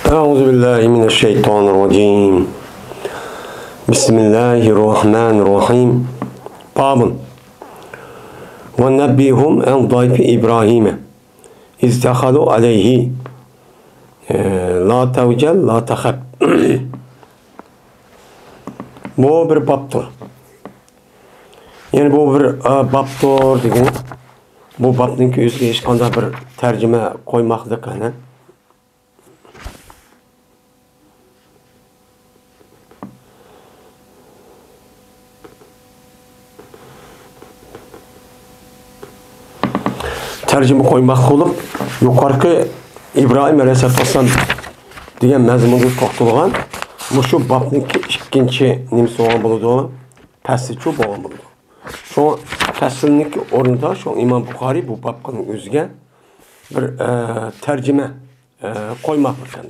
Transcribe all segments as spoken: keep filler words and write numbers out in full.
أعوذ بالله من الشيطان الرجيم. بسم الله الرحمن الرحيم. باب. ونبئهم عن ضيف إبراهيم إذ دخلوا عليه. لا تعجل، لا تخف. بۇ بىر بابتۇر. يەنى بۇ بىر، ئا، بابتۇر دېگىنى، بۇ بابنىڭكى ئۆزىگە ھېچقانداق بىر تەرجىمە قويماقلىق، ئەنە. تەرجىمە قويماق بولۇپ، يۇقىرىقى ئىبراھىم ئەلەيھىسسالاتۇ ۋەسسالام دېگەن مەزمۇنغا توختالغان مۇشۇ بابنىڭكى ئىككىنچى نېمىسى بولغان بولىدۇ؟ پەسلىچۇ بولغان بولىدۇ. شۇ پەسىلنىڭكى ئورنىدا شۇ ئىمام بۇخارىي بۇ بابقىنىڭ ئۆزىگە بىر، ئە، تەرجىمە، ئە، قويماق بىلەن.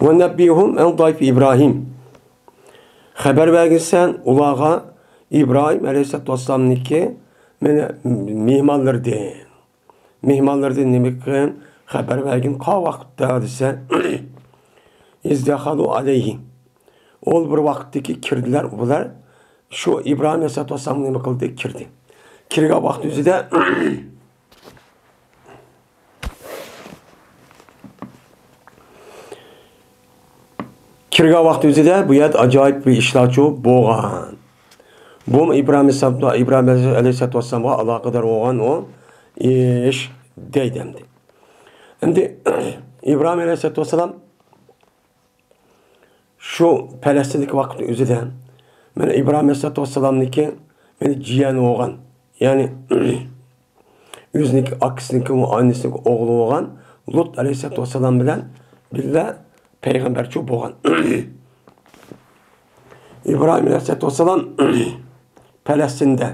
ونبئهم عن ضيف إبراهيم. خەۋەر بەرگىنسەن ئۇلارغا ئىبراھىم ئەلەيھىسسالاتۇ ۋەسسالامنىڭكى مېنى مېھمانلىرىدىن. مېھمانلىرىدىن نېمە قىلغىن؟ خەۋەر بەرگىن قا ۋاقىتتا دېسە، إذ دخلوا عليه. ئول بىر ۋاقىتتىكى كىردىلەر، بۇلار شۇ ئىبراھىم ئەلەيھىسسالاتۇ ۋەسسالامغا نېمە قىلدى؟ كىردى. كىرگەن ۋاقىت ئۆزىدە، كىرگەن ۋاقىت ئۆزىدە بۇ يەردە ئاجايىپ بىر ئىشلارچۇ بولغان. بۇمۇ ئىبراھىم ئەلەيھىسسالام، ئىبراھىم ئەلەيھىسسالاتۇ ۋەسسالامغا ئالاقىدار بولغان ئۇ ئىش دەيدۇ ئەمدى. ئەمدى ئىبراھىم ئەلەيھىسسالاتۇ ۋەسسالام شۇ پەلەستىندىكى ۋاقىتنىڭ ئۆزىدە مانا ئىبراھىم ئەلەيھىسسالاتۇ ۋەسسالامنىڭكى مانا جىيەنى بولغان، يەنى ئۆزىنىڭكى ئاكىسىنىڭكى، ئانىسىنىڭكى ئوغلى بولغان لۇت ئەلەيھىسسالاتۇ ۋەسسالام بىلەن بىللە پەيغەمبەرچۇ بولغان. ئىبراھىم ئەلەيھىسسالاتۇ ۋەسسالام پەلەستىندە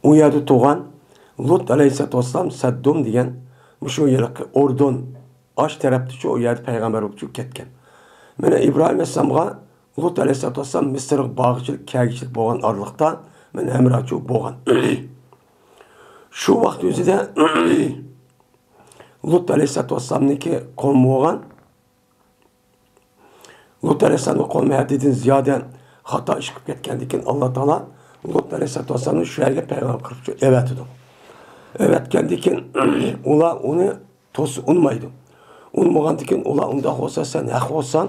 ئۇ يەردە تۇغان لۇت ئەلەيھىسسالاتۇ ۋەسسالام سەددۇم دېگەن مۇشۇ يىلقى ئوردۇن ئاش تەرەپتىچۇ ئۇ يەردە پەيغەمبەر بولۇپچۇ كەتكەن. مانا ئىبراھىم ئەلەيھىسسالامغا لۇت ئەلەيھىسسالاتۇ ۋەسسالام مىسىرغا بارغۇچىلىك، كەلگۈچىلىك بولغان ئارىلىقتا مانا ھەمراھچۇ بولغان. شۇ ۋاقىت ئۆزىدە لۇت ئەلەيھىسسالاتۇ ۋەسسالامنىڭكى قومى بولغان لۇت ئەلەيھىسسالامنىڭ قومى ھەددىدىن زىيادە خاتا ئىش قىلىپ كەتكەندىكىن، ئاللا تائالا لۇت ئەلەيھىسسالاتۇ ۋەسسالامنى شۇ يەرگە پەيغەمبەر قىلىپ ئەۋەتىدۇ. ئەۋەتكەندىكىن، ئۇلار ئۇنى توسۇپ ئۇنىمايدۇ. ئۇنىمىغاندىكىن، ئۇلار ئۇنداق بولسا، سەن ھەق بولساڭ،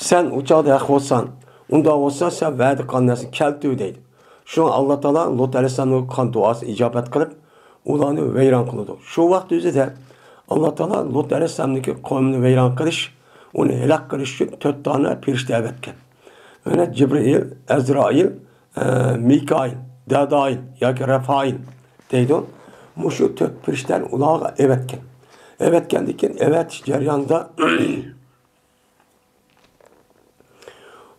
سەن ئۇ چاغدا ھەق بولساڭ، ئۇنداق بولسا، سەن ۋەدە قىلغان نەرسىنى كەلتۈر دەيدۇ. شۇڭا ئاللا تائالا لۇت ئەلەيھىسسالامنىڭ قىلغان دۇئاسىنى ئىجابەت قىلىپ، ئۇلارنى ۋەيران قىلىدۇ. شۇ ۋاقىت ئۆزىدە ئاللا تائالا لۇت ئەلەيھىسسالامنىڭكى قومىنى ۋەيران قىلىش، ئۇنى ھالاك قىلىش ئۈچۈن تۆت دانە پەرىشتە ئەۋەتكەن. يەنى جىبرىئىل، ئەزرائىل، ئە، مىكائىل، دەدائىل ياكى رەفائىل دەيدۇ. مۇشۇ تۆت پەرىشتەنى ئۇلارغا ئەۋەتكەن. ئەۋەتكەندىن كېيىن، ئەۋەتىش جەريانىدا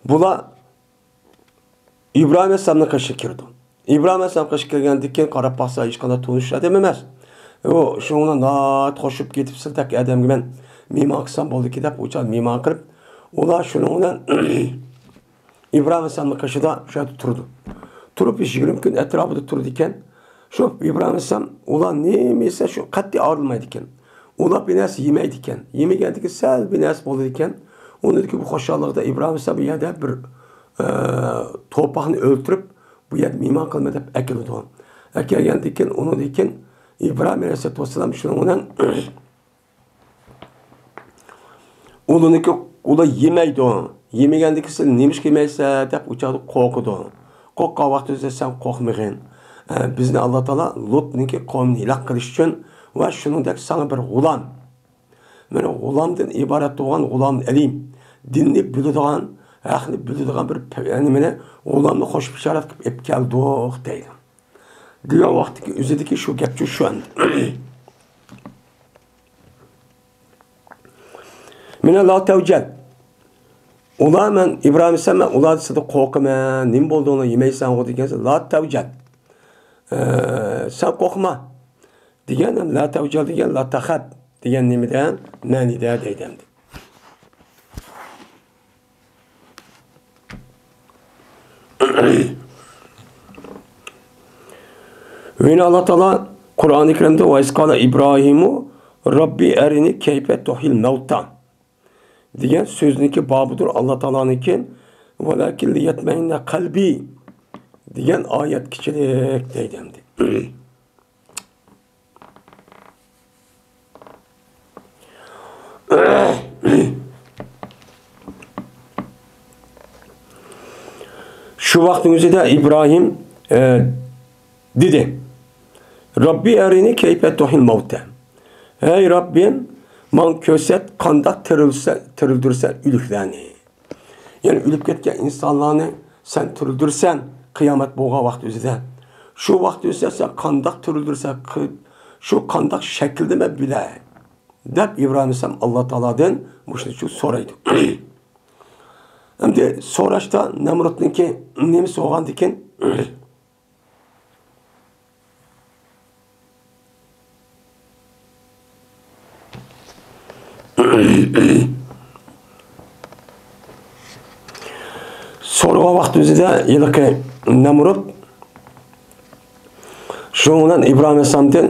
بۇلار ئىبراھىم ئەلەيھىسسالامنىڭ قېشىغا كىرىدۇ. ئىبراھىم ئەلەيھىسسالام قېشىغا كىرگەندىن كېيىن، قاراپ باقسا، ھېچقانداق تونۇش ئادەم ئەمەس. ئۇ شۇنىڭ بىلەن ناھايىتى خوشلىشىپ كېتىپ، سىلدەك ئادەمگە مەن مېھمان قىلسام بولىدىكەن دەپ، ئۇ چاغدا مېھمان قىلىپ، ئۇلار شۇنىڭ بىلەن ئىبراھىم ئەلەيھىسسالامنىڭ قېشىدا شۇ يەردە تۇرىدۇ. تۇرۇپ، يىگىرمە كۈن ئەتراپىدا تۇرىدىكەن. شۇ ئىبراھىم ئەلەيھىسسالام ئۇلار نېمە يېسە، شۇ قەتئىي ئايرىلمايدىكەن. ئۇلار بىر نەرسە يېمەيدىكەن. يېمىگەندىكىن سەل بىر نەرسە بولىدىكەن. ئۇنىڭدىكى بۇ خۇشاللىقىدا ئىبراھىم ئەلەيھىسسالام بۇ يەردە بىر، ئە، توپاقنى ئۆلتۈرۈپ، بۇ يەردە مېھمان قىلىمەن دەپ ئەكېلىدۇ. ئەكەلگەندىكىن، ئۇنىڭدىكىن ئىبراھىم ئەلەيھىسسالاتۇ ۋەسسالام شۇنىڭ بىلەن ئۇلىنىڭكى، ئۇلار يېمەيدۇ. يېمىگەندىكىن سەن نېمىشقا يېمەيسەن دەپ ئۇ چاغدا قورقىدۇ. قورققان ۋاقتىدا سەن قورقمىغىن. ئە، بىزنى ئاللا تائالا لۇتنىڭكى قومىنى ھالاك قىلىش ئۈچۈن ۋە شۇنىڭدەك ساڭا بىر غۇلام، مانا غۇلامدىن ئىبارەت بولغان غۇلام ئەلىم، دىننى بىلىدىغان، ھەقنى بىلىدىغان بىر پە-، يەنى مانا غۇلامنى خوش بېشارەت قىلىپ ئېلىپ كەلدۇق دەيدۇ. دېگەن ۋاقىتتىكى ئۆزىدىكى شۇ گەپچۇ شۇ ئەمدى. مانا لا تەۋجەل. ئۇلار مەن ئىبراھىم ئەلەيھىسسالام، مەن ئۇلار سىزدىن قورقىمەن، نېمە بولدى ئۇلار يېمەيسەنغۇ دېگەن، لا تەۋجەل. ئە، سەن قورقما دېگەن، لا تەۋجەل دېگەن، لا تەخەپ دېگەن نېمىدە؟ مەنىدە دەيدۇ ئەمدى. يەنە ئاللا تائالا قۇرئانى كەرىمدە، «ۋەئىز قالە ئىبراھىمۇ رەببى ئەرىنى كەيپە تۇھيىل مەۋتا» دېگەن سۆزنىڭكى بابىدۇر ئاللا تائالانىڭكى، «ۋەلاكىن لىيەتمەئىننە قەلبى» دېگەن ئايەتكىچىلىك دەيدۇ ئەمدى. شۇ ۋاقىتنىڭ ئۆزىدە ئىبراھىم، ئە، دېدى: «رەببى ئەرىنى كەيپە تۇھيىل مەۋتە.» «ھەي رەببىم، ماڭا كۆرسەت، قانداق تىرىلسە-، تىرىلدۈرسەن ئۆلۈكلەرنى.» يەنى ئۆلۈپ كەتكەن ئىنسانلارنى سەن تىرىلدۈرىسەن قىيامەت بولغان ۋاقىت ئۆزىدە. شۇ ۋاقىت ئۆزىدە سەن قانداق تىرىلدۈرسەن، قى-، شۇ قانداق شەكىلدە مەن بىلەي، دەپ ئىبراھىم ئەلەيھىسسالام ئاللا تائالادىن مۇشۇنى سورايدۇ. ئەمدى سوراشتا نەمرۇتنىڭكى نېمىسى بولغاندىكىن، سورىغان ۋاقتىمىزدا ھېلىقى نەمرۇت شۇنىڭ بىلەن ئىبراھىم ئەلەيھىسسالامدىن،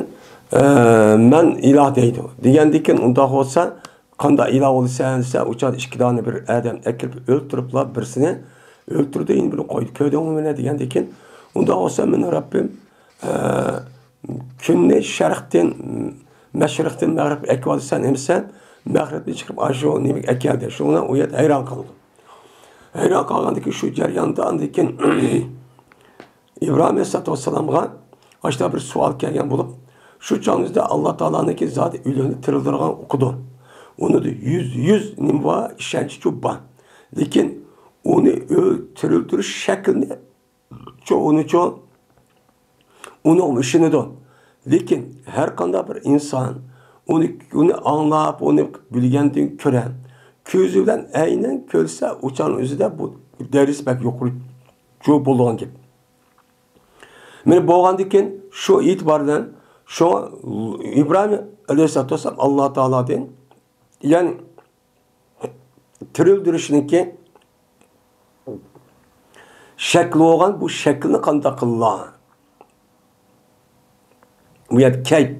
ئە، «مەن ئىلاھ» دەيدۇ. دېگەندىكىن، ئۇنداق بولسا، «قانداق ئىلاھ بولىسەن؟» دېسە، ئۇ چاغدا ئىككى دانە بىر ئادەم ئەكىرىپ ئۆلتۈرۈپلا بىرسىنى ئۆلتۈردى، يەنە بىرىنى قويدى. «كۆردۈڭمۇ مېنى؟» دېگەندىكىن، «ئۇنداق بولسا مېنىڭ رەببىم، ئە، كۈننى شەرقتىن، مەشرىقتىن مەغرىبكە ئەكىۋالىسەن ئەمىسە، مەغرىبتىن چىقىپ ئاشۇ نېمىگە ئەكەلدى.» شۇنىڭ بىلەن ئۇ يەردە ھەيران قالىدۇ. ھەيران قالغاندىن كېيىن شۇ جەرياندا ئاندىن كېيىن ئىبراھىم ئەلەيھىسسالاتۇ ۋەسسالامغا ئاشۇنداق بىر سوئال كەلگەن بولۇپ، شۇ چاغنىڭدا ئاللا تائالانىڭكى زادى ئۆلۈكنى تىرىلدۈرىدىغان ئۇقىدۇ. ئۇنىڭدا يۈز، يۈز نېمە بار، ئىشەنچچۇ بار. لېكىن ئۇنى ئۆل-، تىرىلدۈرۈش شەكلىنى چۇ، ئۇنىچۇ، ئۇنىڭغا ئىشىنىدۇ. لېكىن ھەر قانداق بىر ئىنسان ئۇنى، ئۇنى ئاڭلاپ، ئۇنى بىلگەندىن كۆرە، كۆزى بىلەن ئەينەن كۆرسە، ئۇ چاغنىڭ ئۆزىدە بۇ دەرىجىسى بەك يۇقىرى چۇ بولىدىغان گەپ. مانا بولغاندىكىن شۇ ئېتىبار بىلەن شۇڭا ئىبراھىم ئەلەيھىسسالاتۇ ۋەسسالام ئاللا تائالادىن، يەنى تىرىلدۈرۈشنىڭكى شەكلى بولغان بۇ شەكىلنى قانداق قىلىلا؟ بۇ يەردە كەيپ.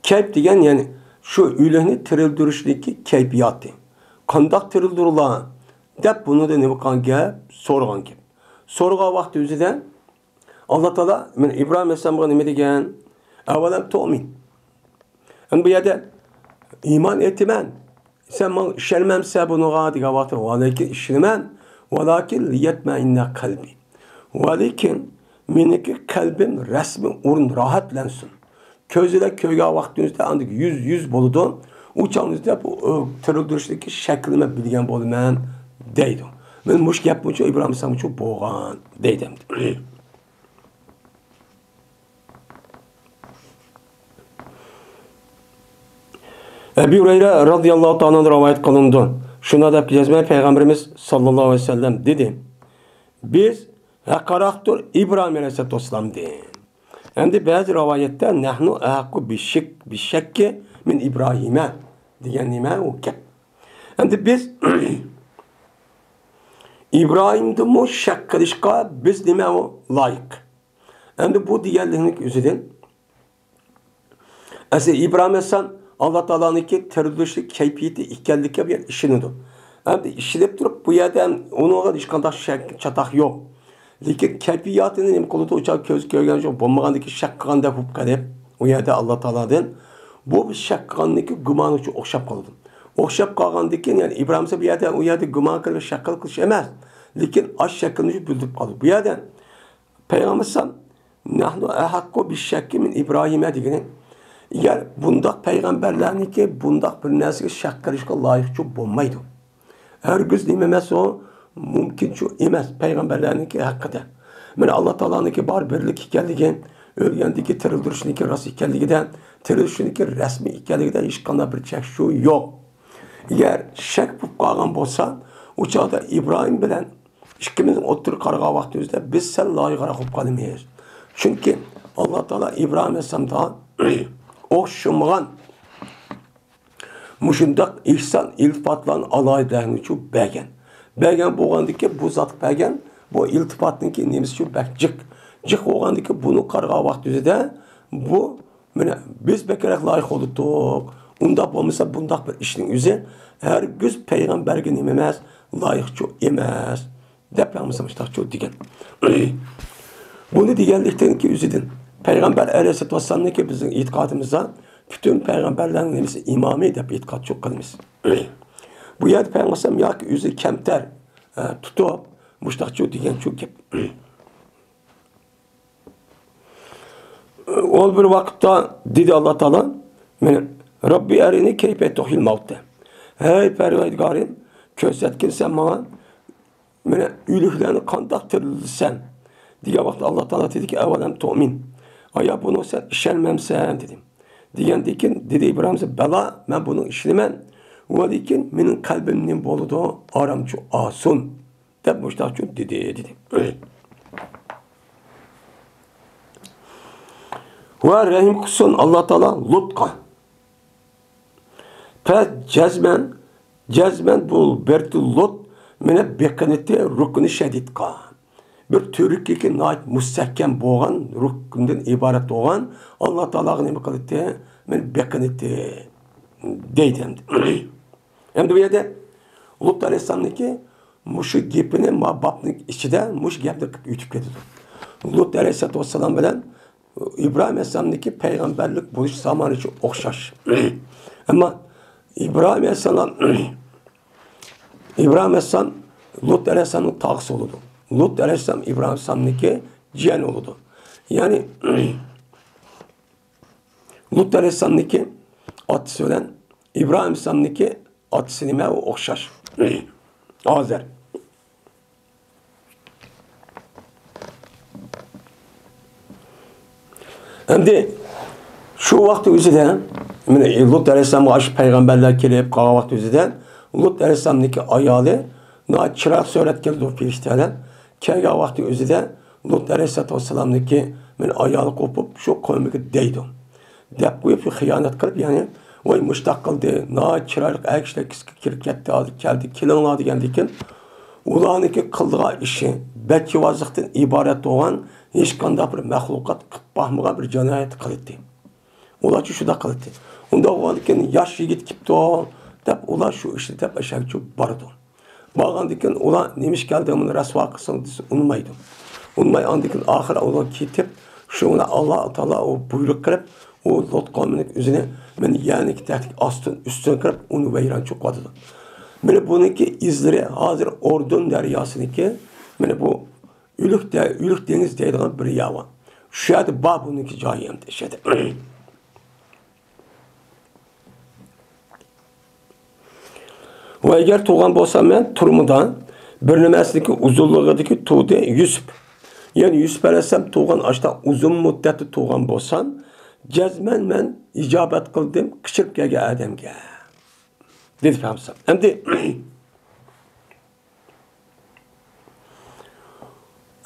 كەيپ دېگەن، يەنى شۇ ئۆلۈكنى تىرىلدۈرۈشنىڭكى كەيپىياتى. قانداق تىرىلدۈرۈلا؟ دەپ بۇنىڭدا نېمە قىلغان گەپ؟ سورىغان گەپ. سورىغان ۋاقتى ئۆزىدە ئاللا تائالا مانا ئىبراھىم ئەلەيھىسسالامغا نېمە دېگەن؟ «ئەۋەلەم تۇئمىن؟» ئەمدى بۇ يەردە «ئىمان ئېيتىمەن، سەن ماڭا ئىشەنمەمسەن بۇنىڭغا؟» دېگەن ۋاقىتتا، «ۋەلىكىن ئىشىنىمەن، ۋەلىكىن لىيەتمەئىننە قەلبى.» ۋەلىكىن مېنىڭكى قەلبىم رەسمىي ئورۇن راھەتلەنسۇن. كۆزىدە كۆرگەن ۋاقتىڭىزدا ئاندىن يۈز، يۈز بولىدۇ. ئۇ چاغىڭىزدا بۇ، ئۇ، تىرىلدۈرۈشتىكى شەكلىنى مەن بىلگەن بولىمەن، دەيدۇ. مانا مۇشۇ گەپمۇچۇ ئىبراھىم ئەلەيھىسسالامغىچۇ بولغان، دەيدۇ ئەمدى. ئەبۇ ھۇرەيرە رازىياللاھۇ تائالا ئەنھۇ رىۋايەت قىلىنىدۇ. شۇنداق دەپ يازماي، پەيغەمبىرىمىز ساللاللاھۇ ئەلەيھى ۋەسەللەم دېدى: «بىز ھەققىراقتۇر ئىبراھىم ئەلەيھىسسالاتۇ ۋەسسالامدىن.» ئەمدى بەزى رىۋايەتتە «نەھنۇ ئەھەققۇ بىششەك، بىششەككى مىن ئىبراھىمە» دېگەن نېمە ئۇ گەپ. ئەمدى بىز ئىبراھىمدىنمۇ شەك قىلىشقا بىز نېمە ئۇ لايىق. ئەمدى بۇ دېگەنلىكنىڭ ئۆزىدىن، ئەسلى ئىبراھىم ئەلەيھىسسالام ئاللا تائالانىڭكى تىرىلدۈرۈشلۈك كەيپىيىتى ئىكەنلىكىگە بۇ يەردە ئىشىنىدۇ. ئەمدى ئىشىنىپ تۇرۇپ، بۇ يەردە ئۇنىڭغا ھېچقانداق شەك، چاتاق يوق. لېكىن كەيپىياتىنى نېمە قىلىدۇ؟ ئۇ چاغ كۆز كۆرگەن يوق، بولمىغاندىكى شەك قىلغاندەك بولۇپ قېلىپ، ئۇ يەردە ئاللا تائالادىن بۇ بىر شەك قىلغاندىكى گۇمانى ئوخشاپ قالىدۇ. ئوخشاپ قالغاندىكىن، يەنى ئىبراھىم بۇ يەردە، ئۇ يەردە گۇمان قىلىپ شەك قىلىش ئەمەس. لېكىن ئاش شەكلىنى بىلدۈرۈپ قالىدۇ. بۇ يەردە پەيغەمبەر ئەلەيھىسسالام، «نەھنۇ ئەھەققۇ بىششەككى مىن ئىبراھىمە» دېگىنى، ئەگەر بۇنداق پەيغەمبەرلەرنىڭكى بۇنداق بىر نەرسىگە شەك قىلىشقا لايىقچۇ بولمايدۇ. ھەرگىز نېمە ئەمەس ئۇ، مۇمكىنچۇ ئەمەس پەيغەمبەرلەرنىڭكى ھەققىدە. مانا ئاللا تائالانىڭكى بار بىرلىك ئىكەنلىكى، ئۆلگەندىكى تىرىلدۈرۈشنىڭكى راست ئىكەنلىكىدە، تىرىلىشنىڭكى رەسمىي ئىكەنلىكىدە ھېچقانداق بىر چەك شۇ يوق. ئەگەر شەك بولۇپ قالغان بولسا، ئۇ چاغدا ئىبراھىم بىلەن ئىككىمىز ئوتتۇرىغا قارىغان ۋاقتىمىزدا بىز سەل لايىقراق بولۇپ قالىمىز. چۈنكى ئاللا تائالا ئىبراھىم ئەلەيھىسسالامغا ئوخشىمىغان مۇشۇنداق ئېھسان، ئىلتىپاتلارنى، ئالاھىدىلىكلەرنى بەرگەن. بەرگەن بولغاندىكىن بۇ زاتقا بەرگەن، بۇ ئىلتىپاتنىڭكى نېمىسى شۇ بەك جىق. جىق بولغاندىكىن بۇنى قارىغان ۋاقتى ئۆزىدە بۇ، مانا، بىز بەكرەك لايىق بولدۇق. ئۇنداق بولمىسا بۇنداق بىر ئىشنىڭ ئۆزى ھەرگىز پەيغەمبەرگە نېمە ئەمەس، لايىقچۇ ئەمەس، دەپ پەيغەمبەر مۇشۇنداقچۇ دېگەن. بۇنى دېگەنلىكتىن كېيىن ئۆزىدىن پەيغەمبەر ئەلەيھىسسالاتۇ ۋەسسالامنىڭكى بىزنىڭ ئېتىقادىمىزدا پۈتۈن پەيغەمبەرلەرنىڭ نېمىسى ئىمامى دەپ ئېتىقادچۇ قىلىمىز. بۇ يەردە پەيغەمبەر ياكى ئۆزى كەمتەر، ئە، تۇتۇپ، مۇشتاقچۇ دېگەنچۇ گەپ. ئول بىر ۋاقىتتا دېدى ئاللا تائالا، مانا، رەببى ئەرىنى كەيپە تۇھيىل مەۋتە. ھەي پەرۋەردىگارىم، كۆرسەتكىن سەن ماڭا، مانا، ئۆلۈكلەرنى قانداق تىرىلىسەن؟ دېگەن ۋاقىتتا ئاللا تائالا دېدىكى، ئەۋەلەم تۇئمىن. ئايا، بۇنىڭغا سەن ئىشەنمەمسەن؟ دېدى. دېگەندىن كېيىن دېدى ئىبراھىم، بەلا، مەن بۇنىڭغا ئىشىنىمەن. ۋەلىكىن مېنىڭ قەلبىم نېمە بولىدۇ؟ ئارامچۇ ئالسۇن، دەپ مۇشتاقچۇ دېدى، دېدى. ۋە رەھىم قىلسۇن ئاللا تائالا لۇتقا. پەس جەزمەن، جەزمەن بۇ بەرتى لۇت مېنى بېقىنىتى رۇكنى شەدىدقا. بىر تۈۋرۈكلۈكى ناھايىتى مۇستەھكەم بولغان رۇكندىن ئىبارەت بولغان ئاللا تائالاغا نېمە قىلىتى؟ مېنى بېقىنىتى دەيدۇ ئەمدى. ئەمدى بۇ يەردە لۇت ئەلەيھىسسالامنىڭكى مۇشۇ گېپىنى ما بابنىڭ ئىچىدە مۇشۇ گەپنى قىلىپ ئۆتۈپ كېتىدۇ. لۇت ئەلەيھىسسالاتۇ ۋەسسالام بىلەن ئىبراھىم ئەلەيھىسسالامنىڭكى پەيغەمبەرلىك بولۇش زامانى ئوخشاش. ئەمما ئىبراھىم ئەلەيھىسسالام، ئىبراھىم ئەلەيھىسسالام لۇت ئەلەيھىسسالامنىڭ تاغىسى بولىدۇ. لۇت ئەلەيھىسسالام ئىبراھىم ئەلەيھىسسالامنىڭكى جىيەنى بولىدۇ. يەنى لۇت ئەلەيھىسسالامنىڭكى ئاتىسى بىلەن ئىبراھىم ئەلەيھىسسالامنىڭكى ئاتىسى نېمە؟ ئۇ ئوخشاش. ئازەر. ئەمدى شۇ ۋاقىت ئۆزىدە، مانا، لۇت ئەلەيھىسسالامغا ئاشۇ پەيغەمبەرلەر كېلىپ قالغان ۋاقىت ئۆزىدە لۇت ئەلەيھىسسالامنىڭكى ئايالى ناھايىتى چىرايلىق سۈرەتكە كېلىدۇ پەرىشتەلەر. كەلگەن ۋاقىتى ئۆزىدە لۇت ئەلەيھىسسالاتۇ ۋەسسالامنىڭكى، مانا، ئايالى قوپۇپ شۇ قوينىغا دەيدۇ. دەپ قويۇپ، شۇ خىيانەت قىلىپ، يەنى، ۋاي، مۇشتاق قىلدى، ناھايىتى چىرايلىق ئەر كىشىلەر كىرىپ كەتتى، ھازىر كەلدى، كېلىڭلار دېگەندىكىن، ئۇلارنىڭكى قىلىدىغان ئىشى بەچچىۋازلىقتىن ئىبارەت بولغان، ھېچقانداق بىر مەخلۇقات قىلىپ باقمىغان بىر جىنايەت قىلدى. ئۇلارچۇ شۇنداق قىلدى. ئۇنداق بولغاندىكىن، ياش يىگىت كېپتۇ، دەپ ئۇلار شۇ ئىشنى دەپ ئەشەگىچۇ بارىدۇ. بارغاندىكىن ئۇلار نېمە ئىش كەلدى، بۇنى رەسۋا قىلساڭ دېسە ئۇنىمايدۇ. ئۇنىماي ئاندىكىن ئاخىرى ئۇلار كېتىپ، شۇ بىلەن ئاللا تائالا ئۇ بۇيرۇق قىلىپ، ئۇ لۇت قومىنىڭ ئۆزىنى مەن يەرنىڭكى تەختىگە ئاستىن ئۈستۈن قىلىپ، ئۇنى ۋەيرانچۇ قىلىۋاتىدۇ. مانا بۇنىڭكى ئىزلىرى ھازىر ئوردۇن دەرياسىنىڭكى، مانا بۇ ئۆلۈك دە-، ئۆلۈك دېڭىز دەيدىغان بىر يەر بار. شۇ يەردە بار بۇنىڭكى جايى ئەمدى، شۇ يەردە. ۋە ئەگەر تۇغان بولسام مەن تۈرمىدە بىر نېمەسىنىڭكى ئۇزۇنلۇقىدىكى تۇغدى يۈسۈپ. يەنى يۈسۈپ ئەلەيھىسسالام تۇغان ئاشتا ئۇزۇن مۇددەتتە تۇغان بولسام، جەزمەن مەن ئىجابەت قىلدىم قىچىرىپ كەلگەن ئادەمگە. دېدى پەيغەمبەر. ئەمدى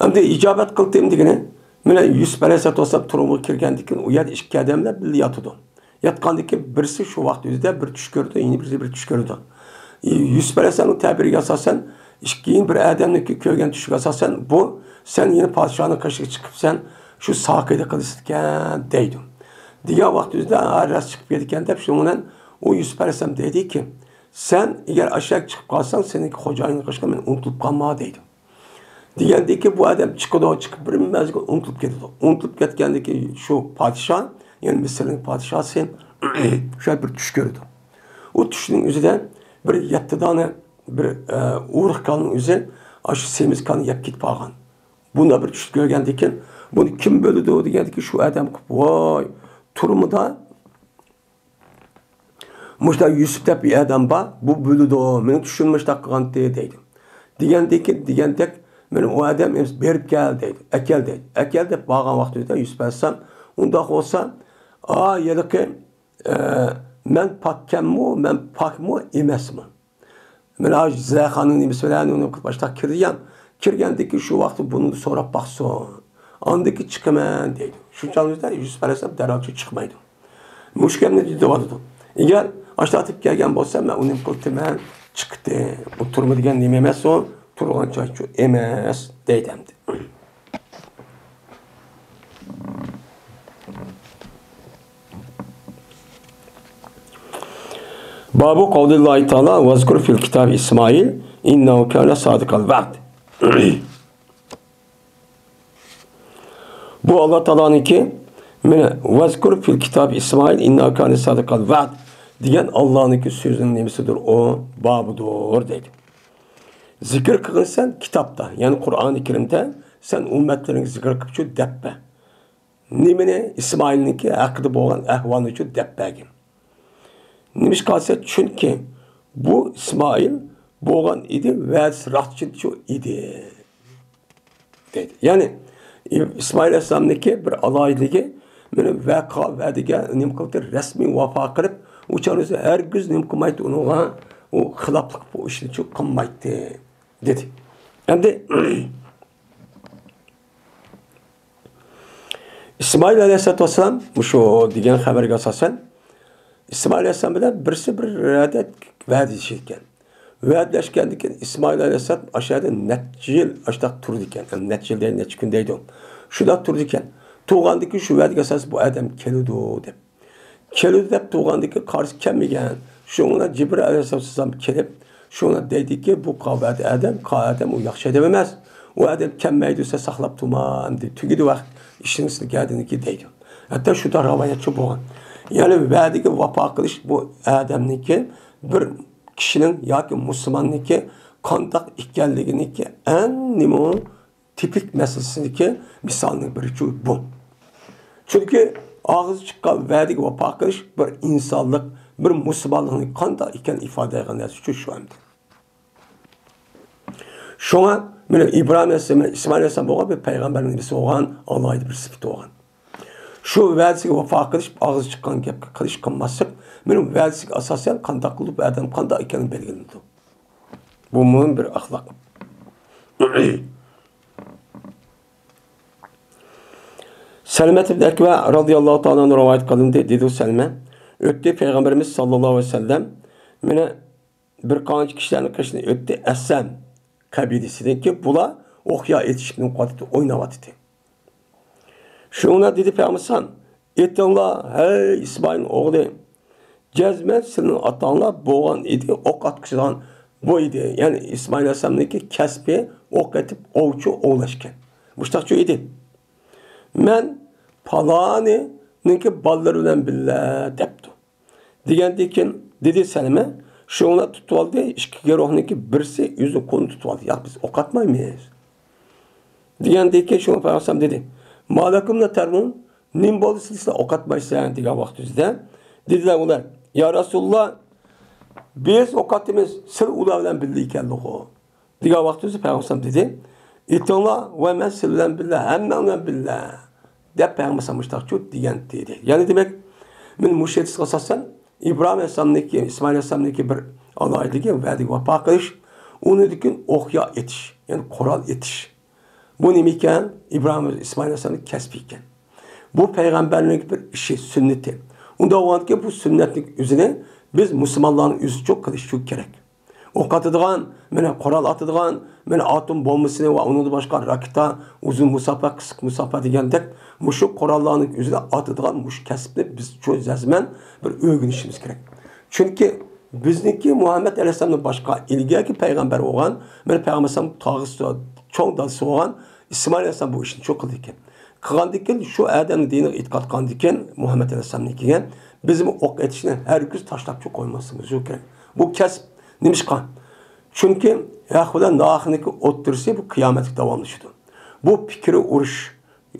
ئەمدى ئىجابەت قىلدىم دېگىنى، مانا يۈسۈپ ئەلەيھىسسالاتۇ ۋەسسالام تۈرمىگە كىرگەندىن كېيىن، ئۇ يەردە ئىككى ئادەملەر بىللە ياتىدۇ. ياتقاندىن كېيىن بىرسى شۇ ۋاقىت ئۆزىدە بىر چۈش كۆرىدۇ، يەنە بىرسى بىر چۈش كۆرىدۇ. يۈسۈپ ئەلەيھىسسالامنىڭ تەبىرىگە ئاساسەن، ئىككى، يەنە بىر ئادەمنىڭ كۆرگەن چۈشىگە ئاساسەن، بۇ سەن يەنە پادىشاھنىڭ قېشىغا چىقىپسەن، شۇ ساقىيدا قىلىسىكەن دەيدۇ. دېگەن ۋاقىت ئۆزىدە، ھە، راست چىقىپ كېتىدىكەن دەپ، شۇنىڭ بىلەن ئۇ يۈسۈپ ئەلەيھىسسالام دەيدىكى، سەن ئەگەر ئاشۇ يەرگە چىقىپ قالساڭ، سېنىڭكى خوجايىنىڭ قېشىغا مەن ئۇنتۇلۇپ قالما دەيدۇ. دېگەندىكىن بۇ ئادەم چىقىدۇ، چىقىپ بىر مەزگىل ئۇنتۇلۇپ كېتىدۇ. ئۇنتۇلۇپ كەتكەندىكىن شۇ پادىشاھ، يەنى مىسىرنىڭ پادىشاھى شۇ بىر چۈش كۆرىدۇ. ئۇ چۈشنىڭ ئۆزىدە بىر يەتتە دانە بىر، ئە، ئورۇق كالىنىڭ ئۆزى ئاشۇ سېمىز كالىنى يەپ كېتىپ قالغان. بۇنداق بىر چۈش كۆرگەندىكىن، بۇنى كىم بۆلىدۇ دېگەندىكىن شۇ ئادەم قىلىپ، ۋاي، تۈرمىدە مۇشۇنداق يۈسۈپ دەپ بىر ئادەم بار، بۇ بۆلىدۇ، مېنىڭ چۈشۈمنى مۇشۇنداق قىلغانتى دەيدۇ. دېگەندىكىن، دېگەندەك، مانا ئۇ ئادەم ئەمىسە بېرىپ كەل دەيدۇ، ئەكەل دەيدۇ. ئەكەل دەپ بارغان ۋاقتىدا يۈسۈپ ئەلەيھىسسالام، ئۇنداق بولسا، ئا، ھېلىقى، ئە، مەن پاككەنمۇ، مەن پاكمۇ ئەمەسمۇ؟ مانا زىلايخانىڭ نېمىسى بىلەن ئۇنى قىلىپ ئاشتاق كىردى يا. كىرگەندىكىن شۇ ۋاقىتتا بۇنى سوراپ باقسۇن. ئاندىن كېيىن چىقىمەن دەيدۇ. شۇ چاغدا يۈسۈپ ئەلەيھىسسالام دەرھالچە چىقمايدۇ. مۇشۇ گەپنى دېيىۋاتىدۇ. ئەگەر ئاشتاق دەپ كەلگەن بولسا، مەن ئۇنى نېمە قىلتىمەن؟ چىقتى. ئۇ تۈرمە دېگەن نېمە ئەمەس ئۇ؟ تۇرغان جايچۇ ئەمەس دەيدۇ ئەمدى. بابۇ قەۋلىللاھى تائالا، ۋەزكۇر فىل كىتابى ئىسمائىل، ئىننەھۇ كانە سادىقەل ۋەئد. بۇ ئاللا تائالانىڭكى، مانا، ۋەزكۇر فىل كىتابى ئىسمائىل، ئىننەھۇ كانە سادىقەل ۋەئد دېگەن ئاللانىڭكى سۆزىنىڭ نېمىسىدۇر ئۇ؟ بابىدۇر دەيدۇ. زىكىر قىلغىن سەن كىتابتا، يەنى قۇرئانى كەرىمدە سەن ئۈممەتلىرىڭگە زىكىر قىلىپچۇ دەپ بەر. نېمىنى؟ ئىسمائىلنىڭكى ھەققىدە بولغان ئەھۋالنىچۇ دەپ بەرگىن. نېمىشقا دېسە، چۈنكى بۇ ئىسمائىل بولغان ئىدى، ۋەدىسى راستچىلچۇ ئىدى. دەيدۇ. يەنى ئىسمائىل ئەلەيھىسسالامنىڭكى بىر ئالاھىدىلىكى، مانا ۋەقە، ۋەدىگە نېمە قىلدى؟ رەسمىي ۋاپا قىلىپ، ئۇ چاغدا ھەرگىز نېمە قىلمايتتى، ئۇنىڭغا ئۇ خىلاپلىق بۇ ئىشنى چۇ قىلمايتتى، دېدى. ئەمدى ئىسمائىل ئەلەيھىسسالاتۇ ۋەسسالام مۇشۇ دېگەن خەۋەرگە ئاساسەن، ئىسمائىل ئەلەيھىسسالام بىلەن بىرسى بىر يەردە ۋەدىلىشىدىكەن. ۋەدىلەشكەندىن كېيىن ئىسمائىل ئەلەيھىسسالام ئاشۇ يەردە نەچچە يىل ئاشۇنداق تۇرىدىكەن. ھەم نەچچە يىل دەيدۇ، نەچچە كۈن دەيدۇ. شۇنداق تۇرىدىكەن. تۇرغاندىن كېيىن شۇ ۋەدىگە ئاساسەن بۇ ئادەم كېلىدۇ دەپ. كېلىدۇ دەپ تۇرغاندىن كېيىن قارىسا كەلمىگەن. شۇڭا جىبرىل ئەلەيھىسسالام كېلىپ، شۇڭا دەيدىكى، بۇ قاۋەت ئادەم، قا ئادەم ئۇ ياخشى ئادەم ئەمەس. ئۇ ئادەم كەلمەيدۇ، سەن ساقلاپ تۇرما، ئەمدى تۈگىدى ۋاقىت، ئىشىڭ سىلىگە دېدىكى دەيدۇ. ھەتتا شۇنداق رىۋايەتچۇ بولغان. يەنى ۋەدىگە ۋاپا قىلىش بۇ ئادەمنىڭكى، بىر كىشىنىڭ ياكى مۇسۇلماننىڭكى قانداق ئىكەنلىكىنىڭكى ئەڭ نېمە تىپىك مەسىلىسىدىكى مىسالنىڭ بىرىچۇ بۇ. چۈنكى ئاغزى چىققان ۋەدىگە ۋاپا قىلىش بىر ئىنسانلىق، بىر مۇسۇلمانلىقنىڭ قانداق ئىكەنلىكىنى ئىپادىلەيدىغان نەرسىچۇ شۇ ئەمدى. شۇڭا مانا ئىبراھىم ئەلەيھىسسالام، ئىسمائىل ئەلەيھىسسالام بولغان بىر پەيغەمبەرنىڭ نېمىسى بولغان، ئالاھىدە بىر سۈپىتى بولغان. شۇ ۋەدىسىگە ۋاپا قىلىش، ئاغزى چىققان گەپكە قىلىش قىلماسلىق، مانا ۋەدىسىگە ئاساسەن قانداق قىلىپ ئادەم قانداق ئىكەنلىكى بەلگىلىنىدۇ. بۇ مۇھىم بىر ئەخلاق. سەلمەت ئىبن ئەكۋە رازىياللاھۇ تائالا ئەنھۇ رىۋايەت قىلىندى، دېدى سەلمە، ئۆتتى پەيغەمبىرىمىز ساللاللاھۇ ئەلەيھى ۋەسەللەم، مانا بىر قانچە كىشىلەرنىڭ قېشىدىن ئۆتتى، ئەسلەم قەبىلىسىدىكى، بۇلار ئوقيا ئېتىشىپ ئويناۋاتىدۇ. شۇڭا دېدى پەيغەمبەر ئەلەيھىسسالام، ئېيتىڭلار، ھەي ئىسمائىلنىڭ ئوغلى، جەزمەن سىلىنىڭ ئاتاڭلار بولغان ئىدى، ئوق ئاتقۇزىدىغان بۇ ئىدى. يەنى ئىسمائىل ئەلەيھىسسالامنىڭكى كەسپى ئوق ئېتىپ، ئوۋچۇ ئوۋلاشكەن. مۇشتاقچۇ ئىدى. مەن پالانىنىڭكى بالىلىرى بىلەن بىللە دەپتۇ. دېگەندىن كېيىن دېدى سەلمە، شۇڭلار تۇتۇۋالدى، ئىككى گۇرۇھنىڭكى بىرسى ئۆزىنىڭ قولىنى تۇتۇۋالدى. ياق، بىز ئوق ئاتمايمىز. دېگەندىن كېيىن شۇڭا پەيغەمبەر دېدى، مالەكۇم لا تەرمۇن، نېمە بولدى سىلەر، سىلەر ئوق ئاتمايسىلەر دېگەن ۋاقتىمىزدا، دېدىلەر ئۇلار، يا رەسۇلاللا، بىز ئوق ئاتىمىز، سىلەر ئۇلار بىلەن بىللە ئىكەنلىغۇ. دېگەن ۋاقتىمىزدا پەيغەمبەر دېدى، ئېيتىڭلار، ۋە مەن سىلەر بىلەن بىللە، ھەممەڭ بىلەن بىللە، دەپ پەيغەمبەر مۇشتاقچۇ دېگەن دېدى. يەنى دېمەك، مەن مۇشۇ ھەدىسكە ئاساسەن، ئىبراھىم ئەلەيھىسسالامنىڭكى، ئىسمائىل ئەلەيھىسسالامنىڭكى بىر ئالاھىدىلىكى ۋەدىگە ۋاپا قىلىش، ئۇنىڭدىن كېيىن ئوقيا ئېتىش، يەنى قورال ئېتىش. بۇ نېمە ئىكەن؟ ئىبراھىم ئىسمائىل ئەلەيھىسسالامنىڭ كەسپى ئىكەن. بۇ پەيغەمبەرنىڭ بىر ئىشى، سۈننىتى. ئۇنداق بولغاندىكىن بۇ سۈننەتنىڭ ئۆزىنى بىز مۇسۇلمانلارنىڭ ئۆزىچۇ قىلىشچۇ كېرەك. ئوق ئاتىدىغان، مانا قورال ئاتىدىغان، مانا ئاتوم بومبىسىنى ۋە ئۇنىڭدىن باشقا راكېتا، ئۇزۇن مۇساپە، قىسىق مۇساپە دېگەندەك مۇشۇ قوراللارنىڭ ئۆزىنى ئاتىدىغان مۇشۇ كەسىپنى بىز چوڭ جەزمەن بىر ئۆگىنىشىمىز كېرەك. چۈنكى بىزنىڭكى مۇھەممەد ئەلەيھىسسالامدىن باشقا ئىلگەركى پەيغەمبەر بولغان، مانا پەيغەمبەر ئەلەيھىسسالام تاغىسى، چوڭ دادىسى بولغان ئىسمائىل ئەلەيھىسسالام بۇ ئىشنى چوڭ قىلىدىكەن. قىلغاندىن كېيىن شۇ ئادەمنىڭ دىنىغا ئېتىقاد قىلغاندىن كېيىن، مۇھەممەد ئەلەيھىسسالامنىڭكىگە بىزمۇ ئوق ئېتىشنى ھەرگىز تاشلاپچۇ قويماسلىقىمىز كېرەك. بۇ كەسىپ نېمىشقا؟ چۈنكى ھەق بىلەن ناھەقنىڭكى ئوتتۇرىسى بۇ قىيامەتكە داۋاملىشىدۇ. بۇ پىكىر ئۇرۇش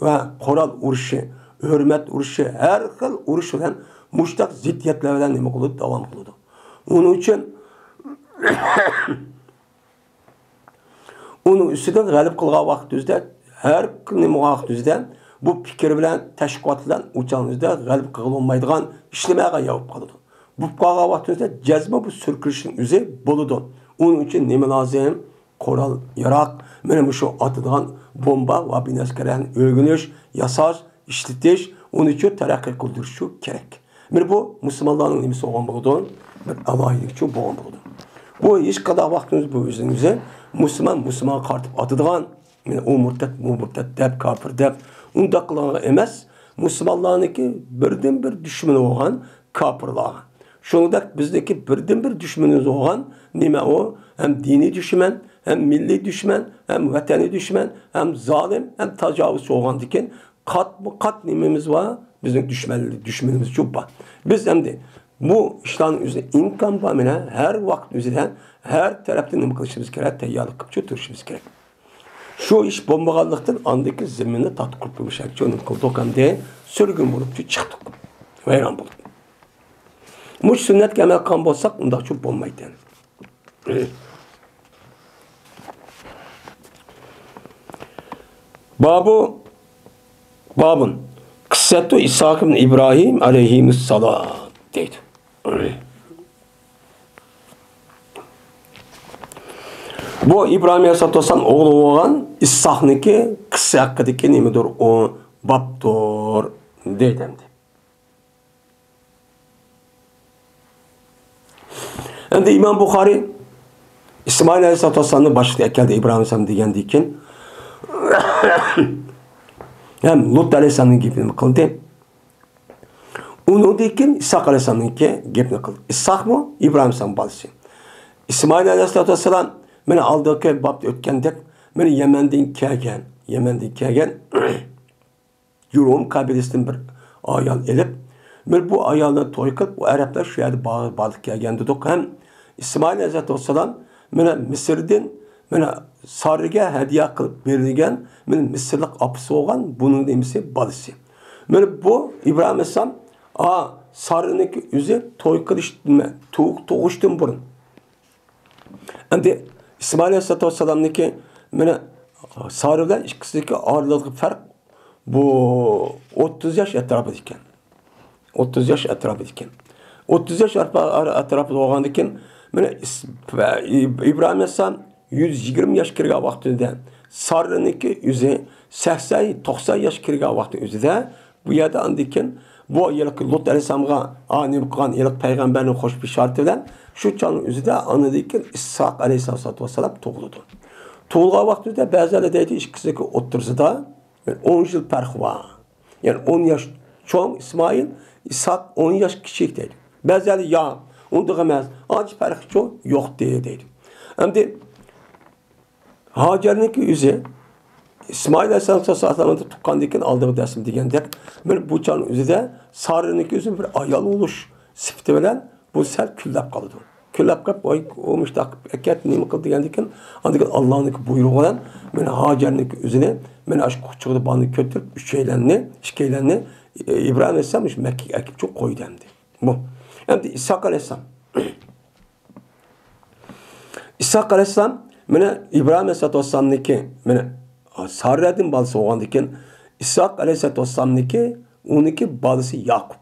ۋە قورال ئۇرۇشى، ھۆرمەت ئۇرۇشى، ھەر خىل ئۇرۇش بىلەن مۇشتاق زىددىيەتلەر بىلەن نېمە قىلىدۇ؟ داۋام قىلىدۇ. ئۇنىڭ ئۈچۈن ئۇنىڭ ئۈستىدىن غەلىبە قىلغان ۋاقتىمىزدا، ھەر كۈنى ۋاقتىمىزدا بۇ پىكىر بىلەن، تەشۋىقات بىلەن ئۇ چاغىمىزدا غەلىبە قىلغىلى بولمايدىغان ئىشلىمەگە ياۋۇپ قالىدۇ. بولۇپ قالغان ۋاقتىمىزدا جەزمە بۇ سۈركىلىشنىڭ ئۆزى بولىدۇ. ئۇنىڭ ئۈچۈن نېمە لازىم؟ قورال، ياراق، مانا مۇشۇ ئاتىدىغان بومبا ۋە بىنەسكەرلەرنى ئۆگىنىش، ياساش، ئىشلىتىش، ئۇنى چۇ تەرەققىي قىلدۇرۇشچۇ كېرەك. مانا بۇ مۇسۇلمانلارنىڭ نېمىسى بولغان بولىدۇ؟ بىر ئالاھىدىلىكچۇ بولغان بولىدۇ. بۇ ھېچقانداق ۋاقتىمىز بۇ ئۆزىنى ئۆزى مۇسۇلمان، مۇسۇلمانغا قارىتىپ ئاتىدىغان، مانا ئۇ مۇرتەت، بۇ مۇرتەت دەپ، كاپىر دەپ، ئۇنداق قىلغانغا ئەمەس، مۇسۇلمانلارنىڭكى بىردىنبىر دۈشمىنى بولغان كاپىرلارغا. شۇنىڭدەك بىزدىكى بىردىنبىر دۈشمىنىمىز بولغان نېمە ئۇ؟ ھەم دىنىي دۈشمەن، ھەم مىللىي دۈشمەن، ھەم ۋەتەنىي دۈشمەن، ھەم زالىم، ھەم تاجاۋۇزچى بولغاندىكىن قاتمۇ قات نېمىمىز بار؟ بىزنىڭ دۈشمەن، دۈشمىنىمىز شۇ بار. بىز ئەمدى بۇ ئىشلارنىڭ ئۆزىدە ئىمكان بار مەن ھەر ۋاقىت ئۆزىدە ھەر تەرەپتىن نېمە قىلىشىمىز كېرەك؟ تەييارلىق قىلىپ تۇرۇشىمىز كېرەك. شۇ ئىش بولمىغانلىقتىن ئاندىكى زېمىننى تارتىپ قۇرۇپ بولمىشاكچۇ نېمە قىلدۇق، ئەمدى سۈرگۈن بولۇپچۇ چىقتۇق. ۋەيران بولدۇق. مۇشۇ سۈننەتكە ئەمەل قىلغان بولساق، ئۇنداقچۇ بولمايتتى. بابۇ، بابۇن، قىسسەتۇ ئىسھاق ئىبن ئىبراھىم ئەلەيھىمۇسسالام دەيدۇ. بۇ ئىبراھىم ئەلەيھىسسالاتۇ ۋەسسالام ئوغلى بولغان ئىسھاقنىڭكى قىسسە ھەققىدىكى نېمىدۇر، ئۇ بابتۇر دەيدۇ ئەمدى. ئەمدى ئىمام بۇخارىي ئىسمائىل ئەلەيھىسسالاتۇ ۋەسسالامنى باشلىققا ئەكەلدى ئىبراھىم ئەلەيھىسسالام دېگەندىن كېيىن، ھەم لۇت ئەلەيھىسسالامنىڭ گېپىنى قىلدى. ئۇنىڭدىن كېيىن ئىسھاق ئەلەيھىسسالامنىڭكى گېپىنى قىلدى. ئىسھاقمۇ ئىبراھىم ئەلەيھىسسالام بالىسى. ئىسمائىل ئەلەيھىسسالاتۇ ۋەسسالام مانا ئالدىنقى بابتا ئۆتكەندەك، مانا يەمەندىن كەلگەن، يەمەندىن كەلگەن جۇرھۇم قەبىلىسىدىن بىر ئايال ئېلىپ، مانا بۇ ئايالنى توي قىلىپ، ئۇ ئەرەبلەر شۇ يەردە بار-، بارلىققا كەلگەن دېدۇق. ھەم ئىسمائىل ئەلەيھىسسالاتۇ ۋەسسالام مانا مىسىردىن مانا سارىگە ھەدىيە قىلىپ بېرىلگەن، مانا مىسىرلىق ئاپىسى بولغان، بۇنىڭ نېمىسى، بالىسى. مانا بۇ ئىبراھىم ئەلەيھىسسالام، ئا، سارىنىڭكى ئۆزى توي قىلىش، نېمە، تۇغ-، تۇغۇشتىن بۇرۇن. ئەمدى ئىسمائىل ئەلەيھىسسالاتۇ ۋەسسالامنىڭكى مانا سارا بىلەن ئىككىسىنىڭكى ئارىلىقىدىكى پەرق بۇ ئوتتۇز ياش ئەتراپىدا ئىكەن. ئوتتۇز ياش ئەتراپىدا ئىكەن. ئوتتۇز ياش ئەتراپىدا بولغاندىكىن، مانا ئىس-، ئىبراھىم ئەلەيھىسسالام يۈز يىگىرمە ياش كىرگەن ۋاقتىدا سارىنىڭكى ئۆزى سەكسەن، توقسان ياش كىرگەن ۋاقتى ئۆزىدە بۇ يەردە ئاندىن كېيىن بۇ ھېلىقى لۇت ئەلەيھىسسالامغا، ئا، نېمە قىلغان، ھېلىقى پەيغەمبەرنىڭ خوش بېشارىتى بىلەن شۇ چاغنىڭ ئۆزىدە ئاندىن كېيىن ئىسھاق ئەلەيھىسسالاتۇ ۋەسسالام تۇغۇلىدۇ. تۇغۇلغان ۋاقتىدا بەزىلەر دەيدۇ، ئىككىسىنىڭكى ئوتتۇرىسىدا ئون يىل پەرق بار. يەنى ئون ياش چوڭ ئىسمائىل، ئىسھاق ئون ياش كىچىك دەيدۇ. بەزىلەر يا، ئۇنداق ئەمەس، ئانچە پەرقچۇ يوقتى دەيدۇ. ئەمدى ھاجەرنىڭكى ئۆزى ئىسمائىل ئەلەيھىسسالام تۇغقاندىن كېيىن ئالدىغا دەسمە دېگەندەك، مانا بۇ چاغنىڭ ئۆزىدە سارىنىڭكى ئۆزى بىر ئايال بولۇش سۈپىتى بىلەن بۇ سەل كۈنلەپ قالىدۇ. كۈنلەپ قېلىپ، ۋاي، ئۇ مۇشۇنداق قىلىپ ئەكەت، نېمە قىل دېگەندىن كېيىن، ئاندىن كېيىن ئاللانىڭكى بۇيرۇقى بىلەن مانا ھاجەرنىڭكى ئۆزىنى، مانا ئاشۇ قۇچىقىدا بالىنى كۆتۈرۈپ، ئۈچەيلەننى، ئىككىيلەننى، ئى، ئىبراھىم ئەلەيھىسسالام مۇشۇ مەككىگە ئەكىپ چىقىپ قويدى ئەمدى. بۇ. ئەمدى ئىسھاق ئەلەيھىسسالام. ئىسھاق ئەلەيھىسسالام، مانا ئىبراھىم ئەلەيھىسسالاتۇ ۋەسسالامنىڭكى، مانا سارىدىن بالىسى بولغاندىن كېيىن، ئىسھاق ئەلەيھىسسالاتۇ ۋەسسالامنىڭكى، ئۇنىڭكى بالىسى ياقۇپ.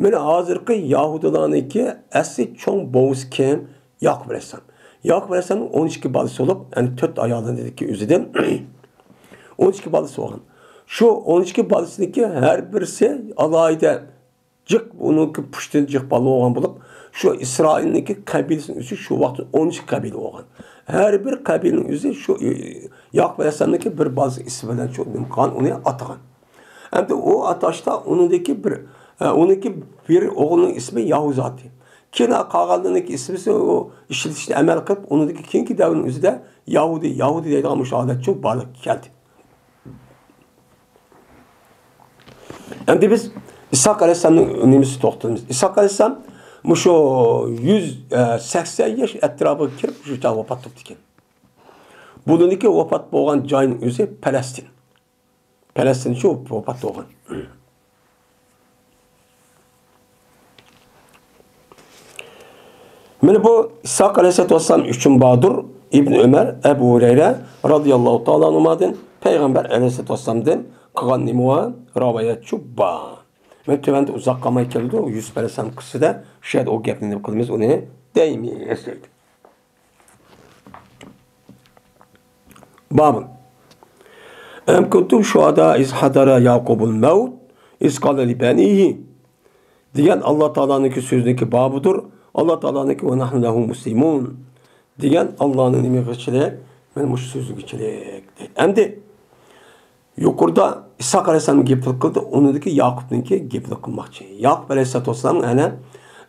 مانا ھازىرقى يەھۇدىيلارنىڭكى ئەسلى چوڭ بوۋىسى كىم؟ ياقۇپ ئەلەيھىسسالام. ياقۇپ ئەلەيھىسسالامنىڭ ئون ئىككى بالىسى بولۇپ، يەنى تۆت ئايالىنىڭكى ئۆزىدىن ئون ئىككى بالىسى بولغان. شۇ ئون ئىككى بالىسىنىڭكى ھەر بىرسى ئالاھىدە جىق، ئۇنىڭكى پۇشتىن جىق بالا بولغان بولۇپ، شۇ ئىسرائىلنىڭكى قەبىلىسىنىڭ ئۆزى شۇ ۋاقىتتا ئون ئىككى قەبىلە بولغان. ھەر بىر قەبىلىنىڭ ئۆزى شۇ، ئى، ياقۇپ ئەلەيھىسسالامنىڭكى بىر بالىسى ئىسمى بىلەن شۇ نېمە قىلغان، ئۇنى ئاتىغان. ئەمدى ئۇ ئاتاشتا ئۇنىڭدىكى بىر، ئە، ئۇنىڭكى بىر ئوغلىنىڭ ئىسمى ياھۇزا ئىدى. كېيىن قالغانلىرىنىڭكى ئىسمىسى ئۇ ئىشلىتىشنى ئەمەل قىلىپ، ئۇنىڭدىكى كېيىنكى دەۋرنىڭ ئۆزىدە يەھۇدىي، يەھۇدىي دەيدىغان مۇشۇ ھالەتچۇ بارلىققا كەلدى. ئەمدى بىز ئىسھاق ئەلەيھىسسالامنىڭ نېمىسى توختىلىمىز. ئىسھاق ئەلەيھىسسالام مۇشۇ يۈز سەكسەن ياش ئەتراپىغا كىرىپ، شۇ چاغ ۋاپات بوپتىكەن. بۇنىڭكى ۋاپات بولغان جاينىڭ ئۆزى پەلەستىن. پەلەستىن شۇ ۋاپات بولغان. مانا بۇ ئىسھاق ئەلەيھىسسالاتۇ ۋەسسالام ئۈچۈن باردۇر. ئىبن ئۆمەر، ئەبۇ ھۇرەيرە رازىياللاھۇ تائالا ئانھۇمادىن پەيغەمبەر ئەلەيھىسسالاتۇ ۋەسسالامدىن قىلغان نېمە بار؟ رىۋايەتچۇ بار. مەن تۆۋەندە ئۇزاق قالماي كېلىدۇ، يۈسۈپ ئەلەيھىسسالام قىسسىسىدا شۇ يەردە ئۇ گەپنى نېمە قىلىمىز، ئۇنى دەيمىز دەيدۇ. بابۇن. ئەم كۇنتۇم شۇھەدا ئىز ھەدەرە يەئقۇبۇل مەۋت ئىز قالە لىبەنىھى دېگەن ئاللا تائالانىڭكى سۆزىنىڭكى بابىدۇر. ئاللا تائالانىڭكى ۋە نەھنۇ لەھۇ مۇسلىمۇن. دېگەن ئاللانىڭ نېمىگىچىلىك؟ مانا مۇشۇ سۆزىگىچىلىك دەيدۇ. ئەمدى يۇقىرىدا ئىسھاق ئەلەيھىسسالامنىڭ گېپىنى قىلدى، ئۇنىڭدىكى ياقۇپنىڭكى گېپىنى قىلماقچى. ياقۇپ ئەلەيھىسسالاتۇ ۋەسسالام ئەنە،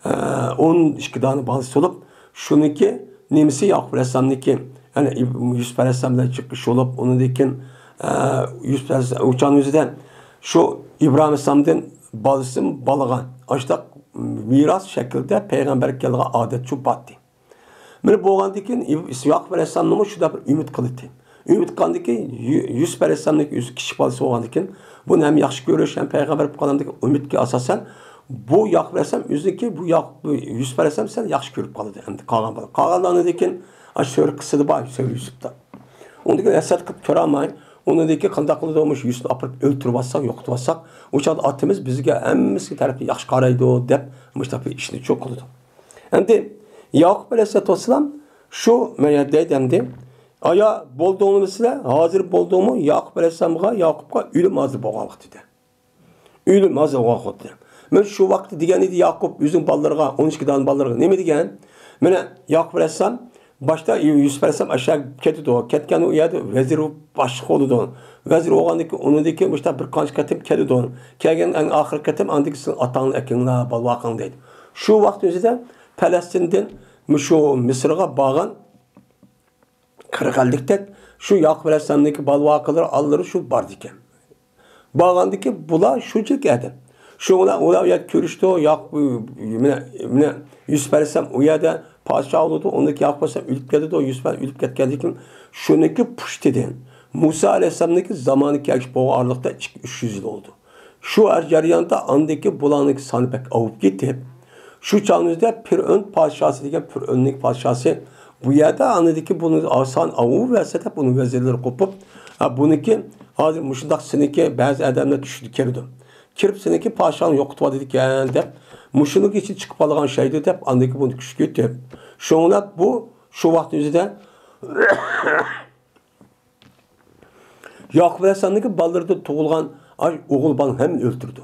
ئە، ئون ئىككى دانە بالىسى بولۇپ، شۇنىڭكى نېمىسى ياقۇپ ئەلەيھىسسالامنىڭكى، يەنى ئىب-، يۈسۈپ ئەلەيھىسسالام بىلەن چىقىش بولۇپ، ئۇنىڭدىن كېيىن، ئە، يۈسۈپ ئەلەيھىسسالام ئۇ چاغنىڭ ئۆزىدە شۇ ئىبراھىم ئەلەيھىسسالامدىن بالىسى بالىغا ئاشتاق مىراس شەكلىدە پەيغەمبەرگە كېلىدىغان ئادەت شۇ باتتى. مانا بولغاندىن كېيىن ياقۇپ ئەلەيھىسسالامنىمۇ شۇنداق بىر ئۈمىد قىلدى. ئۈمىد قىلغاندىن كېيىن يۈ-، يۈسۈپ ئەلەيھىسسالامنىڭكى ئۆزى كىچىك بالىسى بولغاندىن كېيىن بۇنى ھەم ياخشى كۆرۈش، ھەم پەيغەمبەر بولۇپ قالغاندىكىن ئۈمىدكە ئاساسەن بۇ ياقۇپ ئەلەيھىسسالام ئۆزىنىڭكى بۇ ياق-، بۇ يۈسۈپ ئەلەيھىسسالام سەل ياخشى كۆرۈپ قالدى. ئەمدى قالغان بالا. قالغانلار ئاندىن كېيىن ئاشۇ سۈرە قىسسىدا بار، سۈرە يۈسۈپتە. ئۇنىڭدىن كېيىن ھەسەت قىلىپ تۇرالماي، ئۇنىڭدىن كېيىن قانداق قىلىدۇ؟ مۇشۇ يۈسۈپنى ئاپىرىپ ئۆلتۈرۈۋاتساق، يوقىتىۋاتساق، ئۇ چاغدا ئاتىمىز بىزگە ھەممىسى تەرەپتىن ياخشى قارايدۇ، دەپ مۇشۇنداق بىر ئىشنى چۇ قىلىدۇ. ئەمدى ياقۇپ ئەلەيھىسسالاتۇ ۋەسسالام شۇ مەيەردە دەيدۇ ئەمدى، ئايا، بولدۇڭمۇ سىلەر؟ ھازىر بولدۇڭمۇ؟ ياقۇپ ئەلەيھىسسالامغا، ياقۇپقا ئۆلۈم ھازىر بولغان ۋاقتىدا. ئۆلۈم ھازىر بولغان ۋاقتىدا. مەن شۇ ۋاقىتتا دېگەن ئىدى ياقۇپ ئۆزىنىڭ بالىلىرىغا، ئون ئىككى دانە بالىلىرىغا نېمە دېگەن؟ مانا ياقۇپ ئەلەيھىسسالام باشتا يۈسۈپ ئەلەيھىسسالام ئاشۇ يەرگە كېتىدۇ. كەتكەندە ئۇ يەردە ۋەزىر باشلىق بولىدۇ. ۋەزىر بولغاندىن كېيىن ئۇنىڭدىن كېيىن مۇشۇنداق بىر قانچە قېتىم كېلىدۇ. كەلگەن ئەڭ ئاخىرقى قېتىم ئاندىن كېيىن سىزنىڭ ئاتاڭنى ئەكىڭلار، بالىۋاقىڭ دەيدۇ. شۇ ۋاقىت ئۆزىدە پەلەستىندىن مۇشۇ مىسىرغا بارغان قىرىق ئەللىكتەك شۇ ياقۇپ ئەلەيھىسسالامنىڭكى بالىۋاقىلىرى، ئانىلىرى شۇ باردىكەن. بارغاندىكى بۇلار شۇنچىلىك ئادەم. شۇ بىلەن ئۇلار يەنە كۆرۈشتى. ياق، مانا، مانا يۈسۈپ ئەلەيھىسسالام ئۇ يەردە پادىشاھ بولىدۇ. ئۇنىڭدىن كېيىن ياقۇپ ئەلەيھىسسالام ئۆلۈپ كېتىدۇ. يۈسۈپ ئەلەيھىسسالام ئۆلۈپ كەتكەندىن كېيىن شۇنىڭكى پۇشتىدىن مۇسا ئەلەيھىسسالامنىڭكى زامانى كەلگۈچە بولغان ئارىلىقتا ئىككى، ئۈچ يۈز يىل بولىدۇ. شۇ جەرياندا ئاندىكى بۇلارنىڭكى سانى بەك ئاۋۇپ كېتىپ، شۇ چاغنىڭ ئۆزىدە پىرئون پادىشاسى دېگەن پىرئوننىڭ پادىشاسى بۇ يەردە ئاندىكى بۇنى سان ئاۋۇپ بەرسە دەپ ئۇنىڭ ۋەزىرلىرى قوپۇپ، ھە، بۇنىڭكى ھازىر مۇشۇنداق سېنىڭكى بەزى ئادەملەر چۈشىدە كىرىدۇ. كىرىپ سېنىڭكى پادىشاھنى يوقىتىۋاتىدىكەن دەپ، مۇشۇنىڭ ئىچىدىن چىقىپ قالىدىغان شەيدۇ دەپ ئاندىكى بۇنى كۈچ كېتىپ. شۇڭلاپ بۇ شۇ ۋاقىت ئۆزىدە ياقۇپ ئەلەيھىسسالامنىڭكى بالىلىرىدىن تۇغۇلغان ئاي ئوغۇل بالىنى ھەممىنى ئۆلتۈرىدۇ.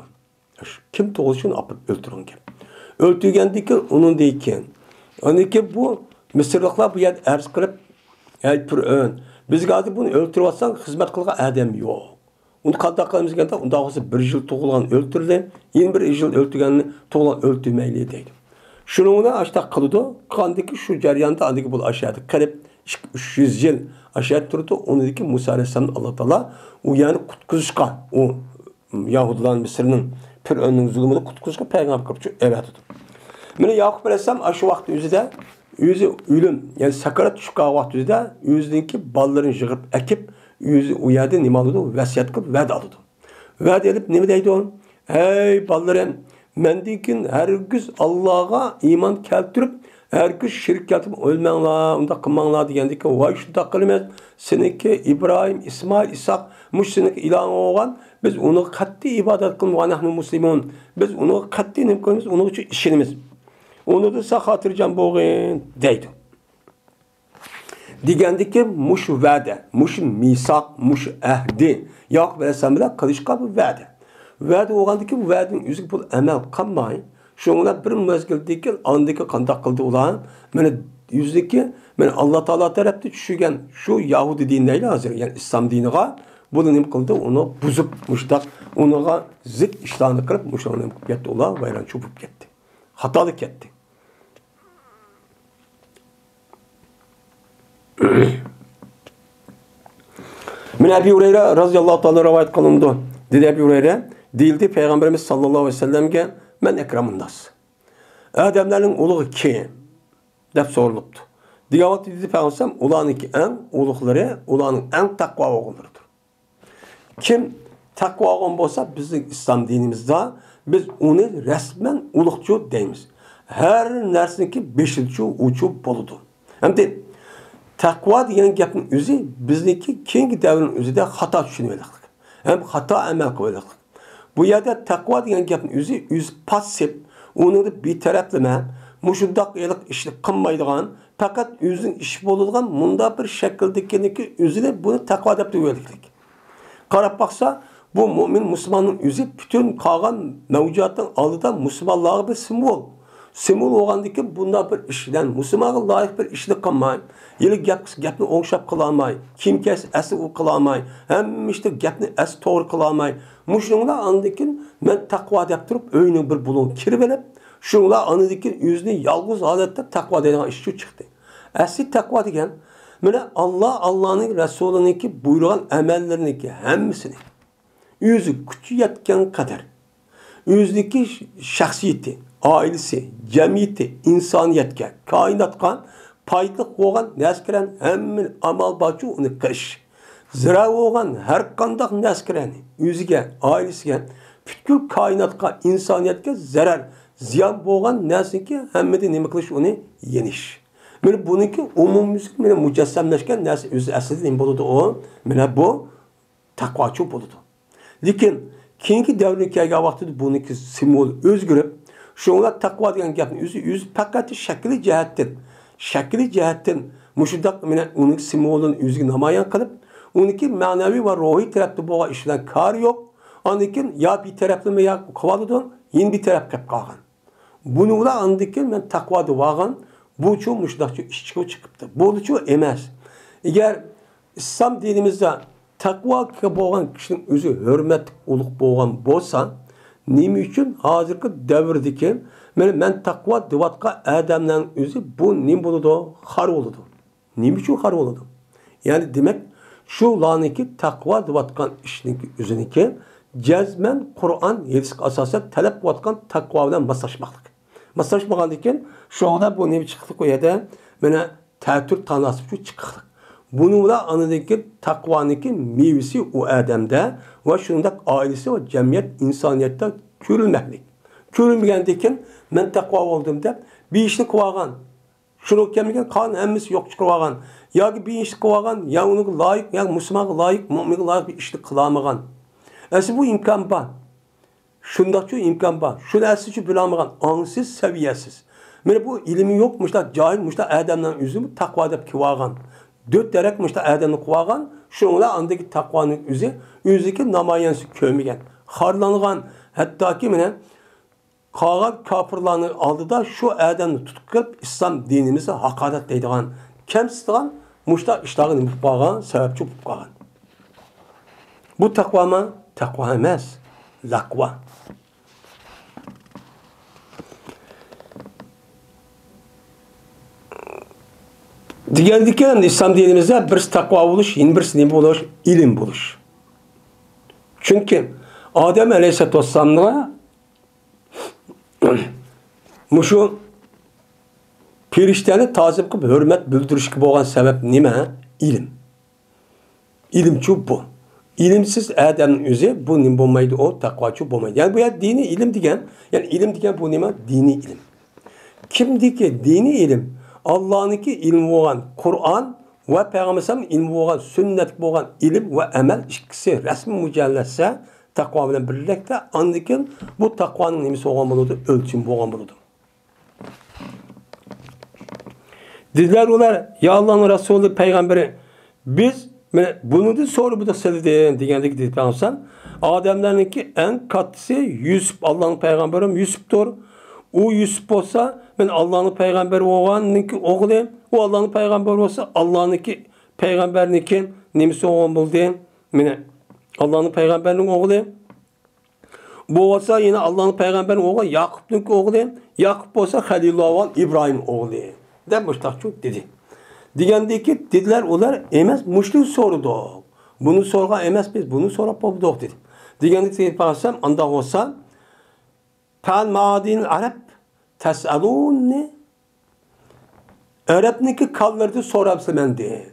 كىم تۇغۇلسۇن ئاپىرىپ ئۆلتۈرگەن گەپ. ئۆلتۈرگەندىن كېيىن، ئۇنىڭدىن كېيىن، ئاندىن كېيىن بۇ مىسىرلىقلار بۇ يەردە ئەرز قىلىپ، ئەي پىرئۆن، بىزگە ھازىر بۇنى ئۆلتۈرۈۋاتساڭ خىزمەت قىلغان ئادەم يوق. ئۇنى قانداق قىلىمىز دېگەندە، ئۇنداق بولسا بىر يىل تۇغۇلغان ئۆلتۈرىلى، يەنە بىر يىل ئۆلتۈرگەننى تۇغۇلغان ئۆلتۈرمەيلى دەيدۇ. شۇنىڭ بىلەن ئاشتاق قىلىدۇ. قىلغاندىن كېيىن شۇ جەرياندا ئاندىكى بۇ ئاشۇ يەردە قېلىپ، ئىككى، ئۈچ يۈز يىل ئاشۇ يەردە تۇرىدۇ. ئۇنىڭدىن كېيىن مۇسا ئەلەيھىسسالامنى ئاللا تائالا ئۇ يەرنى قۇتقۇزۇشقا، ئۇ يەھۇدىيلار مىسىرنىڭ پىرئۆننىڭ زۇلۇمىدىن قۇتقۇزۇشقا پەيغەمبەر قىلىپ ئەۋەتىدۇ. مانا ياقۇپ ئەلەيھىسسالام ئاشۇ ۋاقىت ئۆزىدە ئۆزى ئۆلۈم، يەنى سەكرات چۈشۈپ قالغان ۋاقىت ئۆزىدە ئۆزىنىڭكى بالىلىرىنى يىغىپ ئەكىپ، ئۆزى ئۇ يەردە نېمە ئالىدۇ؟ ۋەسىيەت قىلىپ ۋەدە ئالىدۇ. ۋەدە ئېلىپ نېمە دەيدۇ؟ ھەي بالىلىرىم، مەندىن كېيىن ھەرگىز ئاللاغا ئىمان كەلتۈرۈپ، ھەرگىز شېرىك كەلتۈرۈپ ئۆلمەڭلار، ئۇنداق قىلماڭلار دېگەندىكىن، ۋاي شۇنداق قىلىمىز، سېنىڭكى ئىبراھىم، ئىسمائىل، ئىسھاق، مۇشۇ سېنىڭكى ئىلاھىڭ بولغان، بىز ئۇنىڭغا قەتئىي ئىبادەت قىلىمىز، ۋە نەھنۇ مۇسلىمۇن، بىز ئۇنىڭغا قەتئىي نېمە قىلىمىز، ئۇنىڭ ئۈچۈن ئىشىنىمىز. ئۇنىڭدىن سەن خاتىرجەم بولغىن دەيدۇ. دېگەندىكى مۇشۇ ۋەدە، مۇشۇ مىساق، مۇشۇ ئەھدى، ياقۇپ ئەلەيھىسسالام بىلەن قىلىشقان بۇ ۋەدە. ۋەدە بولغاندىكى بۇ ۋەدىنىڭ ئۆزىگە بۇ ئەمەل قىلماي، شۇنىڭ بىلەن بىر مەزگىلدىن كېيىن ئاندىكى قانداق قىلدى ئۇلار؟ مانا ئۆزىنىڭكى، مانا ئاللا تائالا تەرەپتىن چۈشۈرگەن شۇ يەھۇدىي دىنى دەيلى ھازىر، يەنى ئىسلام دىنىغا بۇنى نېمە قىلدى؟ ئۇنى بۇزۇپ، مۇشۇنداق ئۇنىڭغا زىت ئىشلارنى قىلىپ، مۇشۇنى نېمە قىلىپ كەتتى؟ ئۇلار ۋەيرانچى بولۇپ كەتتى. خاتالىق كەتتى. مانا ئەبى ھۇرەيرە رازىياللاھۇ تائالا رىۋايەت قىلىنىدۇ. دېدى ئەبى ھۇرەيرە، دېيىلدى پەيغەمبىرىمىز ساللاللاھۇ ئەلەيھى ۋەسەللەمگە، مەن ئەكرەمۇنناس، ئادەملەرنىڭ ئۇلۇغى كىم؟ دەپ سورىلىپتۇ. دېگەن ۋاقىتتا دېدى پەيغەمبەر، ئۇلارنىڭكى ئەڭ ئۇلۇغلىرى، ئۇلارنىڭ ئەڭ تەقۋا بولغانلىرىدۇر. كىم تەقۋا بولغان بولسا، بىزنىڭ ئىسلام دىنىمىزدا بىز ئۇنى رەسمەن ئۇلۇغچۇ دەيمىز. ھەر نەرسىنىڭكى بېشىدىچۇ ئۇچۇ بولىدۇ. ئەمدى تەقۋا دېگەن گەپنىڭ ئۆزى بىزنىڭكى كېيىنكى دەۋرنىڭ ئۆزىدە خاتا چۈشىنىۋېلىقلىق ھەم خاتا ئەمەل قىلىۋېلىقلىق. بۇ يەردە تەقۋا دېگەن گەپنىڭ ئۆزى، ئۆزى پاسسىپ، ئۇنىڭدا بىتەرەپلىمە، مۇشۇنداق ھېلىقى ئىشنى قىلمايدىغان، پەقەت ئۆزىنىڭ ئىشى بولىدىغان مۇنداق بىر شەكىلدىكىنىكى ئۆزىنى بۇنى تەقۋا دەپ دېيىۋېلىقلىق. قاراپ باقسا، بۇ مۆمىن مۇسۇلماننىڭ ئۆزى پۈتۈن قالغان مەۋجۇداتنىڭ ئالدىدا مۇسۇلمانلارغا بىر سىمۋول. سىمۋول بولغاندىكىن بۇنداق بىر ئىش بىلەن مۇسۇلمانغا لايىق بىر ئىشنى قىلماي، ھېلى گەپ قىلسا گەپنى ئوڭشاپ قىلالماي، كىيىم كىيسە ئەسلى ئۇ قىلالماي، ھەممە ئىشتا گەپنى ئەسلى توغرا قىلالماي، مۇشۇنىڭلار ئاندىن كېيىن مەن تەقۋا دەپ تۇرۇپ ئۆينىڭ بىر بۇلۇڭىغا كىرىۋېلىپ، شۇنىڭلار ئاندىن كېيىن ئۆزىنى يالغۇز ھالەتتە تەقۋا دەيدىغان ئىشچۇ چىقتى. ئەسلى تەقۋا دېگەن مانا ئاللا، ئاللانىڭ رەسۇلىنىڭكى بۇيرۇغان ئەمەللىرىنىڭكى ھەممىسىنى ئۆزى كۈچى يەتكەن قەدەر ئۆزىنىڭكى شەخسىيىتى، ئائىلىسى، جەمئىيىتى، ئىنسانىيەتكە، كائىناتقا پايدىلىق بولغان نەرسىلەرنى ھەممىنى ئامال بارچە ئۇنى قىلىش. زەرەر بولغان ھەر قانداق نەرسىلەرنى ئۆزىگە، ئائىلىسىگە، پۈتكۈل كائىناتقا، ئىنسانىيەتكە زەرەر، زىيان بولغان نەرسىنىڭكى ھەممىدىن نېمە قىلىش، ئۇنى يېنىش. مانا بۇنىڭكى ئومۇميۈزلۈك مانا مۇجەسسەملەشكەن نەرسە ئۆزى ئەسلىدە نېمە بولىدۇ ئۇ؟ مانا بۇ تەقۋاچۇ بولىدۇ. لېكىن كېيىنكى دەۋرگە كەلگەن ۋاقتىدا بۇنىڭكى سىمۋولى ئۆزگىرىپ، شۇڭا تەقۋا دېگەن گەپنى ئۆزى، ئۆزى پەقەت شەكلىي جەھەتتىن، شەكلىي جەھەتتىن مۇشۇنداق مانا ئۇنىڭ سىمۋولىنى ئۆزىگە نامايان قىلىپ، ئۇنىڭكى مەنىۋى ۋە روھىي تەرەپتە بولغان ئىش بىلەن كارى يوق. ئاندىن كېيىن يا بىر تەرەپلىمە يا قىلىۋالىدۇ، يەنە بىر تەرەپ قېلىپ قالغان. بۇنى ئۇلار ئاندىن كېيىن مەن تەقۋا دەۋالغان، بۇچۇ مۇشۇنداقچۇ ئىشچۇ چىقىپتۇ. بولدىچۇ ئەمەس. ئەگەر ئىسلام دىنىمىزدا تەقۋا بولغان كىشىنىڭ ئۆزى ھۆرمەتلىك، ئۇلۇغ بولغان بولسا، نېمە ئۈچۈن ھازىرقى دەۋردىكى مانا مەن تەقۋا دەۋاتقان ئادەملەرنىڭ ئۆزى بۇ نېمە بولىدۇ؟ خار بولىدۇ. نېمە ئۈچۈن خار بولىدۇ؟ يەنى دېمەك، شۇلارنىڭكى تەقۋا دەۋاتقان ئىشنىڭكى ئۆزىنىڭكى جەزمەن قۇرئان، ھەدىسكە ئاساسەن تەلەپ قىلىۋاتقان تەقۋا بىلەن ماسلاشماقلىق. ماسلاشمىغاندىن كېيىن شۇڭا بۇ نېمە چىقىقلىق ئۇ يەردە؟ مانا تەتۈر تاناسۇبچۇ چىقىقلىق. بۇنىڭ بىلەن ئاندىن كېيىن تەقۋانىڭكى مېۋىسى ئۇ ئادەمدە ۋە شۇنداق ئائىلىسى ۋە جەمئىيەت، ئىنسانىيەتتە كۆرۈلمەكلىك. كۆرۈلمىگەندىن كېيىن مەن تەقۋا بولدۇم دەپ بىر ئىشنى قىلىۋالغان. شۇنىڭ كەلمىگەن قالغان ھەممىسى يوق چىقىرىۋالغان. ياكى بىر ئىشنى قىلىۋالغان، يا ئۇنىڭغا لايىق، يا مۇسۇلمانغا لايىق، مۆمىنگە لايىق بىر ئىشنى قىلالمىغان. ئەسلى بۇ ئىمكان بار. شۇنداقچۇ ئىمكان بار. شۇ نەرسىچۇ بىلالمىغان، ئاڭسىز، سەۋىيەسىز. مانا بۇ ئىلمى يوق، مۇشۇنداق جاھىل، مۇشۇنداق ئادەمنىڭ ئۆزىمۇ تەقۋا دەپ كېلىۋالغان. دۆت دەرەك مۇشۇنداق ئادەمنى قىلىۋالغان. شۇنىڭ بىلەن ئاندىكى تەقۋانىڭ ئۆزى، ئۆزىدىكى نامايەنسى كۆرمىگەن. خارلانغان، ھەتتاكى مانا قالغان كاپىرلارنىڭ ئالدىدا شۇ ئادەمنى تۇتۇپ كېلىپ، ئىسلام دىنىمىزنى ھاقارەتلەيدىغان، كەمسىتىدىغان مۇشۇنداق ئىشلارغا نېمە بولۇپ قالغان؟ سەۋەبچى بولۇپ قالغان. بۇ تەقۋامۇ؟ تەقۋا ئەمەس. لەقۋا. دېگەندىكىن، ئىسلام دىنىمىزدا بىرسى تەقۋا بولۇش، يەنە بىرسى نېمە بولۇش؟ ئىلىم بولۇش. چۈنكى ئادەم ئەلەيھىسسالاتۇ ۋەسسالامغا مۇشۇ پېرىشتەنى تازىم قىلىپ ھۆرمەت بىلدۈرۈشكە بولغان سەۋەب نېمە؟ ئىلىم. ئىلىمچۇ بۇ. ئىلىمسىز ئادەمنىڭ ئۆزى بۇ نېمە بولمايدۇ؟ ئۇ تەقۋاچۇ بولمايدۇ. يەنى بۇ يەردە دىنىي ئىلىم دېگەن، يەنى ئىلىم دېگەن بۇ نېمە؟ دىنىي ئىلىم. كىمدىكى دىنىي ئىلىم؟ ئاللانىڭكى ئىلمى بولغان قۇرئان ۋە پەيغەمبەر ئەلەيھىسسالام ئىلمى بولغان، سۈننەتكە بولغان ئىلىم ۋە ئەمەل ئىككىسى رەسمىي مۇجەللەتسە، تەقۋا بىلەن بىرلىكتە، ئاندىن كېيىن بۇ تەقۋانىڭ نېمىسى بولغان بولىدۇ؟ ئۆلچىمى بولغان بولىدۇ. دېدىلەر ئۇلار، يا ئاللانىڭ رەسۇلى، پەيغەمبىرى، بىز مانا بۇنىڭدىن سورىمىدۇق سىلىدىن، دېگەندىكىن دېدى پەيغەمبەر، ئادەملەرنىڭكى ئەڭ كاتتىسى يۈسۈپ، ئاللانىڭ پەيغەمبىرىمۇ يۈسۈپتۇر. ئۇ يۈسۈپ بولسا، مانا ئاللانىڭ پەيغەمبىرى بولغاننىڭكى ئوغلى، ئۇ ئاللانىڭ پەيغەمبىرى بولسا، ئاللانىڭكى پەيغەمبەرنىڭكى نېمىسى بولغان بولدى؟ مانا ئاللانىڭ پەيغەمبەرنىڭ ئوغلى. بولسا يەنە ئاللانىڭ پەيغەمبەرنىڭ ئوغلى ياقۇپنىڭكى ئوغلى، ياقۇپ بولسا خەلىلۇللا بولغان ئىبراھىم ئوغلى، دەپ مۇشتاقچۇ دېدى. دېگەندىكى دېدىلەر ئۇلار، ئەمەس، مۇشتىن سورىدۇق. بۇنى سورىغان ئەمەس، بىز بۇنى سوراپ بولمىدۇق، دېدى. دېگەندىكى دېيىپ قالسام، ئانداق بولسا، پەن مادىن ئەرەب تەسئەلۇننى، ئەرەبنىڭكى كاللىرىدىن سورامسىلەر مەندىن،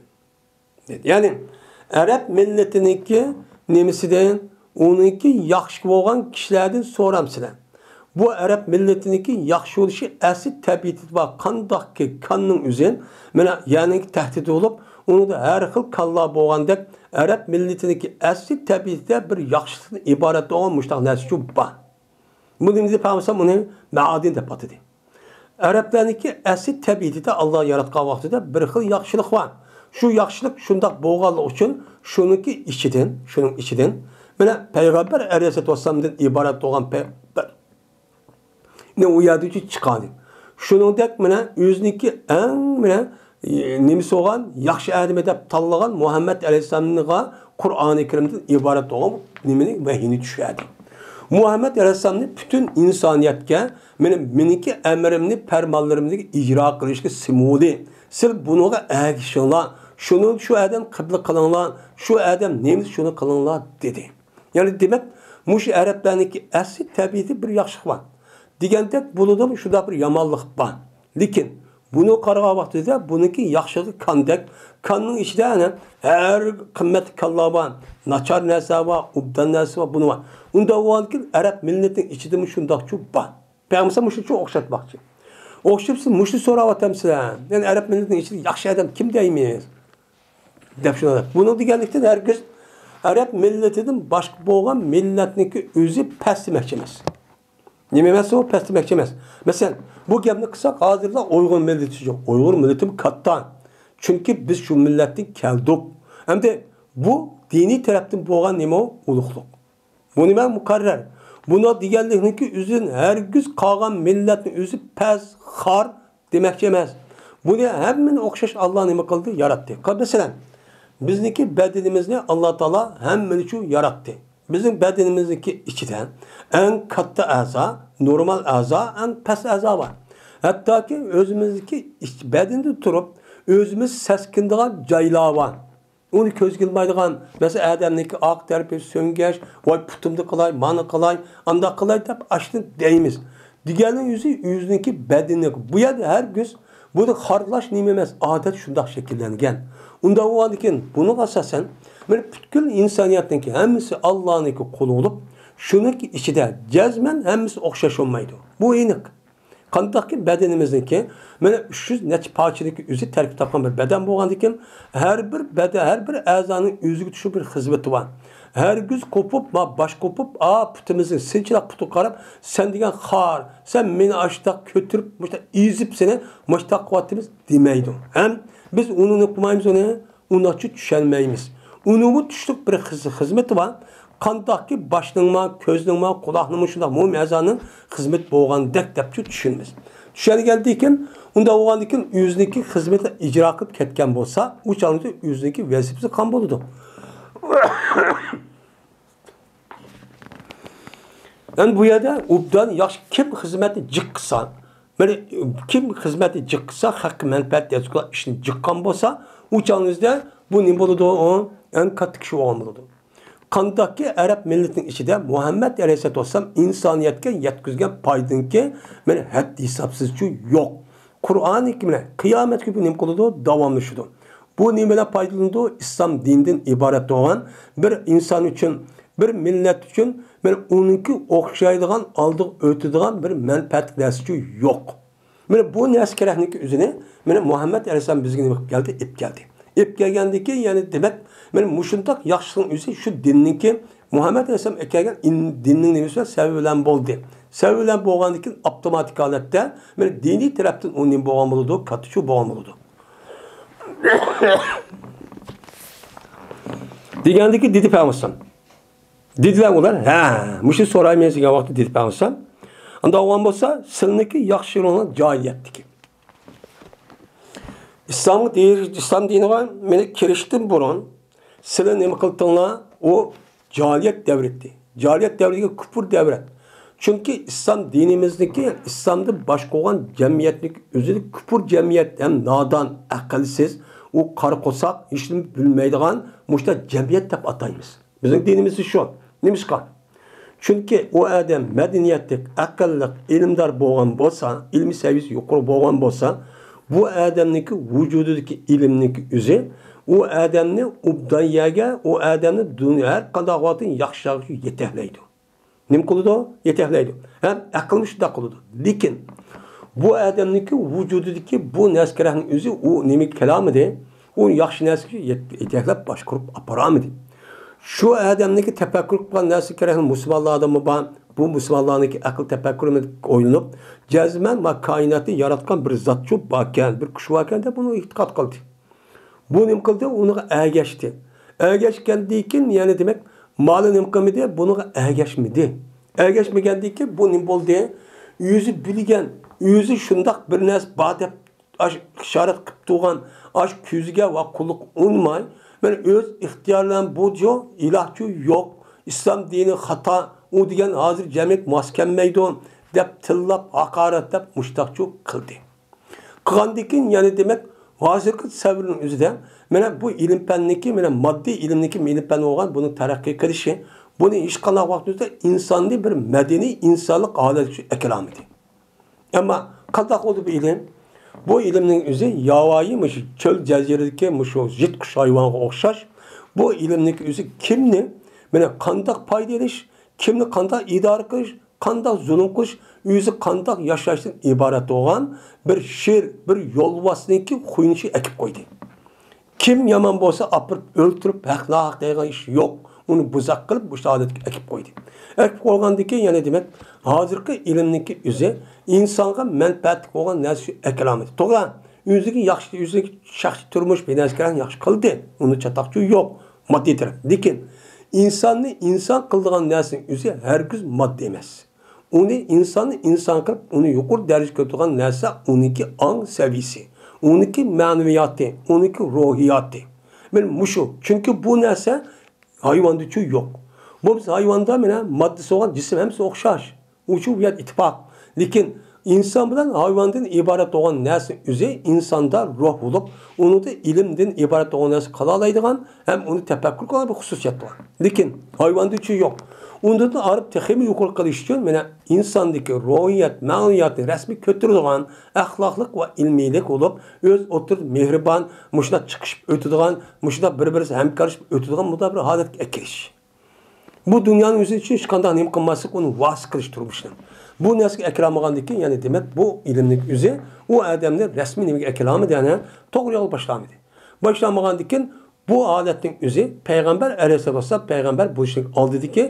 دېدى. يەنى ئەرەب مىللىتىنىڭكى نېمىسىدىن، ئۇنىڭكى ياخشى بولغان كىشىلەردىن سورامسىلەر. بۇ ئەرەب مىللىتىنىڭكى ياخشى بولۇشى ئەسلى تەبىئىتىدە بار قانداقكى كاننىڭ ئۆزى، مانا يەرنىڭكى تەھدىتى بولۇپ، ئۇنىڭدا ھەر خىل كانلار بولغاندەك، ئەرەب مىللىتىنىڭكى ئەسلى تەبىئىتىدە بىر ياخشىلىقتىن ئىبارەت بولغان مۇشۇنداق نەرسىچۇ بار. بۇنى دېدى پەيغەمبەر ئۇنى مەئادىن دەپ ئاتىدى. ئەرەبلەرنىڭكى ئەسلى تەبىئىتىدە ئاللا ياراتقان ۋاقتىدا بىر خىل ياخشىلىق بار. شۇ ياخشىلىق شۇنداق بولغانلىقى ئۈچۈن شۇنىڭكى ئىچىدىن، شۇنىڭ ئىچىدىن مانا پەيغەمبەر ئەلەيھىسسالاتۇ ۋەسسالامدىن ئىبارەت بولغان پەيغەمبەر ئۇ يەردىن چىققان. شۇنىڭدەك مانا ئۆزىنىڭكى ئەڭ مانا، ئى، نېمىسى بولغان، ياخشى ئادىمى دەپ تاللىغان مۇھەممەد ئەلەيھىسسالامغا قۇرئانى كەرىمدىن ئىبارەت بولغان نېمىنى، ۋەھىينى چۈشۈردى. مۇھەممەد ئەلەيھىسسالامنى پۈتۈن ئىنسانىيەتكە مېنىڭ، مېنىڭكى ئەمرىمنى، پەرمانلىرىمنى ئىجرا قىلىشقا سىمۋولى، سىلەر بۇنىڭغا ئەگىشىڭلار، شۇنى، شۇ ئادەم قىبلە قىلىڭلار، شۇ ئادەم نېمە، شۇنى قىلىڭلار دېدى. يەنى دېمەك، مۇشۇ ئەرەبلەرنىڭكى ئەسلى تەبىئىتى بىر ياخشىلىق بار. دېگەندەك بولىدۇ، شۇنداق بىر يامانلىق بار. لېكىن بۇنى قارىغان ۋاقتىدا بۇنىڭكى ياخشىلىقى كاندەك، كاننىڭ ئىچىدە ئەنە ھەر قىممەتلىك كانلار بار، ناچار نەرسە بار، ئوبدان نەرسە بار، بۇنى بار. ئۇنداق بولغاندىكىن ئەرەب مىللىتىنىڭ ئىچىدىمۇ شۇنداقچۇ بار. پەيغەمبەر مۇشۇنچە ئوخشاتماقچى. ئوخشىتىپ سىز مۇشۇنى سوراۋاتامسىلەر. يەنى ئەرەب مىللىتىنىڭ ئىچىدە ياخشى ئادەم كىم دەيمىز؟ دەپ شۇنداق. بۇنىڭ دېگەنلىكتىن ھەرگىز ئەرەب مىللىتىدىن باشقا بولغان مىللەتنىڭكى ئۆزى پەس دېمەكچى ئەمەس. نېمە ئەمەس ئۇ؟ پەس دېمەكچى ئەمەس. مەسىلەن، بۇ گەپنى قىلساق، ھازىرلا ئۇيغۇر مىللىتى يوق. ئۇيغۇر مىللىتىمۇ كاتتا. چۈنكى بىز شۇ مىللەتتىن كەلدۇق. ئەمدى بۇ دىنىي تەرەپتىن بولغان نېمە ئۇ؟ ئۇلۇغلۇق. بۇ نېمە؟ مۇقەررەر. بۇنىڭ دېگەنلىكنىكى ئۆزىدىن ھەرگىز قالغان مىللەتنىڭ ئۆزى پەس، خار دېمەكچى ئەمەس. بۇنى ھەممىنى ئوخشاش ئاللا نېمە قىلدى؟ ياراتتى. قا-، مەسىلەن، بىزنىڭكى بەدىنىمىزنى ئاللا تائالا ھەممىنى شۇ ياراتتى. بىزنىڭ بەدىنىمىزنىڭكى ئىچىدە ئەڭ كاتتا ئەزا، نورمال ئەزا، ئەڭ پەس ئەزا بار. ھەتتاكى ئۆزىمىزنىڭكى ئىچ-، بەدىنىدە تۇرۇپ، ئۆزىمىز سەسكىنىدىغان جايلار بار. ئۇنى كۆزگە ئىلمايدىغان، مەسىلەن، ئادەمنىڭكى ئارقا تەرىپى سۆڭگەچ، ۋاي پۇتۇمنى قىلاي، مانى قىلاي، ئانداق قىلاي دەپ ئاشۇنى دەيمىز. دېگەننىڭ ئۆزى ئۆزىنىڭكى بەدىنى. بۇ يەردە ھەرگىز بۇنى خارلاش نېمە ئەمەس، ئادەت شۇنداق شەكىللەنگەن. ئۇنداق بولغاندىكىن بۇنىڭغا ئاساسەن، مانا پۈتكۈل ئىنسانىيەتنىڭكى ھەممىسى ئاللانىڭكى قۇلى بولۇپ، شۇنىڭكى ئىچىدە جەزمەن ھەممىسى ئوخشاش بولمايدۇ. بۇ ئېنىق. قانداقكى بەدىنىمىزنىڭكى، مانا، ئۈچ يۈز نەچچە پارچىنىڭكى ئۆزى تەركىب تاپقان بىر بەدەن بولغاندىكىن، ھەر بىر بەدەن، ھەر بىر ئەزانىڭ ئۆزىگە تۇشۇپ بىر خىزمىتى بار. ھەرگىز قوپۇپ، ما-، باش قوپۇپ، ئا، پۇتىمىزنى سىنچىلاپ پۇتىغا قاراپ، سەن دېگەن خار، سەن مېنى ئاشتاق كۆتۈرۈپ، مۇشتاق ئېزىپ سېنى، مۇشتاق قىلىۋاتىمىز دېمەيدۇ. ھەم بىز ئۇنى قىلمايمىز ئۇنى. ئۇنداقچە چۈشەنمەيمىز. ئۇنىڭمۇ تۈشلۈك بىر خىز-، خىزمىتى بار. قانداقكى باشنىڭما، كۆزنىڭما، قۇلاقنىڭمۇ شۇنداق مۇھىم ئەزانىڭ خىزمىتى بولغاندەك دەپچۇ چۈشىنىمىز. چۈشەنگەندىكىن، ئۇنداق بولغاندىكىن ئۆزىنىڭكى خىزمىتىنى ئىجرا قىلىپ كەتكەن بولسا، ئۇ چاغدا ئۆزىنىڭكى ۋەزىپىسى قان بولىدۇ. يەنى بۇ يەردە ئوبدان ياخشى كىم خىزمەتنى جىق قىلسا، مانا كىم خىزمەتنى جىق قىلسا، خەققە مەنپەئەت يەتكۈزىدىغان ئىشنى جىق قىلغان بولسا، ئۇ چاغىڭىزدا بۇ نېمە بولىدۇ؟ ئۇ ئەڭ كاتتا كىشى بولغان بولىدۇ. قانداقكى ئەرەب مىللىتىنىڭ ئىچىدە مۇھەممەد ئەلەيھىسسالاتۇ ۋەسسالام ئىنسانىيەتكە يەتكۈزگەن پايدىنىڭكى مانا ھەد ھېسابسىزچۇ يوق. قۇرئانى كەرىم بىلەن قىيامەت كۈنى نېمە قىلىدۇ؟ داۋاملىشىدۇ. بۇ نېمە بىلەن پايدىلىنىدۇ؟ ئىسلام دىنىدىن ئىبارەت بولغان بىر ئىنسان ئۈچۈن، بىر مىللەت ئۈچۈن، مانا ئۇنىڭكى ئوخشايدىغان، ئالدىغا ئۆتىدىغان بىر مەنپەئەتلىك نەرسىچۇ يوق. مانا بۇ نەرسە كېرەكنىڭكى ئۆزىنى، مانا مۇھەممەد ئەلەيھىسسالام بىزگە نېمە قىلىپ كەلدى؟ ئېلىپ كەلدى. ئېلىپ كەلگەندىكىن، يەنى دېمەك، مانا مۇشۇنداق ياخشىلىقنىڭ ئۆزى شۇ دىننىڭكى، مۇھەممەد ئەلەيھىسسالام ئەكەلگەن ئىن-، دىننىڭ نېمىسى بىلەن، سەۋەبى بىلەن بولدى. سەۋەبى بىلەن بولغاندىكىن ئاپتوماتىك ھالەتتە، مانا دىنىي تەرەپتىن ئۇ نېمە بولغان بولىدۇ؟ كاتتىچۇ بولغان بولىدۇ. دېگەندىكى دېدى پەيغەمبەر. دېدىلەر ئۇلار، ھە، مۇشۇ سورايمىز دېگەن ۋاقىتتا دېدى پەيغەمبەر. ئانداق بولغان بولسا، سىلىنىڭكى ياخشى يولىڭىز جاھىلىيەتتىكى. ئىسلامغا دېيىش-، ئىسلام دىنىغا مېنى كىرىشتىن بۇرۇن سىلەر نېمە قىلدىڭلار؟ ئۇ جاھىلىيەت دەۋرى ئىدى. جاھىلىيەت دەۋرى دېگەن كۇپۇر دەۋرى. چۈنكى ئىسلام دىنىمىزنىڭكى، ئىسلامدىن باشقا بولغان جەمئىيەتنىڭكى ئۆزىنى كۇپۇر جەمئىيەت ھەم نادان، ئەقىلسىز، ئۇ قارا قورساق، ھېچنېمە بىلمەيدىغان مۇشۇنداق جەمئىيەت دەپ ئاتايمىز. بىزنىڭ دىنىمىزدا شۇ. نېمىشقا؟ چۈنكى ئۇ ئادەم مەدەنىيەتلىك، ئەقىللىق، ئىلىمدار بولغان بولسا، ئىلمىي سەۋىيەسى يۇقىرى بولغان بولسا، بۇ ئادەمنىڭكى ۋۇجۇدىدىكى ئىلىمنىڭكى ئۆزى ئۇ ئادەمنى ئوبدان يەرگە، ئۇ ئادەمنى دۇنيا ھەر قانداق ۋاقىتتا ياخشى يەرگە يېتەكلەيدۇ. نېمە قىلىدۇ؟ يېتەكلەيدۇ. ھەم ئەقىلمۇ شۇنداق قىلىدۇ. لېكىن بۇ ئادەمنىڭكى ۋۇجۇدىدىكى بۇ نەرسە كېرەكنىڭ ئۆزى ئۇ نېمىگە كېلەلمىدى؟ ئۇ ياخشى نەرسىگە يېت-، يېتەكلەپ باشقۇرۇپ ئاپارالمىدى. شۇ ئادەمنىڭكى تەپەككۇر قىلغان نەرسە كېرەكنىڭ مۇسۇلمانلاردىمۇ بار. بۇ مۇسۇلمانلارنىڭكى ئەقىل تەپەككۇرى ئويلىنىپ، جەزمەن ما كائىناتنى ياراتقان بىر زاتچۇ باركەن، بىر كۈچ باركەن دەپ ئۇنى ئېتىقاد قىلدى. بۇ نېمە قىلدى؟ ئۇنىڭغا ئەگەشتى. ئەگەشكەندىن كېيىن، يەنى دېمەك، مالا نېمە قىلمىدى؟ بۇنىڭغا ئەگەشمىدى. ئەگەشمىگەندىن كېيىن بۇ نېمە بولدى؟ ئۆزى بىلگەن، ئۆزى شۇنداق بىر نەرسە بار دەپ ئاش ئىشارەت قىلىپ تۇرغان ئاش كۆزىگە ۋە قۇلىقىغا ئۇنىماي، مەن ئۆز ئىختىيارى بىلەن بۇ جو ئىلاھچۇ يوق، ئىسلام دىنى خاتا، ئۇ دېگەن ھازىر جەمئىيەت ماس كەلمەيدۇ دەپ تىللاپ، ھاقارەتلەپ مۇشتاقچۇ قىلدى. قىلغاندىن كېيىن يەنە دېمەك، ھازىرقى سەۋرنىڭ ئۆزىدە مانا بۇ ئىلىم پەننىكى، مانا ماددىي ئىلىمنىكى ئىلىم پەن بولغان بۇنىڭ تەرەققىي قىلىشى، بۇنى ھېچقانداق ۋاقىت ئۆزىدە ئىنساننى بىر مەدەنىي ئىنسانلىق ھالەتكە ئەكىلالمىدى. ئەمما قانداق بولدى بۇ ئىلىم؟ بۇ ئىلىمنىڭ ئۆزى ياۋايى مۇشۇ چۆل جەزىرىدىكى مۇشۇ يىرتقۇچ ھايۋانغا ئوخشاش. بۇ ئىلىمنىڭ ئۆزى كىمنى، مانا قانداق پايدا ئېلىش، كىمنى قانداق ئىدارە قىلىش، قانداق زۇلۇم قىلىش، ئۆزى قانداق ياشاشتىن ئىبارەت بولغان بىر شىر، بىر يولۋاسنىڭكى خۇيىنى ئەكىپ قويدى. كىم يامان بولسا ئاپىرىپ ئۆلتۈرۈپ، ھەق ناھەق دەيدىغان ئىش يوق. ئۇنى بۇزاق قىلىپ مۇشۇ ھالەتكە ئەكىپ قويدى. ئەكىپ قويغاندىن كېيىن يەنە دېمەك، ھازىرقى ئىلىمنىڭكى ئۆزى ئىنسانغا مەنپەئەتلىك بولغان نەرسە ئەكىلالمىدى. توغرا، ئۆزىگە ياخشى، ئۆزىنىڭ شەخسىي تۇرمۇش بىر نەرسە كەلگەن ياخشى قىلدى. ئۇنى چاتاقچۇ يوق، ماددىي تەرەپ. لېكىن ئىنساننى ئىنسان قىلىدىغان نەرسىنىڭ ئۆزى ھەرگىز ماددا ئەمەس. ئۇنى ئىنساننى ئىنسان قىلىپ، ئۇنى يۇقىرى دەرىجىگە كۆتۈرىدىغان نەرسە ئۇنىڭكى ئاڭ سەۋىيىسى، ئۇنىڭكى مەنىۋىياتى، ئۇنىڭكى روھىياتى. مانا مۇشۇ. چۈنكى بۇ نەرسە ھايۋاندىچۇ يوق. بولمىسا ھايۋاندا مانا ماددىسى بولغان جىسىم ھەممىسى ئوخشاش. ئۇچۇ بۇ يەردە ئىتتىپاق. لېكىن ئىنسان بىلەن ھايۋاندىن ئىبارەت بولغان نەرسە ئۆزى ئىنساندا روھ بولۇپ، ئۇنىڭدا ئىلىمدىن ئىبارەت بولغان نەرسە قىلالايدىغان ھەم ئۇنى تەپەككۇر قىلغان بىر خۇسۇسىيەت بار. لېكىن ھايۋاندىچۇ يوق. ئۇنىڭدىن ئايرىپ تېخىمۇ يۇقىرى قىلىش ئۈچۈن مانا ئىنساندىكى روھىيەت، مەنىۋىياتنى رەسمىي كۆتۈرىدىغان، ئەخلاقلىق ۋە ئىلمىيلىك بولۇپ، ئۆز ئوتتۇرىدا مېھرىبان، مۇشۇنداق چىقىشىپ ئۆتىدىغان، مۇشۇنداق بىر-بىرسى ھەمكارلىشىپ ئۆتىدىغان مۇنداق بىر ھالەتكە ئەكېلىش. بۇ دۇنيانىڭ ئۆزى ئۈچۈن ھېچقانداق نېمە قىلماسلىق، ئۇنى ۋاسىتە قىلىش تۇرمۇشنى. بۇ نەرسىگە ئەكىرەلمىگەندىكىن، يەنى دېمەك، بۇ ئىلىمنىڭ ئۆزى ئۇ ئادەمنى رەسمىي نېمىگە ئەكىرەلمىدى، يەنى توغرا يولغا باشلالمىدى. باشلالمىغاندىكىن، بۇ ھالەتنىڭ ئۆزى پەيغەمبەر ئەلەيھىسسالام پەيغەمبەر بولۇشنىڭ ئالدىدىكى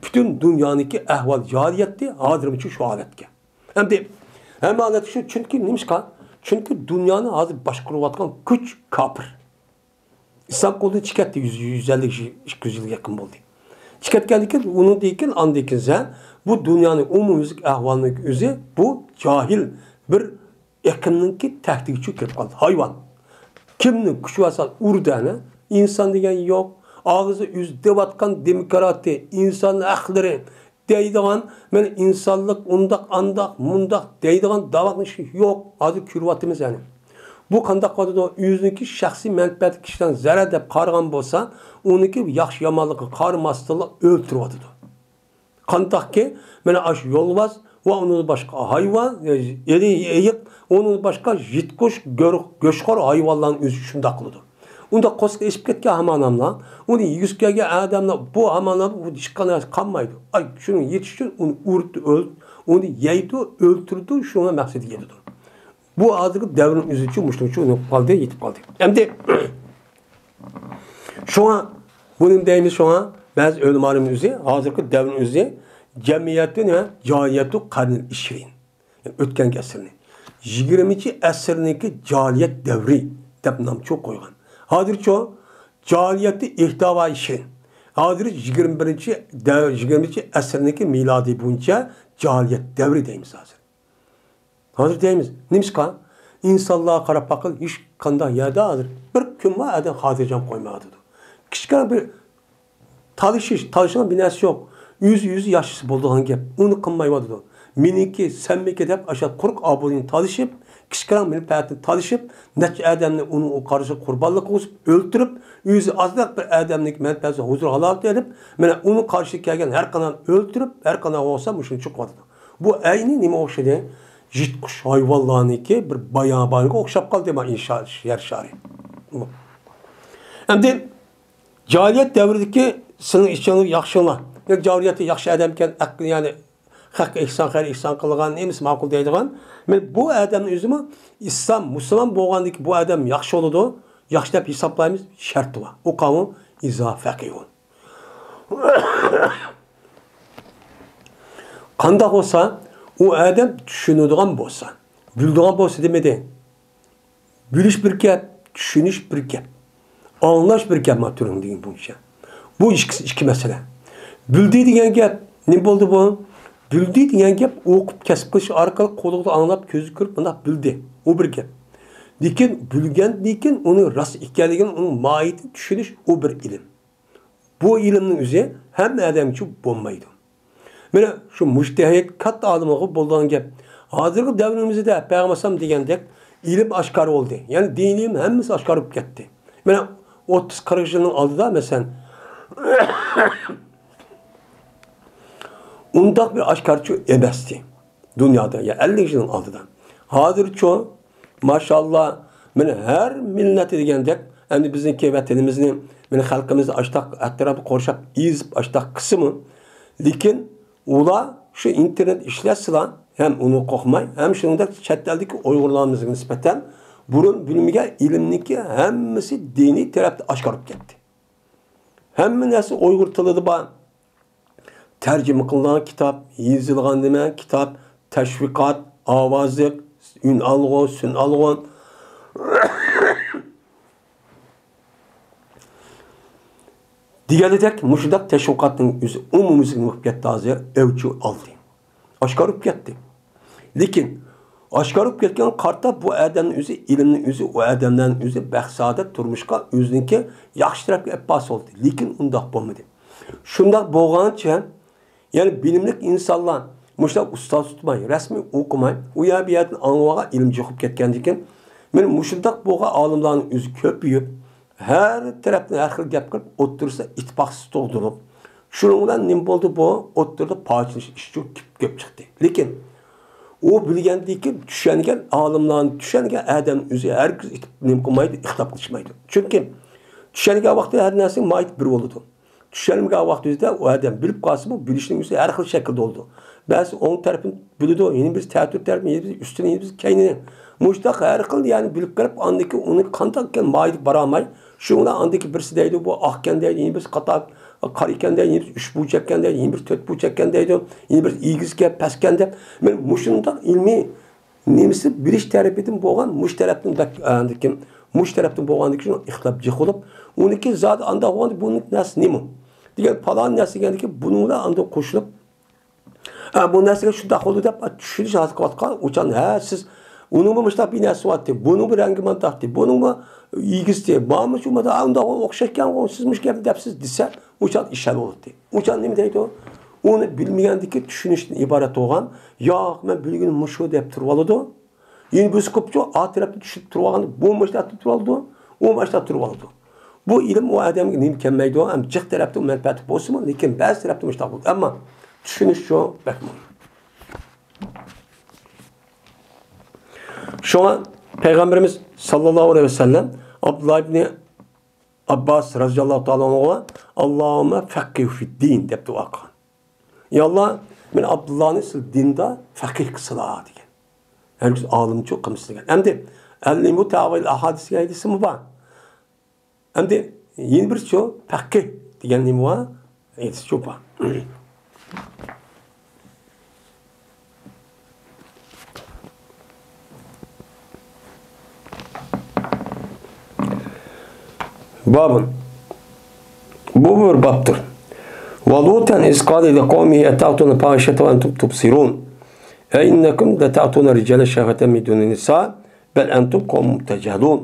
پۈتۈن دۇنيانىڭكى ئەھۋال جارى ئەتتى، ھازىرمۇچۇ شۇ ھالەتكە. ئەمدى ھەممە ھالەت شۇ، چۈنكى نېمىشقا؟ چۈنكى دۇنيانى ھازىر باشقۇرۇۋاتقان كۈچ كاپىر. ئىسلام قولىدىن چىقىپ كەتتى، يۈز، يۈز ئەللىك يىل، ئىككى يۈز يىلغا يېقىن بولدى. چىقىپ كەتكەندىن كېيىن، ئۇنىڭدىن كېيىن، ئاندىن كېيىن سەن بۇ دۇنيانىڭ ئومۇميۈزلۈك ئەھۋالىنىڭ ئۆزى بۇ جاھىل بىر ئېقىمنىڭكى تەھدىتىگە كىرىپ قالدى. ھايۋان. كىمنى كۈچ بارسا ئۇر دەنە، ئىنسان دېگەن يوق. ئاغزى ئۆزى دەۋاتقان دېموكراتىيە، ئىنسان ھەقلىرى، دەيدىغان، مانا ئىنسانلىق ئۇنداق، ئانداق، مۇنداق دەيدىغان داۋاقنىش يوق. ھازىر كۆرۈۋاتىمىز يەنى. بۇ قانداق بولىدۇ؟ ئۆزىنىڭكى شەخسىي مەنپەئەتى كىشىلەرگە زەرەر دەپ قارىغان بولسا، ئۇنىڭكى ياخشى يامانلىقىغا قارىماستىنلا ئۆلتۈرۈۋاتىدۇ. قانداقكى، مانا ئاشۇ يولۋاس ۋە ئۇنىڭدىن باشقا ھايۋان، ئېلى، ئېيىق، ئۇنىڭدىن باشقا يىرتقۇچ، گۆر-، گۆشخور ھايۋانلارنىڭ ئۆزى شۇنداق قىلىدۇ. ئۇنداق قورسىقى ئېچىپ كەتكەن ھامان ئادەملەر، ئۇنى يېگۈسى كەلگەن ئادەملەر، بۇ ھامان ئادەم ھېچقانداق نەرسە قالمايدۇ. ئاي، شۇنى يېتىش ئۈچۈن ئۇنى ئۇرۇپ ئۆل-، ئۇنى يەيدۇ، ئۆلتۈرىدۇ، شۇڭا مەقسىتىگە يېتىدۇ. بۇ ھازىرقى دەۋرنىڭ ئۆزىچۇ مۇشۇنىڭچۇ ئۇنى قالدى، يېتىپ قالدى. ئەمدى شۇڭا بۇ نېمە دەيمىز؟ شۇڭا بەزى ئۆلىمالىرىمىز ئۆزى، ھازىرقى دەۋرنىڭ ئۆزى جەمئىيەتتىن ۋە جاھىلىيەتتۇ قەرنىل ئىشرىن. ئۆتكەنكى ئەسىرنى، يىگىرمىنچى ئەسىرنىڭكى جاھىلىيەت دەۋرى دەپ نامچۇ قويغان. ھازىرچۇ جاھىلىيەتتە ئېھتاۋا ئىشرىن. ھازىر يىگىرمە بىرىنچى دەۋ-، يىگىرمىنچى ئەسىرنىڭكى مىلادىي بويىچە جاھىلىيەت دەۋرى دەيمىز ھازىر. ھازىر دەيمىز، نېمىشقا؟ ئىنسانلارغا قاراپ باققىلى، ھېچقانداق يەردە ھازىر بىر كۈن بار ئادەم خاتىرجەم قويمايۋاتىدۇ. كىچىككىنە بىر تالىشىش، تالىشىدىغان بىر نەرسە يوق. ئۆزى ئۆزى ياشىسا بولىدىغان گەپ. ئۇنى قىلمايۋاتىدۇ. مېنىڭكى، سەنمىكى دەپ ئاشۇ قۇرۇق ئابۇرۇينى تالىشىپ، كىچىككىنە مەنپەئەتنى تالىشىپ، نەچچە ئادەمنى ئۇنىڭ قارشىسىغا قۇربانلىق قىلغۇزۇپ ئۆلتۈرۈپ، ئۆزى ئازراق بىر ئادەمنىڭكى مەنپەئەتىگە ھۇزۇر ھالاۋىتى ئېلىپ، مانا ئۇنىڭ قارشىسىغا كەلگەن ھەر قانداق ئۆلتۈرۈپ، ھەر قانداق بولسا مۇشۇنى چىقىۋاتىدۇ. بۇ ئەينى نېمە ئوخشىدى؟ يىرتقۇچ ھايۋانلارنىڭكى بىر بايانى بارغا ئوخشاپ قالدى ما ئىنشا-، يەر شارى. ئەمدى جاھىلىيەت دەۋرىدىكى سېنىڭ ئىچىڭدىكى ياخشىلار. يا جاھىلىيەتتە ياخشى ئادەمكەن، ئەقلى، يەنى خەققە ئېھسان، خەير ئېھسان قىلغان، نېمىسى ماقۇل دەيدىغان. مانا بۇ ئادەمنىڭ ئۆزىمۇ ئىسلام، مۇسۇلمان بولغاندىكى بۇ ئادەم ياخشى بولىدۇ، ياخشى دەپ ھېسابلايمىز، شەرتى بار. ئۇ قاۋۇ ئىزا فەقىھۇ. قانداق بولسا، ئۇ ئادەم چۈشىنىدىغان بولسا، بىلىدىغان بولسا دېمىدى. بىلىش بىر گەپ، چۈشىنىش بىر گەپ. ئاڭلاش بىر گەپ، ما تۈرۈڭ دېگەن بويىچە. بۇ ئىككىسى ئىككى مەسىلە. بىلدى دېگەن گەپ نېمە بولدى بۇ؟ بىلدى دېگەن گەپ ئوقۇپ كەسىپ قىلىش ئارقىلىق قۇلىقىدا ئاڭلاپ، كۆزى كۆرۈپ مۇنداق بىلدى. ئۇ بىر گەپ. لېكىن بىلگەندىن كېيىن ئۇنىڭ راست ئىكەنلىكىنى، ئۇنىڭ ماھىيىتىنى چۈشىنىش ئۇ بىر ئىلىم. بۇ ئىلىمنىڭ ئۆزى ھەممە ئادەمگىچە بولمايدۇ. مانا شۇ مۇجتەھىد كاتتا ئالىمغا بولىدىغان گەپ. ھازىرقى دەۋرىمىزدە پەيغەمبەر دېگەندەك ئىلىم ئاشكارا بولدى. يەنى دىنىي ئىلىم ھەممىسى ئاشكارا بولۇپ كەتتى. مانا ئوتتۇز قىرىق يىلنىڭ ئالدىدا مەسىلەن، ئۇنداق بىر ئاشكارىچۇ ئەمەستى دۇنيادا، يا ئەللىك يىلنىڭ ئالدىدا. ھازىرچۇ، ماشائاللا، مانا ھەر مىللەت دېگەندەك، ئەمدى بىزنىڭكى ۋەتىنىمىزنى، مانا خەلقىمىزنى ئاشتاق ئەتراپىدا قورشاپ، ئېزىپ ئاشتاق قىلسىمۇ، لېكىن ئۇلار شۇ ئىنتېرنېت ئىشلەتسىلا، ھەم ئۇنى قوقماي، ھەم شۇنىڭدەك چەت ئەلدىكى ئۇيغۇرلىرىمىزغا نىسبەتەن بۇرۇن بىلمىگەن ئىلىمنىڭكى ھەممىسى دىنىي تەرەپتە ئاشكارا بولۇپ كەتتى. ھەممە نەرسە ئۇيغۇر تىلىدا بار. تەرجىمە قىلىنغان كىتاب، يېزىلغان نېمە، كىتاب، تەشۋىقات، ئاۋازلىق، ئۈن ئالغۇ، سۈن ئالغۇ دېگەندەك مۇشۇنداق تەشۋىقاتنىڭ ئۆزى ئومۇميۈزلۈك نېمە بولۇپ كەتتى ھازىر؟ ئەۋج ئالدى. ئاشكارا بولۇپ كەتتى. لېكىن ئاشكارا بولۇپ كەتكەن قارىتا بۇ ئادەمنىڭ ئۆزى، ئىلىمنىڭ ئۆزى، ئۇ ئادەملەرنىڭ ئۆزى بەخت-سائادەت تۇرمۇشقا ئۆزىنىڭكى ياخشى تەرەپكە ئېلىپ بارسا بولدى. لېكىن ئۇنداق بولمىدى. شۇنداق بولغانچە، يەنى بىلىملىك ئىنسانلار مۇشۇنداق ئۇستاز تۇتماي، رەسمىي ئوقۇماي، ئۇ يەر بۇ يەردىن ئاڭلىۋالغان ئىلىم جۇقۇپ كەتكەندىكىن، مانا مۇشۇنداق بولغان ئالىملارنىڭ ئۆزى كۆپىيىپ، ھەر تەرەپتىن ھەر خىل گەپ قىلىپ، ئوتتۇرىسىدا ئىتتىپاقسىز تۇغدۇرۇپ، شۇنىڭ بىلەن نېمە بولدى بۇ؟ ئوتتۇرىدا پارچىلىنىش ئىشى كۆپ، كۆپ چىقتى. لېكىن ئۇ بىلگەندىكىن چۈشەنگەن ئالىملارنى، چۈشەنگەن ئادەم ئۆزى ھەرگىز ئىت-، نېمە قىلمايدۇ، ئىختىلاپ قىلىشمايدۇ. چۈنكى چۈشەنگەن ۋاقتىدا ھەر نەرسىنىڭ ماھىيىتى بىر بولىدۇ. چۈشەنمىگەن ۋاقتىدا ئۇ ئادەم بىلىپ قالسىمۇ، بىلىشنىڭ ئۆزى ھەر خىل شەكىلدە بولىدۇ. بەزىسى ئوڭ تەرىپىنى بىلىدۇ، يەنە بىرسى تەتۈر تەرىپىنى، يەنە بىرسى ئۈستىنى، يەنە بىرسى كەينىنى. مۇشۇنداق ھەر خىل، يەنى بىلىپ قېلىپ، ئاندىن كېيىن ئۇنى قانداق ئىكەن ماھىيىتىگە بارالماي، شۇنىڭ بىلەن ئاندىن كېيىن بىرسى دەيدۇ، بۇ ئاقكەن دەيدۇ، يەنە بىرسى قاتار، قارا ئىكەن دەيدۇ، يەنە بىرسى ئۈچ بۇرجەككەن دەيدۇ، يەنە بىرسى تۆت بۇرجەككەن دەيدۇ، يەنە بىرسى ئېگىزكەن، پەسكەن دەپ. مانا مۇشۇنداق ئىلمىي نېمىسى بىلىش تەرىپىدىن بولغان، مۇشۇ تەرەپتىن بەك، ئاندىكىن، مۇشۇ تەرەپتىن بولغاندىكىن شۇ ئىختىلاپ جىق بولۇپ، ئۇنىڭكى زادى ئانداق بولغاندا بۇنىڭ نەرسە نېمە؟ دېگەن پالان نەرسە دېگەندىكىن بۇنىڭ بىلەن ئاندىن قوشۇلۇپ، ئە، بۇ نەرسىگە شۇنداق بولدى دەپ، ئە، چۈشىنىش ھازىر قىلىۋاتقان ئۇچان، ھە، سىز ئۇنىڭمۇ مۇشۇنداق بىر نەرسە بارتى، بۇنىڭمۇ رەڭگى مانداقتى، بۇنىڭمۇ ئېگىزتى، مانا شۇ مانا ئۇنداق ئوخشاشكەنغۇ، سىز مۇشۇ گەپنى دەپسىز دېسە، ئۇچان ئىش ھەل بولاتتى. ئۇچان نېمە دەيدۇ؟ ئۇنى بىلمىگەندىكى چۈشىنىشتىن ئىبارەت بولغان، ياق، مەن بىلگىنىم مۇشۇ دەپ تۇرۇۋالىدۇ. يەنە بىرسى قوپچۇ، ئا تەرەپتە چۈشىنىپ تۇرۇۋالغان، بۇ مۇشۇنداق تۇرۇۋالىدۇ، ئۇ مۇشۇنداق تۇرۇۋالىدۇ. بۇ ئىلىم ئۇ ئادەمگە نېمە كەلمەيدۇ، ھەم جىق تەرەپتىن مەنپەئەتلىك بولسىمۇ، لېكىن بەزى تەرەپتىن مۇشۇنداق بولىدۇ. ئەمما چۈشىنىشچۇ بەك مۇھىم. شۇڭا پەيغەمبىرىمىز ساللاللاھۇ ئەلەيھى ۋەسەللەم ئابدۇللا ئىبنى ئابباس رەزىياللاھۇ تائالا ئەنھۇغا، «ئاللاھۇممە فەققىھۇ فىددىن» دەپ دۇئا قىلغان. يا ئاللا، مەن ئابدۇللانى سىل دىندا فەقىھ قىلسىلا دېگەن. ھەرگىز ئالىمچۇ قىلمىسىلا دېگەن. ئەمدى ئەل ئىلمۇ تەئەۋىل ئەھادىس دېگەن ھەدىسىمۇ بار. ئەمدى يەنە بىرسىچۇ، پەقىھ دېگەن نېمە بار؟ ھەدىسچۇ بار. بابۇن. بۇ بىر بابتۇر. ولوطا إذ قال لقومه أتأتون الفاحشة وأنتم تبصرون أئنكم لتأتون الرجال شهوة من دون النساء بل أنتم قوم تجهلون.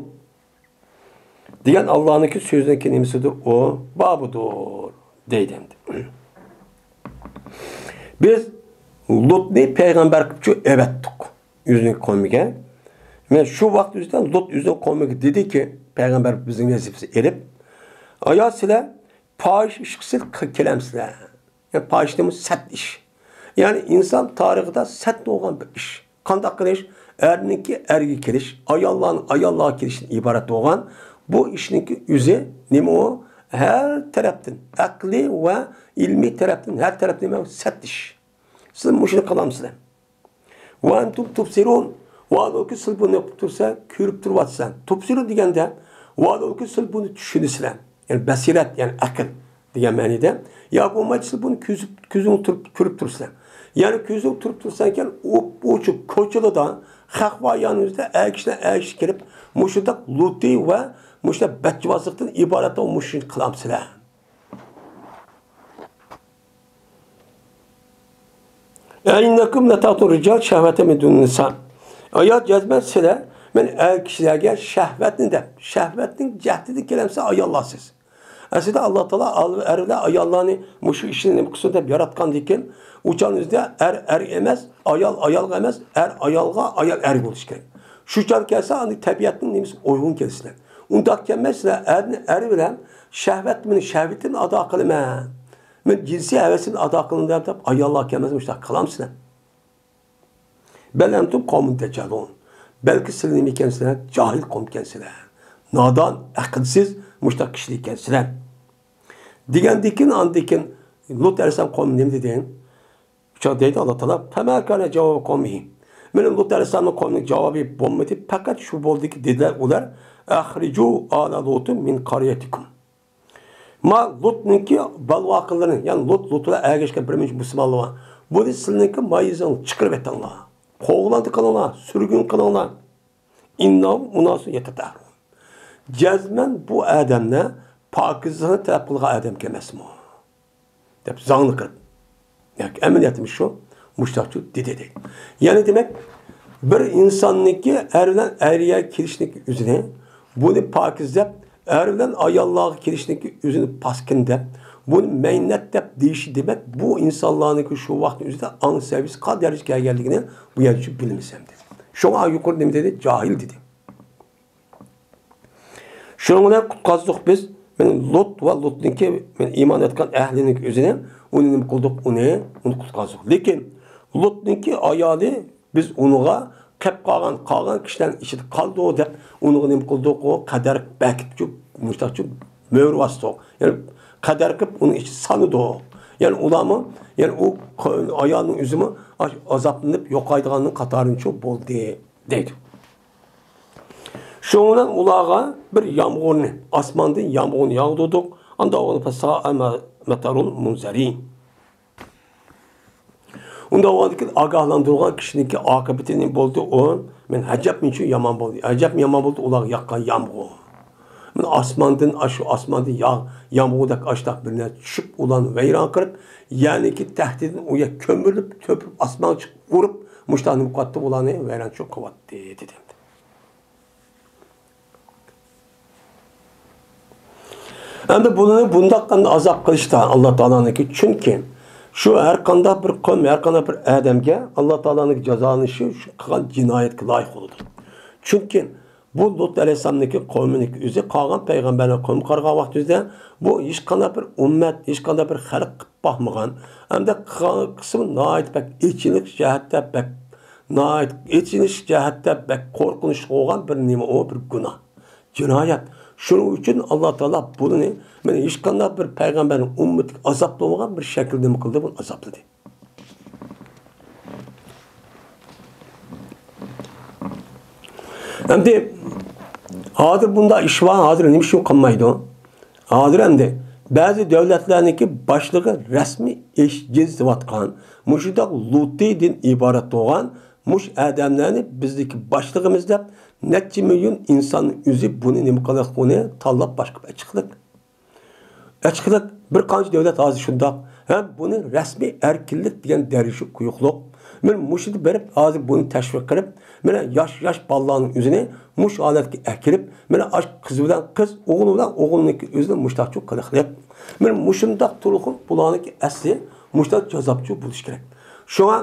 دېگەن ئاللانىڭكى سۆزىنىڭكى نېمىسىدۇر؟ ئۇ بابىدۇر دەيدۇ ئەمدى. بىز لۇتنى پەيغەمبەر قىلىپچۇ ئەۋەتتۇق ئۆزىنىڭ قومىگە. مانا شۇ ۋاقىت ئۆزىدە لۇت ئۆزىنىڭ قومىگە دېدىكى، پەيغەمبەر بىزنىڭ ۋەزىپىسى ئېلىپ، ئايا سىلەر پاھىش ئىشقا سىز كېلەمسىلەر؟ يەنى پاھىشە دېمۇ سەت ئىش. يەنى ئىنسان تارىخىدا سەت بولغان بىر ئىش. قانداق قىلىش؟ ئەرنىڭكى ئەرگە كېلىش، ئاياللارنىڭ ئاياللارغا كېلىشتىن ئىبارەت بولغان بۇ ئىشنىڭكى ئۆزى نېمە ئۇ؟ ھەر تەرەپتىن، ئەقلىي ۋە ئىلمىي تەرەپتىن، ھەر تەرەپتىن نېمە؟ سەت ئىش. سىز مۇشۇنى قىلامسىلەر؟ ۋە ئەنتۇم تۇبسىرۇن. ۋاھالۇكى سىز بۇنى قىلىپ تۇرسا، كۆرۈپ تۇرۇۋاتىسەن. تۇبسىرۇن دېگەندە، ۋاھالۇكى سىز بۇنى چۈشىنىسىلەر. يەنى بەسىرەت، يەنى ئەقىل دېگەن مەنىدە. يا بولمايدۇ، سىز بۇنى كۆزۈپ، كۆزۈڭ تۇرۇپ، كۆرۈپ تۇرسىلەر. يەنى كۆزۈڭ تۇرۇپ تۇرسا ئىكەن، ئوپئوچۇق كوچىلىدا، خەق بار يانىمىزدا ئەگىشىدىن ئەگىشىگە كىرىپ، مۇشۇنداق لۇتى ۋە مۇشۇنداق بەتجۇۋازلىقتىن ئىبارەت بولغان مۇشۇ ئىشنى قىلامسىلەر؟ ئەئىننەكۇم لەتەئتۇر رىجال شەھۋەتەن مىن دۇنىن نىسا. ئايا جەزمەن سىلەر مەن ئەر كىشىلەرگە شەھۋەتنى دەپ، شەھۋەتنىڭ جەھىتىدىن كېلەمسە ئاياللارسىز. ئەسلىدە ئاللا تائالا ئەر بىلەن ئاياللارنى مۇشۇ ئىشنى نېمە قىلسۇن دەپ ياراتقاندىكىن، ئۇ چاغنىڭ ئۆزىدە ئەر ئەر ئەمەس، ئايال ئايالغا ئەمەس، ئەر ئايالغا، ئايال ئەر بولۇشى كېرەك. شۇ چاغ كەلسە ئاندىن تەبىئەتنىڭ نېمىسى ئويغۇن كېلىسىلەر. ئۇنداق كەلمەيسىلەر، ئەرنى ئەر بىلەن شەھۋەت، مېنىڭ شەھۋىتىمنى ئادا قىلىمەن، مېنىڭ جىنسىي ھەۋىسىمنى ئادا قىلىمەن دەپ ئاياللار كەلمەس مۇشۇنداق قىلامسىلەر. بەل ئەنتۇم قەۋمۇن تەجھەلۇن. بەلكى سىلەر نېمە ئىكەنسىلەر؟ جاھىل قوم ئىكەنسىلەر. نادان، ئەقىلسىز، مۇشۇنداق كىشىلەر ئىكەنسىلەر. دېگەندىكىن، ئاندىكىن لۇت ئەلەيھىسسالام قومى نېمە دېدى؟ شۇ دەيدۇ ئاللا تائالا، فەما كانە جاۋابە قەۋمىھى. مېنىڭ لۇت ئەلەيھىسسالامنىڭ قومىنىڭ جاۋابى بولمىدى، پەقەت شۇ بولدىكى، دېدىلەر ئۇلار، ئەخرىجۇ ئالە لۇتىن مىن قەريەتىكۇم. ما لۇتنىڭكى بالىۋاقىلىرىنى، يەنى لۇت، لۇت بىلەن ئەگەشكەن بىر مۇنچە مۇسۇلمانلار بار. بۇنى سىلىنىڭكى مايىزىڭ چىقىرىپ ئېتىڭلار. قوغلاندى قىلىڭلار، سۈرگۈن قىلىڭلار. ئىننەھۇم ئۇناسۇن يەتەتەھەرۇن. جەزمەن بۇ ئادەملەر پاكىزلىقنى تەلەپ قىلغان ئادەم ئەمەسمۇ؟ دەپ زاڭنى قىلىپ. ياكى ئەمەلىيەتمۇ شۇ، مۇشتاقچۇ دېدى دەيدۇ. يەنى دېمەك، بىر ئىنساننىڭكى ئەر بىلەن ئەرگە كېلىشنىڭكى ئۆزىنى، بۇنى پاكىز دەپ، ئەر بىلەن ئاياللارغا كېلىشنىڭكى ئۆزىنى پاسكىن دەپ، بۇنى مەينەت دەپ دېيىشى دېمەك، بۇ ئىنسانلارنىڭكى شۇ ۋاقىتنىڭ ئۆزىدە ئاڭ سەۋىيىسى قانداق دەرىجىگە كەلگەنلىكىنى بۇ يەردە شۇ بىلمىسەم دېدى. شۇڭا يۇقىرىدا نېمە دېدى؟ جاھىل دېدى. شۇنىڭ بىلەن قۇتقازدۇق بىز، مېنى لۇت ۋە لۇتنىڭكى، مېنى ئىمان ئېيتقان ئەھلىنىڭكى ئۆزىنى، ئۇنى نېمە قىلدۇق؟ ئۇنى، ئۇنى قۇتقازدۇق. لېكىن لۇتنىڭكى ئايالى، بىز ئۇنىڭغا قېپ قالغان، قالغان كىشىلەرنىڭ ئىچىدە قالىدۇ دەپ، ئۇنىڭغا نېمە قىلدۇق؟ ئۇ قەدەر بەكىتىپ، مۇشتاقچۇ مۆھۈر باستۇق. يەنى قەدەر قىلىپ ئۇنىڭ ئىچىدە سانىدۇق. يەنى ئۇلارمۇ، يەنى ئۇ ئايالنىڭ ئۆزىمۇ ئاش-، ئازابلىنىپ يوقايدىغاننىڭ قاتارىنىچۇ بولدى دەيدۇ. شۇنىڭ بىلەن ئۇلارغا بىر يامغۇرنى، ئاسماندىن يامغۇرنى ياغدۇردۇق. ئاندىن ئۇنى فەسائە مە-، مەتەرۇل مۇنزەرىن. ئۇنداق بولغاندىكىن ئاگاھلاندۇرغان كىشىنىڭكى ئاقىۋىتى نېمە بولدى؟ ئۇ، مەن ئەجەب نېمىشۇ يامان بولدى. ئەجەب يامان بولدى ئۇلارغا ياغقان يامغۇر. مانا ئاسماندىن، ئاشۇ ئاسماندىن ياغ-، يامغۇردەك ئاشتاق بىر نەرسە چۈشۈپ، ئۇلارنى ۋەيران قىلىپ، يەرنىڭكى تەھدىتىدىن ئۇ يەر كۆمۈرۈلۈپ، كۆپۈرۈپ، ئاسمانغا چىقىپ ئۇرۇپ، مۇشۇنداق نېمە قىلىۋاتتى، ئۇلارنى ۋەيرانچىلىق قىلىۋاتتى، دېدى. ئەمدى بۇنى بۇنداق ئەمدى ئازاب قىلىشتا ئاللا تائالانىڭكى، چۈنكى شۇ ھەر قانداق بىر قوم، ھەر قانداق بىر ئادەمگە ئاللا تائالانىڭكى جازالىنىشى شۇ قىلغان جىنايەتكە لايىق بولىدۇ. چۈنكى بۇ لۇت ئەلەيھىسسالامنىڭكى قومىنىڭكى ئۆزى قالغان پەيغەمبەرلەر قومىغا قارىغان ۋاقتىمىزدا بۇ ھېچقانداق بىر ئۈممەت، ھېچقانداق بىر خەلق قىلىپ باقمىغان، ئەمدى قىلغان قىسمى ناھايىتى بەك ئېچىنىش جەھەتتە بەك، ناھايىتى ئېچىنىش جەھەتتە بەك قورقۇنچلۇق بولغان بىر نېمە ئۇ، بىر گۇناھ. جىنايەت. شۇنىڭ ئۈچۈن ئاللا تائالا بۇنى، مانا، ھېچقانداق بىر پەيغەمبەرنىڭ ئۈممىتىگە ئازابلىمىغان بىر شەكىلدە نېمە قىلدى؟ بۇنى ئازابلىدى. ئەمدى ھازىر بۇنداق ئىش بار، ھازىر نېمە ئۈچۈن قىلمايدۇ؟ ھازىر ئەمدى بەزى دۆلەتلەرنىڭكى باشلىقى رەسمىي ئىش جىنسىۋاتقان، مۇشۇنداق لۇتىدىن ئىبارەت بولغان مۇشۇ ئادەملەرنى بىزدىكى باشلىقىمىز دەپ نەچچە مىليون ئىنساننىڭ ئۆزى بۇنى نېمە قىلىقنى تاللاپ باشقا ئەچىقلىق. ئەچىقلىق بىر قانچە دۆلەت ھازىر شۇنداق. ھەم بۇنى رەسمىي ئەركىنلىك دېگەن دەرىجىگە قويۇقلۇق. مانا مۇشۇنى بېرىپ ھازىر بۇنى تەشۋىق قىلىپ، مانا ياش، ياش بالىلارنىڭ ئۆزىنى مۇشۇ ھالەتكە ئەكىرىپ، مانا ئاش قىز بىلەن قىز، ئوغۇل بىلەن ئوغۇلنىڭكى ئۆزىنى مۇشتاقچۇ قىلىقلىق. مانا مۇشۇنداق تۇرقۇم بۇلارنىڭكى ئەسلى مۇشتاق جازاپچۇ بولۇشى كېرەك. شۇڭا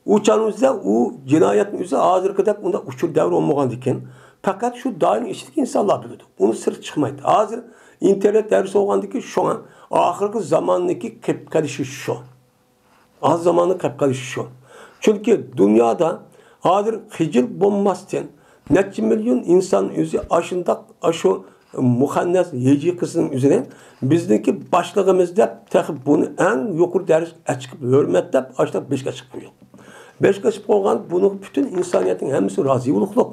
ئۇ چاغنىڭ ئۆزىدە ئۇ جىنايەتنىڭ ئۆزى ھازىرقىدەك ئۇنداق ئۇچۇر دەۋرى بولمىغاندىكىن، پەقەت شۇ دائىرىنىڭ ئىچىدىكى ئىنسانلار بىلىدۇ. ئۇنىڭ سىرتى چىقمايدۇ. ھازىر ئىنتېرنېت دەۋرى بولغاندىكىن، شۇڭا ئاخىرقى زاماننىڭكى قېلىپ قېلىشى شۇ. ئاخىر زاماننىڭ قېلىپ قېلىشى شۇ. چۈنكى دۇنيادا ھازىر خىجىل بولماستىن، نەچچە مىليون ئىنسان ئۆزى ئاشۇنداق، ئاشۇ مۇخەننەس ھىجىي قىزنىڭ ئۆزىنى بىزنىڭكى باشلىقىمىز دەپ، تېخى بۇنى ئەڭ يۇقىرى دەرىجىگە ئەچىقىپ ھۆرمەت دەپ، ئاشۇنداق بېشىغا ئەچىقىپ قويۇق. بېشىغا ئەچىقىپ قويغان بۇنىڭغا پۈتۈن ئىنسانىيەتنىڭ ھەممىسى رازى بولۇقلۇق.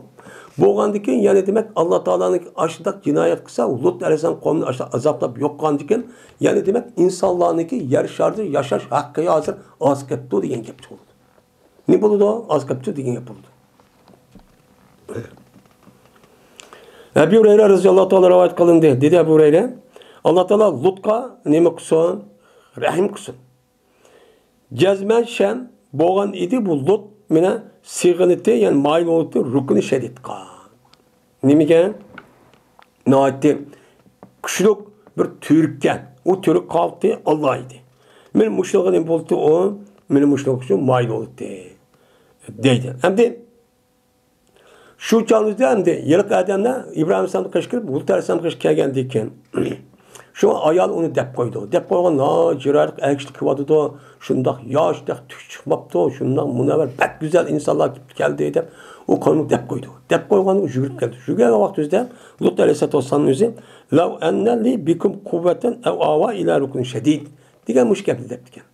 بولغاندىكىن، يەنى دېمەك، ئاللا تائالانىڭ ئاشۇنداق جىنايەت قىلسا، لۇت ئەلەيھىسسالام قومىنى ئاشۇنداق ئازابلاپ يوق قىلغاندىكىن، يەنى دېمەك، ئىنسانلارنىڭكى يەر شارىدا ياشاش ھەققى ھازىر ئاز قېپتۇ دېگەن گەپ بولىدۇ. نېمە بولىدۇ؟ ئاز قېپتۇ دېگەن گەپ بولىدۇ. ئەبۇ ھۇرەيرە رەزىياللاھۇ تائالا رىۋايەت قىلىندى. دېدى ئەبۇ ھۇرەيرە، ئاللا تائالا لۇتقا نېمە قىلسۇن؟ رەھىم قىلسۇن. جەزمەن شەن بولغان ئىدى، بۇ لۇت مېنى سېغىنىتى، يەنى مايىل بولۇتى رۇكنى شەدىدقا. نېمىگە؟ ناھايىتى كۈچلۈك بىر تۈرككە. ئۇ تۈرك خالقى ئاللا ئىدى. مېنى مۇشۇلارغا نېمە بولدى ئۇ؟ مېنى مۇشۇلار ئۈچۈن مايىل بولدى. دەيدۇ. ئەمدى شۇ چاغدا ئەمدى ھېلىقى ئادەملەر ئىبراھىم ئەلەيھىسسالامغا قېرىپ، لۇت ئەلەيھىسسالامغا قېرىپ كەلگەندىن كېيىن، شۇ ئايال ئۇنى دەپ قويىدۇ. دەپ قويغان، ھا، جىرايلىق ئەركىشىك كېلىۋاتىدۇ، شۇنداق ياش، تېخى تۈك چىقماپتۇ، شۇنداق مۇنەۋۋەر، بەك گۈزەل ئىنسانلار كېلىپ كەلدى دەپ، ئۇ قوينى دەپ قويدى. دەپ قويغان، ئۇ يۈگۈرۈپ كەلدى. يۈگۈرگەن ۋاقتىمىزدا لۇت ئەلەيھىسسالاتۇ ۋەسسالامنىڭ ئۆزى، لەۋ ئەننە لى بىكۇم قۇۋۋەتەن ئەۋ ئاۋى ئىلە رۇكنىن شەدىد دېگەن مۇشۇ گەپنى دەپتىكەن.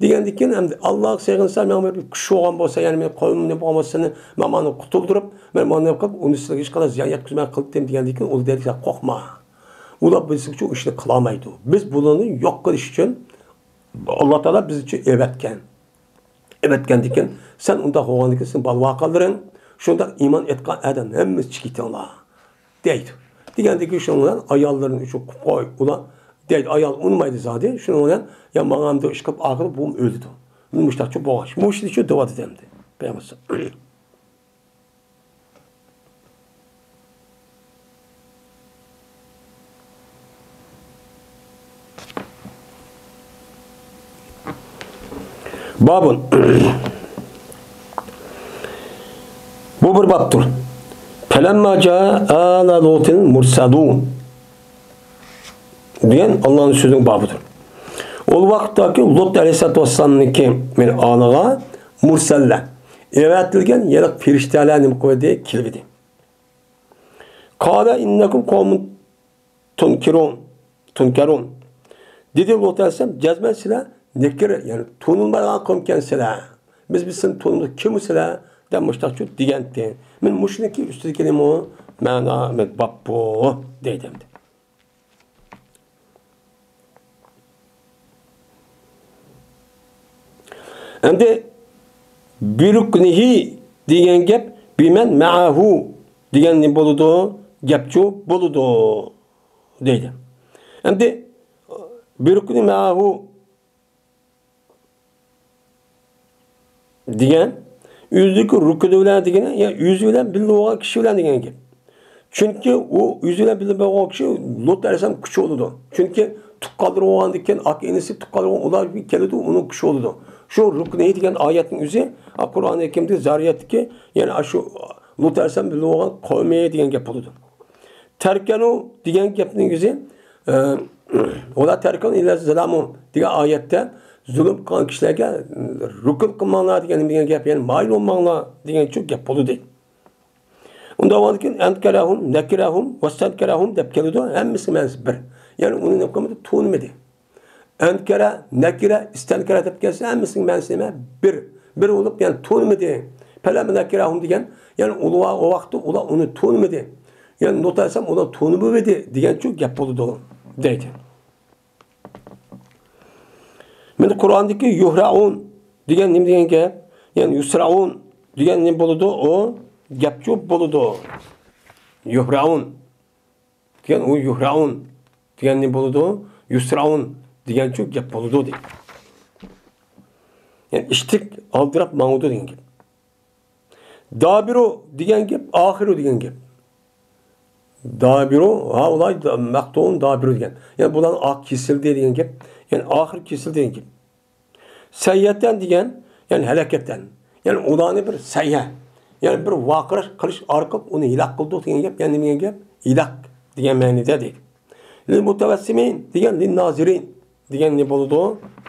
دېگەندىن كېيىن، ئەمدى ئاللاغا سىغىنسا، ماڭا بىر كۈچ بولغان بولسا، يەنى مېنى قولۇمدا بولغان بولسا، سېنى، مانا مانا قۇتۇلدۇرۇپ، مەن مانا نېمە قىلىپ، ئۇنى سىلەرگە ھېچقانداق زىيان يەتكۈزمەي قىلدىم دېگەندىن كېيىن، ئۇ دېدى، سەن قورقما. ئۇلار بىزنىڭ ئۈچۈن ئۇ ئىشنى قىلالمايدۇ. بىز بۇلارنى يوق قىلىش ئۈچۈن، ئاللا تائالا بىز ئۈچۈن ئەۋەتكەن. ئەۋەتكەندىن كېيىن، سەن ئۇنداق بولغاندىن كېيىن، سېنىڭ بالا-ۋاقالىرىڭ، شۇنداق ئىمان ئېيتقان ئادەم ھەممىسى چىقىپ كېتىڭلار. دەيدۇ. دېگەندىكىن شۇنىڭ بىلەن ئاياللىرىنى ئۈچۈن قوي، ئۇلار دەيدۇ، ئايال ئۇنىمايدۇ زادى. شۇنىڭ بىلەن يا ماڭامدۇ ئىش قىلىپ، ئاخىرى بۇ ئۆلىدۇ. مۇشتاق چوپ بولغان. مۇشۇنى شۇ دەۋاتىدۇ ئەمدى پەيغەمبەر. بابۇن. بۇ بىر بابتۇر. فەلەمما جاء ئالە لۇتىن مۇرسەلۇن دېگەن ئاللانىڭ سۆزىنىڭ بابىدۇر. ئۇ ۋاقىتتاكى لۇت ئەلەيھىسسالاتۇ ۋەسسالامنىڭكى مېنى ئالىغا مۇرسەللەر، ئەۋەتىلگەن يېرىق پېرىشتەلەر نېمە قىلدى؟ كېلىۋىدى. قالە ئىننەكۇم قومۇن تۇنكىرۇن، تۇنكەرۇن. دېدى لۇت ئەلەيھىسسالام، جەزمەن سىلەر نەكىر، يەنى تونۇلمايدىغان قوم ئىكەنسىلەر. بىز، بىز سىلەرنى تونۇمىدۇق، كىم سىلەر؟ دەپ مۇشتاق چۈشتى دېگەنتى. مەن مۇشۇنىڭكى ئۈستىدىكى نېمە؟ مەنا، مەن باببۇ دەيدۇ ئەمدى. ئەمدى بىرۇكنىھى دېگەن گەپ، بىمەن مەئەھۇ دېگەن نېمە بولىدۇ؟ گەپچۇ بولىدۇ. دەيدۇ. ئەمدى بىرۇكنى مەئەھۇ دېگەن ئۆزىدىكى رۇكنى بىلەن دېگىنى، يا ئۆزى بىلەن بىللە بولغان كىشى بىلەن دېگەن گەپ. چۈنكى ئۇ ئۆزى بىلەن بىللە بولغان كىشى لۇت ئەلەيھىسسالام كۈچى بولىدۇ. چۈنكى تۇغقانلىرى بولغاندىن كېيىن، ئاكا ئىنىسى تۇغقانلىرى بولغان، ئۇلار كېلىدۇ، ئۇنىڭ كۈچى بولىدۇ. شۇ رۇكنى دېگەن ئايەتنىڭ ئۆزى، قۇرئان ھەكىمدە زارىيەتتىكى، يەنى شۇ لۇت ئەلەيھىسسالام بىللە بولغان قومى دېگەن گەپ بولىدۇ. تەركەنۇ دېگەن گەپنىڭ ئۆزى، ئە، ۋەلا تەركەنۇ ئىللە زەلەمۇ دېگەن ئايەتتە زۇلۇم قىلغان كىشىلەرگە رۇكۇن قىلماڭلار دېگەن، دېگەن گەپ، يەنى مايىل بولماڭلار دېگەنچۇ گەپ بولىدۇ. ئۇنداق بولغاندىكىن ئەنكەرەھۇم، نەكىرەھۇم، ۋەستەنكەرەھۇم دەپ كېلىدۇ، ھەممىسىنىڭ مەنىسى بىر. يەنى ئۇنى نېمە قىلمىدى؟ تونۇمىدى. ئەنكەرە، نەكىرە، ئىستەنكەرە دەپ كەلسە، ھەممىسىنىڭ مەنىسى نېمە؟ بىر. بىر بولۇپ، يەنى تونۇمىدى. پەلەممە نەككەرەھۇم دېگەن، يەنى ئۇلار ئۇ ۋاقىتتا ئۇلار ئۇنى تونۇمىدى. يەنى لۇت ئەلەيھىسسالام ئۇلار تونۇمىدى دېگەنچۇ گەپ بولىدۇ، دەيدۇ. مەن قۇرئاندىكى يۇھرەئۇن دېگەن نېمە دېگەن گەپ؟ يەنى يۇسرەئۇن دېگەن نېمە بولىدۇ؟ ئۇ گەپچۇ بولىدۇ. يۇھرەئۇن. دېگەن ئۇ يۇھرەئۇن دېگەن نېمە بولىدۇ؟ يۇسرەئۇن دېگەنچۇ گەپ بولىدۇ دەيدۇ. يەنى ئىشتىك ئالدىراپ ماڭىدۇ دېگەن گەپ. دابىرۇ دېگەن گەپ، ئاخىرۇ دېگەن گەپ. دابىرۇ، ھائۇلاء مەقتۇئۇن دابىرۇ دېگەن. يەنى بۇلارنىڭ ئاخىرى كېسىلدى دېگەن گەپ. يەنى ئاخىرى كېسىلدى دېگەن گەپ. سەييەتەن دېگەن، يەنى ھەلەكەتەن. يەنى ئۇلارنى بىر سەييە، يەنى بىر ۋارقىراش قىلىش ئارقىلىق ئۇنى ھېلاك قىلدۇق دېگەن گەپ. يەنى نېمە دېگەن گەپ؟ ھېلاك دېگەن مەنىدە دەيدۇ. لىل مۇتەۋەسسىمىن دېگەن لىن نازىرىن دېگەن نېمە بولىدۇ؟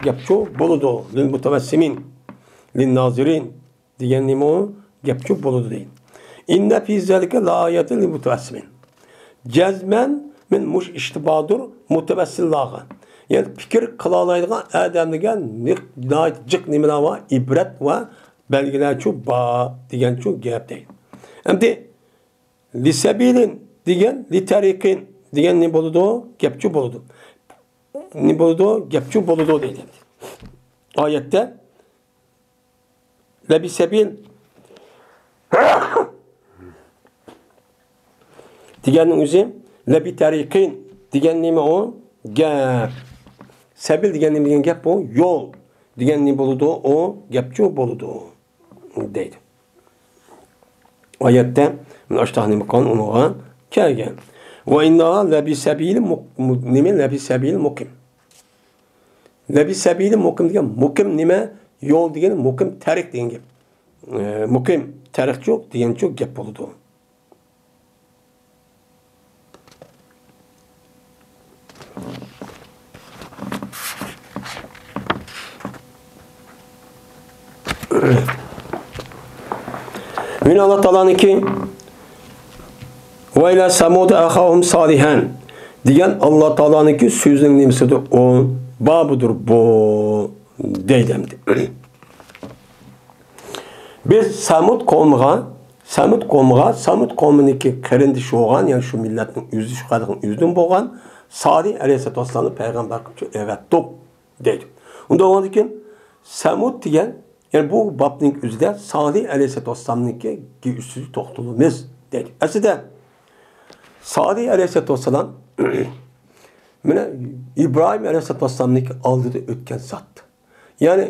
گەپچۇ بولىدۇ. لىل مۇتەۋەسسىمىن، لىن نازىرىن دېگەن نېمە ئۇ؟ گەپچۇ بولىدۇ دەيدۇ. ئىننە فى زالىكە لائايەتىن لىل مۇتەۋەسسىمىن. جەزمەن مەن مۇشۇ ئىشتا باردۇر مۇتەۋەسسىللارغا. يەنى پىكىر قىلالايدىغان ئادەملەرگە نىق-، ناھايىتى جىق نېمىلەر بار؟ ئىبرەت ۋە بەلگىلەرچۇ بار دېگەنچۇ گەپ دەيدۇ. ئەمدى لىسەبىلىن دېگەن، لىتەرىقىن دېگەن نېمە بولىدۇ؟ گەپچۇ بولىدۇ. نېمە بولىدۇ؟ گەپچۇ بولىدۇ دەيدۇ. ئايەتتە لەبىسەبىل دېگەننىڭ ئۆزى، لەبىتەرىقىن دېگەن نېمە ئۇ؟ گەپ. سەبىل دېگەن نېمە دېگەن گەپ بۇ؟ يول. دېگەن نېمە بولىدۇ؟ ئۇ گەپچۇ بولىدۇ دەيدۇ. ئايەتتە مانا ئاشتاق نېمە قىلغان ئۇنىڭغا كەلگەن. ۋە ئىنناھا لەبىسەبىلى مۇق-، مۇ-، نېمە؟ لەبىسەبىلى مۇقىم. لەبىسەبىلى مۇقىم دېگەن مۇقىم نېمە؟ يول دېگەن مۇقىم تەرىق دېگەن گەپ. ئە، مۇقىم تەرىقچۇ دېگەنچۇ گەپ بولىدۇ. مانا ئاللا تائالانىڭكى «ۋە ئىلە سەمۇدە ئەخاھۇم سالىھەن» دېگەن ئاللا تائالانىڭكى سۆزىنىڭ نېمىسىدۇر ئۇ؟ بابىدۇر بۇ دەيدۇ ئەمدى. بىز سەمۇد قومىغا، سەمۇد قومىغا، سەمۇد قومىنىڭكى قېرىندىشى بولغان، يەنى شۇ مىللەتنىڭ ئۆزى، شۇ خەلقنىڭ ئۆزىدىن بولغان سالىھ ئەلەيھىسسالاتۇ ۋەسسالامنى پەيغەمبەر قىلىپ ئەۋەتتۇق دەيدۇ. ئۇنداق بولغاندىكىن سەمۇد دېگەن، يەنى بۇ بابنىڭ ئۆزىدە سالىھ ئەلەيھىسسالاتۇ ۋەسسالامنىڭكى ئۈستىدە توختىلىمىز دەيدۇ. ئەسلىدە سالىھ ئەلەيھىسسالاتۇ ۋەسسالام مانا ئىبراھىم ئەلەيھىسسالاتۇ ۋەسسالامنىڭكى ئالدىدا ئۆتكەن زات. يەنى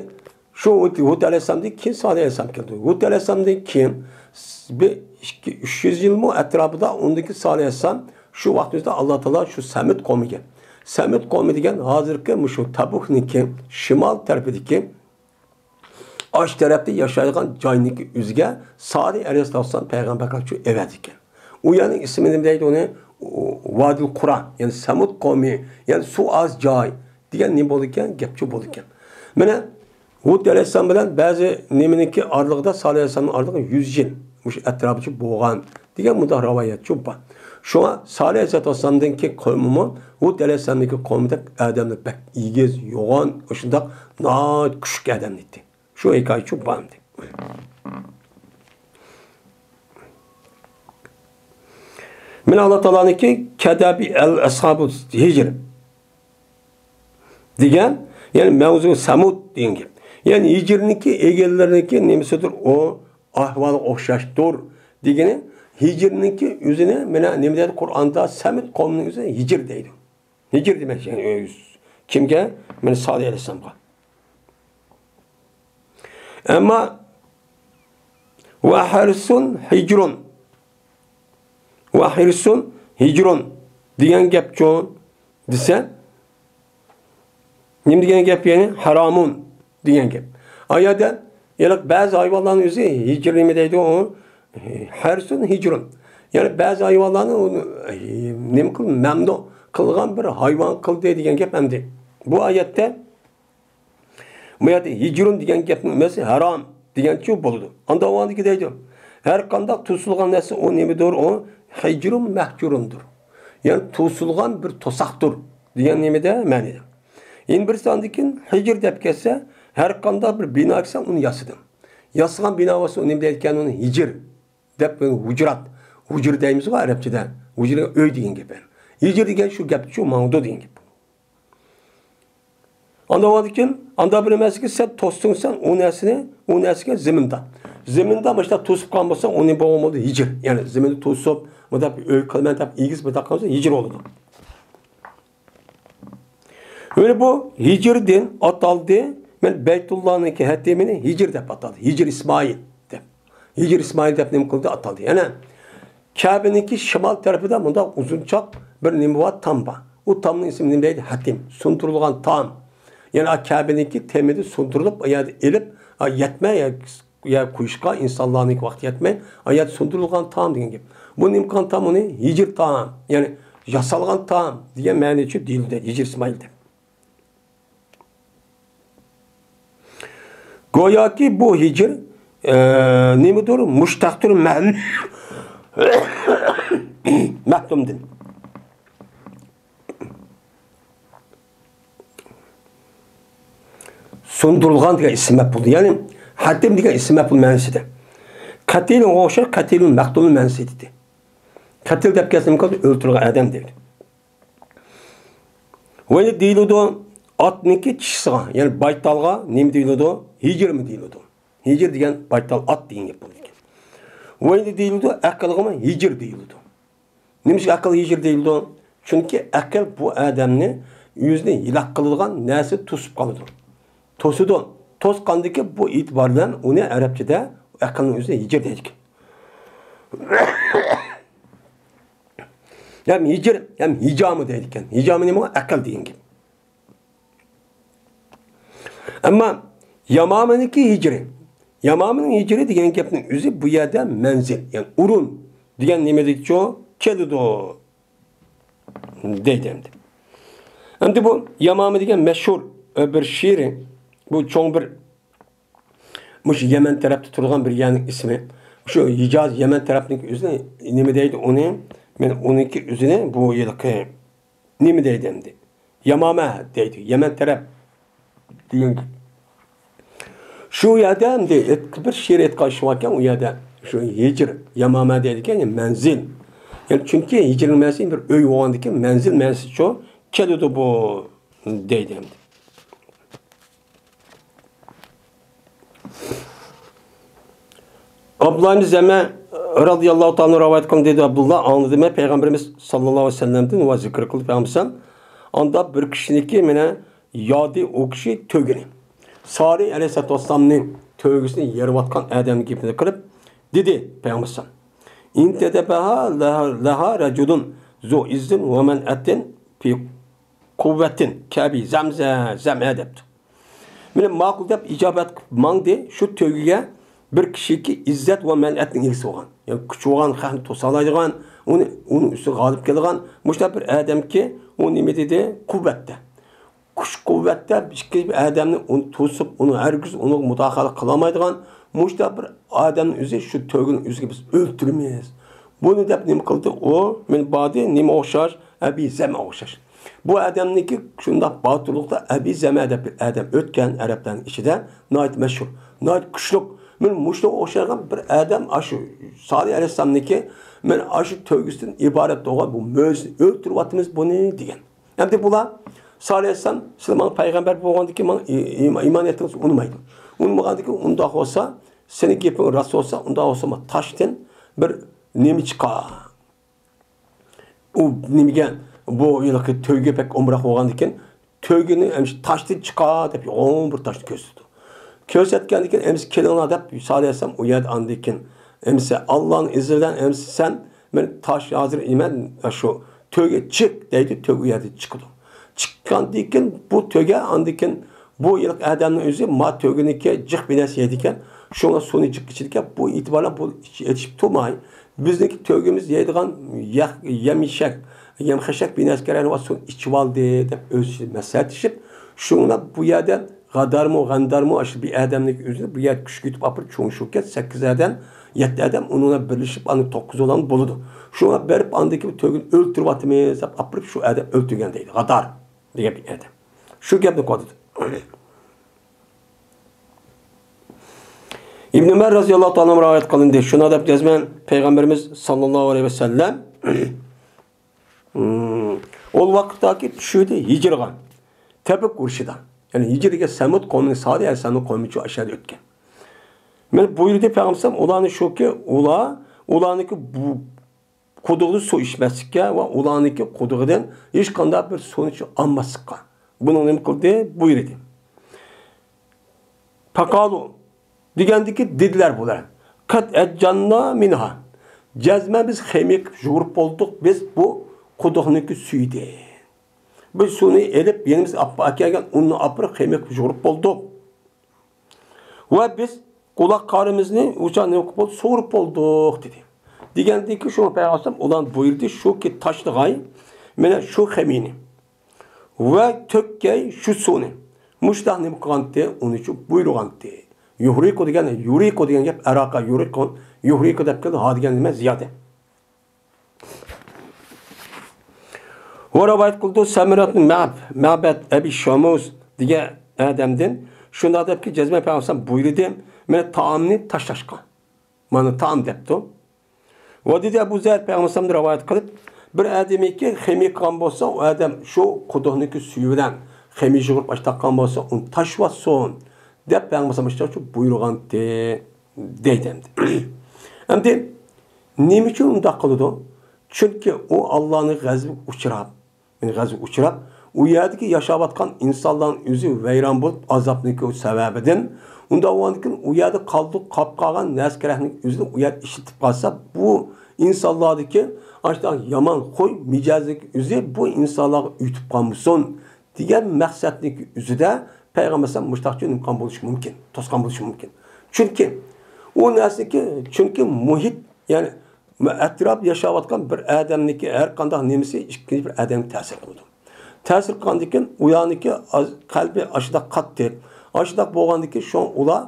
شۇ ھۇد، ھۇد ئەلەيھىسسالامدىن كېيىن سالىھ ئەلەيھىسسالام كەلدى. ھۇد ئەلەيھىسسالامدىن كېيىن بىر ئىككى، ئۈچ يۈز يىلمۇ ئەتراپىدا ئۇندىكى سالىھ ئەلەيھىسسالام شۇ ۋاقىتتا ئاللا تائالا شۇ سەمۇد قومىگە، سەمۇد قومى دېگەن ھازىرقى مۇشۇ تەبۇكنىڭكى شىمال تەرىپىدىكى ئاشۇ تەرەپتە ياشايدىغان جاينىڭكى ئۆزىگە سالىھ ئەلەيھىسسالام پەيغەمبەر قىلىپ ئەۋەتىدىكەن. ئۇ يەرنىڭ ئىسمى نېمە دەيدۇ ئۇنى؟ ۋادىل قۇرا، يەنى سەمۇد قومى، يەنى سۇ ئاز جاي دېگەن نېمە بولىدىكەن؟ گەپچۇ بولىدىكەن. مانا ھۇد ئەلەيھىسسالام بىلەن بەزى نېمىنىڭكى ئارىلىقىدا، سالىھ ئەلەيھىسسالامنىڭ ئارىلىقى يۈز يىل، مۇشۇ ئەتراپىچە بولغان دېگەن مۇنداق رىۋايەتچۇ بار. شۇڭا سالىھ ئەلەيھىسسالامدىن كېيىن قومىمۇ ھۇد ئەلەيھىسسالامنىڭكى قومىدەك ئادەملەر بەك ئېگىز، يوغان، شۇنداق ناھايىتى كۈچلۈك ئادەم ئىدى. شۇ ھېكايىچۇ بار ئەمدى. مانا ئاللا تائالانىڭكى كەدەبى ئەل ئەسھابۇ ھىجر دېگەن، يەنى مەۋزۇ سەمۇد دېگەن گەپ. يەنى ھىجرنىڭكى ئىگىلىرىنىڭكى نېمىسىدۇر ئۇ، ئەھۋالى ئوخشاشتۇر دېگىنى، ھىجرنىڭكى ئۆزىنى مانا نېمە دەيدۇ قۇرئاندا؟ سەمۇد قومىنىڭ ئۆزى ھىجر دەيدۇ. ھىجر دېمەك، يەنى ئۆز. كىمگە؟ مانا سالىھ ئەلەيھىسسالامغا. ئەمما «ۋە ھىرسۇن ھىجرۇن، ۋە ھىرسۇن ھىجرۇن» دېگەن گەپچۇ دېسە، نېمە دېگەن گەپ يەنى؟ ھارامۇن دېگەن گەپ. ئا يەردە يەنە بەزى ھايۋانلارنىڭ ئۆزى ھىجر نېمە دەيدۇ ئۇ؟ ھىرسۇن ھىجرۇن. يەنى بەزى ھايۋانلارنى ئۇ نېمە قىل، مەمنۇ قىلغان بىر ھايۋان قىلدى دېگەن گەپ ئەمدى. بۇ ئايەتتە بۇ يەردە ھىجرۇن دېگەن گەپنىڭ مەنىسى ھارام دېگەنچۇ بولىدۇ. ئاندىن ئاۋۋالدىكى دەيدۇ، ھەر قانداق توسۇلغان نەرسە ئۇ نېمىدۇر؟ ئۇ ھىجرۇن مەھجۇرۇندۇر. يەنى توسۇلغان بىر توساقتۇر دېگەن نېمىدە مەنىدە. يەنە بىرسى ئاندىن كېيىن ھىجر دەپ كەلسە، ھەر قانداق بىر بىنا كەلسە ئۇنى ياسىدىم. ياسىغان بىنا بولسا ئۇ نېمە دەيدىكەن؟ ئۇنى ھىجر دەپ، ھۇجرات، ھۇجرا دەيمىزغۇ ئەرەبچىدە. ھۇجرا ئۆي دېگەن گەپ. ھىجر دېگەن شۇ گەپچۇ ماڭىدۇ دېگەن گەپ. ئاندىن كېيىن، ئاندا بىر نېمە دېسە، سەن توستۇڭ سەن ئۇ نەرسىنى، ئۇ نەرسىگە زېمىندا. زېمىندا مۇشۇنداق توسۇپ قالغان بولسا، ئۇنى بولغان بولىدۇ ھىجر. يەنى زېمىندا توسۇپ، مۇنداق بىر ئۆي قىلىمەن دەپ ئېگىز بۇنداق قىلسا ھىجر بولىدۇ. ئۆينى بۇ ھىجردىن ئاتالدى. مەن بەيتۇللانىڭكى ھەتىمىنى ھىجر دەپ ئاتالدى. ھىجر ئىسمائىل دەپ. ھىجر ئىسمائىل دەپ نېمە قىلدى؟ ئاتالدى. يەنە كەبىنىڭكى شىمال تەرىپىدە مۇنداق ئۇزۇنچاق بىر نېمە بار؟ تام بار. ئۇ تامنىڭ ئىسمى نېمە دەيدۇ؟ ھەتىم. سۇندۇرۇلغان تام. يەنى كەبىنىڭكى تېمىدا سۇندۇرۇلۇپ، ئۇ يەردە ئېلىپ، يەتمەي، يا قويۇشقا ئىنسانلارنىڭكى ۋاقتى يەتمەي، ئۇ يەردە سۇندۇرۇلغان تام دېگەن گەپ. بۇ نېمە قىلغان تام ئۇنى؟ ھىجر تام. يەنى ياسالغان تام دېگەن مەنىچۇ دېيىلدى، ھىجر ئىسمائىل دەپ. گوياكى بۇ ھىجر، ئە، نېمىدۇر؟ مۇشتەقتۇر مەھلۇم. مەھلۇمدىن. سۇندۇرۇلغان دېگەن ئىسىم مەپئۇل. يەنى ھەتىم دېگەن ئىسىم مەپئۇل مەنىسىدە. قەتىلىگە ئوخشاش، قەتىلۇل مەقتۇلنىڭ مەنىسى دېدى. قەتىل دەپ كەلسە نېمە قىلدى؟ ئۆلتۈرگەن ئادەم دېدى. ۋەينى دېيىلىدۇ، ئاتنىڭكى چىشىسىغا، يەنى بايتالغا نېمە دېيىلىدۇ؟ ھىجىرمۇ دېيىلىدۇ. ھىجىر دېگەن بايتال ئات دېگەن گەپ بولىدىكەن. ۋەينى دېيىلىدۇ، ئەقىلغىمۇ ھىجىر دېيىلىدۇ. نېمىشقا ئەقىل ھىجىر دېيىلىدۇ؟ چۈنكى ئەقىل بۇ ئادەمنى ئۆزىنى ھېلاك قىلىدىغان نەرسە توسۇپ قالىدۇ. توسىدۇ. توسقاندىكى بۇ ئېتىبار بىلەن ئۇنى ئەرەبچىدە ئەقىلنىڭ ئۆزى ھىجىر دەيدىكەن. ھەم ھىجىر، ھەم ھىجامە دەيدىكەن. ھىجامە نېمە؟ ئەقىل دېگەن گەپ. ئەمما يامامىنىڭكى ھىجرى. يامامىنىڭ ھىجرى دېگەن گەپنىڭ ئۆزى بۇ يەردە مەنزىل، يەنى ئورۇن دېگەن نېمىدىكىچۇ كېلىدۇ دەيدۇ ئەمدى. ئەمدى بۇ يامامە دېگەن مەشھۇر، ئە، بىر شېئىرى. بۇ چوڭ بىر، مۇشۇ يەمەن تەرەپتە تۇرىدىغان بىر يەرنىڭ ئىسمى. شۇ ھىجاز، يەمەن تەرەپنىڭكى ئۆزىنى نېمە دەيدۇ ئۇنى؟ مەن ئۇنىڭكى ئۆزىنى بۇ ھېلىقى نېمە دەيدۇ ئەمدى؟ يامامە دەيدۇ، يەمەن تەرەپ دېگەن گەپ. شۇ يەردە ئەمدى ئېيت-، بىر شېئىر ئېيتقان ئىش باركەن، ئۇ يەردە شۇ ھىجىر، يامامە دەيدىكەن، يەنى مەنزىل. يەنى چۈنكى ھىجىرنىڭ مەنىسى بىر ئۆي بولغاندىكىن، مەنزىل مەنىسىچۇ كېلىدۇ بۇ دەيدۇ ئەمدى. ئابدۇللا ئىبن زەمە رەزىياللاھۇ تائالا رىۋايەت قىلدى، دېدى ئابدۇللا، ئاڭلىدىم مەن پەيغەمبىرىمىز ساللاللاھۇ ئەلەيھى ۋەسەللەمدىن ۋە زىكىر قىلدى پەيغەمبىرىمىز. ئاندا بىر كىشىنىڭكى مېنى يادى ئۇ كىشى تۆگىنى. سالىھ ئەلەيھىسسالاتۇ ۋەسسالامنىڭ تۆگىسىنى يېرىۋاتقان ئادەمنىڭ گېپىنى قىلىپ دېدى پەيغەمبىرىمىز. انتدبها لها، لها رجل ذو عز ومنعة في قوة كأبي زمعة، زمعة دەپتۇ. مېنى ماقۇل دەپ ئىجابەت قىلىپ ماڭدى. شۇ تۆگىگە بىر كىشىكى ئىززەت ۋە مەنئەتنىڭ ئىگىسى بولغان، يەنى كۈچى بولغان، خەقنى توسالايدىغان، ئۇنى، ئۇنىڭ ئۈستىگە غالىب كېلىدىغان مۇشۇنداق بىر ئادەمكى، ئۇ نېمە دېدى؟ قۇۋۋەتتە. كۈچ-قۇۋۋەتتە ئىككى ئادەمنى ئۇنى توسۇپ، ئۇنى ھەرگىز ئۇنىڭغا مۇداخىلە قىلالمايدىغان مۇشۇنداق بىر ئادەمنىڭ ئۆزى شۇ تۆگىنىڭ ئۆزىگە بىز ئۆلتۈرىمىز. بۇنى دەپ نېمە قىلدى؟ ئۇ مېنى باردى، نېمە ئوخشاش؟ ئەبى زەمئە ئوخشاش. بۇ ئادەمنىڭكى شۇنداق باتۇرلۇقتا ئەبى زەمئە دەپ بىر ئادەم ئۆتكەن ئەرەبلەرنىڭ ئىچىدە ناھايىتى مەشھۇر، ناھايىتى كۈچلۈك. مېنى مۇشۇنىڭغا ئوخشايدىغان بىر ئادەم ئاشۇ سالىھ ئەلەيھىسسالامنىڭكى، مېنى ئاشۇ تۆگىسىدىن ئىبارەت بولغان بۇ مۆجىزىنى ئۆلتۈرۈۋاتىمىز بۇنى دېگەن. ئەمدى بۇلار سالىھ ئەلەيھىسسالام، سىلەر ماڭا پەيغەمبەر بولغاندىكىن ماڭا ئى-، ئىما-، ئىمان ئېيتىڭ دېسە ئۇنىمايدۇ. ئۇنىمىغاندىكىن ئۇنداق بولسا، سېنىڭ گېپىڭ راست بولسا، ئۇنداق بولسا مانا تاشتىن بىر نېمە چىقار. ئۇ نېمىگە، بۇ ھېلىقى تۆگە بەك ئومراق بولغاندىكىن، تۆگىنى ئەمىسە تاشتىن چىقار دەپ يوغان بىر تاشنى كۆرسىتىدۇ. كۆرسەتكەندىكىن ئەمىسە كېلىڭلار دەپ سالىھ ئەلەيھىسسالام ئۇ يەردە ئاندىكىن ئەمىسە ئاللانىڭ ئىزنى بىلەن ئەمىسە سەن مېنى تاش ھازىر ئىمەن شۇ تۆگە چىق دەيدۇ، تۆگە ئۇ يەردىن چىقىدۇ. چىققاندىكىن بۇ تۆگە ئاندىكىن بۇ ھېلىقى ئادەمنىڭ ئۆزى ما تۆگىنىڭكى جىق بىنەسى يەيدىكەن، شۇڭا سۇنى جىق ئىچىدىكەن، بۇ ئېتىبارلار بۇ ئېتىشىپ تۇرماي، بىزنىڭكى تۆگىمىز يەيدىغان يەخ-، يەمشەك، يەمخەشەك بىنەسىگە قارايلا سۇنى ئىچىۋالدى دەپ ئۆز ئىچىدە مەسلىھەتلىشىپ، شۇڭا بۇ يەردە غادارمۇ، غەندارمۇ، ئاشۇ بىر ئادەمنىڭكى ئۆزىنى بۇ يەردە كۈچكە يېتىپ ئاپىرىپ چوڭ شۇ كەت، سەككىز ئادەم، يەتتە ئادەم ئۇنىڭ بىلەن بىرلىشىپ ئاندىن توققۇز بولغان بولىدۇ. شۇڭا بېرىپ ئاندىكى تۆگىنى ئۆلتۈرۈۋاتىمىز دەپ ئاپىرىپ شۇ ئادەم ئۆلتۈرگەن دەيدۇ، غادار دېگەن بىر ئادەم. شۇ گەپنى قىلىۋاتىدۇ. ئىبن ئۆمەر رەزىياللاھۇ تائالا ئەنھۇ رىۋايەت قىلىندى. شۇنداق دەپ جەزمەن پەيغەمبىرىمىز ساللاللاھۇ ئەلەيھى ۋەسەللەم، ئۇ ۋاقىتتاكى چۈشىدە ھىجرىغا، تەبۈك ئۇرۇشىدا. يەنى ھىجرىگە سەمۇد قومىنى، سالىھ ئەلەيھىسسالامنىڭ قومىچۇ ئاشۇ يەردە ئۆتكەن. مانا بۇيرۇدى پەيغەمبەر ئۇلارنى شۇكى، ئۇلار، ئۇلارنىڭكى بۇ قۇدۇقىدا سۇ ئىچمەسلىككە ۋە ئۇلارنىڭكى قۇدۇقىدىن ھېچقانداق بىر سۇنى ئالماسلىققا. بۇنىڭ نېمە قىلدى؟ بۇيرۇدى. پەقالۇ دېگەندىكى دېدىلەر بۇلار. قەد ئەججەننا مىنھا. جەزمەن بىز خېمىر قىلىپ يۇغۇرۇپ بولدۇق، بىز بۇ قۇدۇقنىڭكى سۈيىدىن. بىز سۇنى ئېلىپ، يېنىمىزغا ئاپ-، ئەكەلگەن ئۇننى ئاپىرىپ خېمىر قىلىپ يۇغۇرۇپ بولدۇق. ۋە بىز قۇلاق قارىمىزنى ئۇچان نېمە قىلىپ بولدۇق؟ سورۇپ بولدۇق، دېدى. دېگەندىن كېيىن شۇ پەيغەمبەر ئۇلارنى بۇيرۇدى، شۇكى تاشلىغاي، مانا شۇ خېمىرنى. ۋە تۆككەي شۇ سۇنى. مۇشۇنداق نېمە قىلغانتى؟ ئۇنى شۇ بۇيرۇغانتى. يۇھرىقۇ دېگەن، يۇرىقۇ دېگەن گەپ، ئەراقا يۇرىقۇ، يۇھرىقۇ دەپ كېلىدۇ. ھا دېگەن نېمە؟ زىيادە. ۋە رىۋايەت قىلىدۇ سەمرەتنى مەب-، مەبەد ئەبى شامۇس دېگەن ئادەمدىن، شۇنداق دەپكى، جەزمەن پەيغەمبەر بۇيرۇدى، مانا تائامنى تاشلاشقا. مانا تائام دەپتۇ. ۋە دېدى ئەبۇ زەر پەيغەمبەر رىۋايەت قىلىپ، بىر ئادەمكى خېمىر قىلغان بولسا، ئۇ ئادەم شۇ قۇدۇقنىڭكى سۈيى بىلەن خېمىر يۇغۇرۇپ ئاشتاققان بولسا، ئۇنى تاشلىۋاتسۇن، دەپ پەيغەمبەر شۇنىڭ ئۈچۈن بۇيرۇغانتى، دەيدۇ ئەمدى. ئەمدى نېمە ئۈچۈن ئۇنداق قىلىدۇ؟ چۈنكى ئۇ ئاللانىڭ غەزىپىگە ئۇچراپ، غەزىپىگە ئۇچراپ، ئۇ يەردىكى ياشاۋاتقان ئىنسانلارنىڭ ئۆزى ۋەيران بولۇپ، ئازابنىڭكى سەۋەبىدىن، ئۇنداق بولغاندىكىن ئۇ يەردە قالدۇق قاپ قالغان نەرسە-كېرەكنىڭ ئۆزىنى ئۇ يەردە ئىشلىتىپ قالسا، بۇ ئىنسانلاردىكى ئاشۇنداق يامان خۇي مىجەزنىڭكى ئۆزى بۇ ئىنسانلارغا ئۆتۈپ قالمىسۇن دېگەن مەقسەتنىڭكى ئۆزىدە پەيغەمبەر ئەلەيھىسسالام مۇشۇنداق نېمە قىلغان بولۇشى مۇمكىن، توسقان بولۇشى مۇمكىن. چۈنكى ئۇ نەرسىنىڭكى، چۈنكى مۇھىت، يەنى ئەتراپ ياشاۋاتقان بىر ئادەمنىڭكى ھەر قانداق نېمىسى ئىككىنچى بىر ئادەمگە تەسىر قىلىدۇ. تەسىر قىلغاندىن كېيىن ئۇلارنىڭكى ئاز-، قەلبى ئاشۇنداق قاتتى. ئاشۇنداق بولغاندىن كېيىن شۇڭا ئۇلار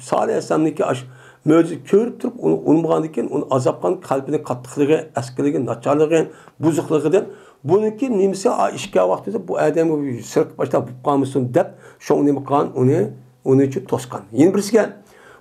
سالىھ ئەلەيھىسسالامنىڭكى ئاش-، مۆجىزە كۆرۈپ تۇرۇپ ئۇنى ئۇنىمىغاندىن كېيىن، ئۇنى ئازاب قىلغان قەلبىنىڭ قاتتىقلىقى، ئەسكىلىكى، ناچارلىقى، بۇزۇقلۇقىدىن بۇنىڭكى نېمىسى ئا-، ئىش كەلگەن ۋاقتىدا بۇ ئادەمگە سىرقىپ باشلاپ بولۇپ قالمىسۇن دەپ شۇڭا نېمە قىلغان ئۇنى، ئۇنى شۇ توسقان. يەنە بىرسىگە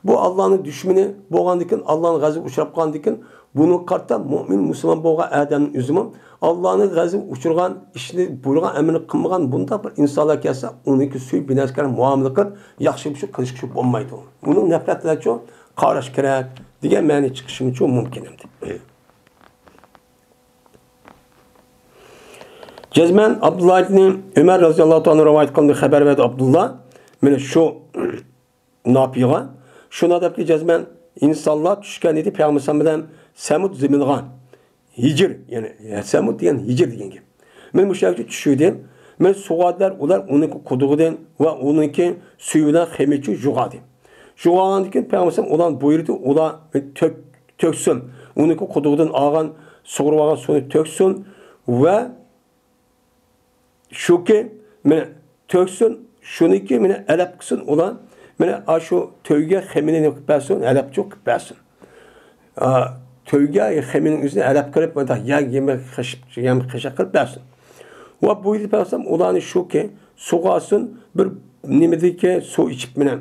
بۇ ئاللانىڭ دۈشمىنى بولغاندىن كېيىن، ئاللانىڭ غەزىپىگە ئۇچراپ قالغاندىن كېيىن، بۇنىڭغا قارىتا مۆمىن مۇسۇلمان بولغان ئادەمنىڭ ئۆزىمۇ ئاللانىڭ غەزىپىگە ئۇچرىغان ئىشنى، بۇيرۇغان ئەمرىنى قىلمىغان بۇنداق بىر ئىنسانلار كەلسە، ئۇنىڭكى سۈيى بىنەسكەر مۇئامىلە قىلىپ، ياخشى بىر شۇ قىلىشقا شۇ بولمايدۇ. ئۇنىڭ نەپرەت بىلەن شۇ قاراشقا كېرەك دېگەن مەنىگە چىقىشىمۇ شۇ مۇمكىن ئەمدى. جەزمەن ئابدۇللا ئىبنى ئۆمەر رەزىياللاھۇ تائالا رىۋايەت قىلغان خەۋەر بەردى ئابدۇللا. مانا شۇ ناپىغا. شۇنداق دەپكى، جەزمەن ئىنسانلار چۈشكەن ئىدى پەيغەمبەر بىلەن سەمۇد زېمىنىغا. ھىجىر، يەنى سەمۇد دېگەن ھىجىر دېگەن گەپ. مەن مۇشۇ يەرگە چۈشۈردۈم. مەن سۇغاردىلار، ئۇلار ئۇنىڭكى قۇدۇقىدىن ۋە ئۇنىڭكى سۈيى بىلەن خېمىرچۇ جۇغادى. جۇغاغاندىن كېيىن پەيغەمبەر ئۇلارنى بۇيرۇدى، ئۇلار تۆك-، تۆكسۇن. ئۇنىڭكى قۇدۇقىدىن ئالغان، سۇغۇرۇپ ئالغان سۇنى تۆكسۇن ۋە شۇكى، مانا، تۆكسۇن، شۇنىكى، مانا، ئەلەپ قىلسۇن ئۇلار. مانا، ئاشۇ تۆگە خېمىرىنى قىلىپ بەرسۇن، ئەلەپچۇ قىلىپ بەرسۇن. ئا، تۆگە خېمىرىنىڭ ئۆزىنى ئەلەپ قىلىپ، مۇنداق يەگ يېمەك خەش-، يەم خەشەك قىلىپ بەرسۇن. ۋە بۇ يەردە پەيغەمبەر ئۇلارنى شۇكى، سۇغارسۇن، بىر نېمىدىكى سۇ ئىچىپ، مانا،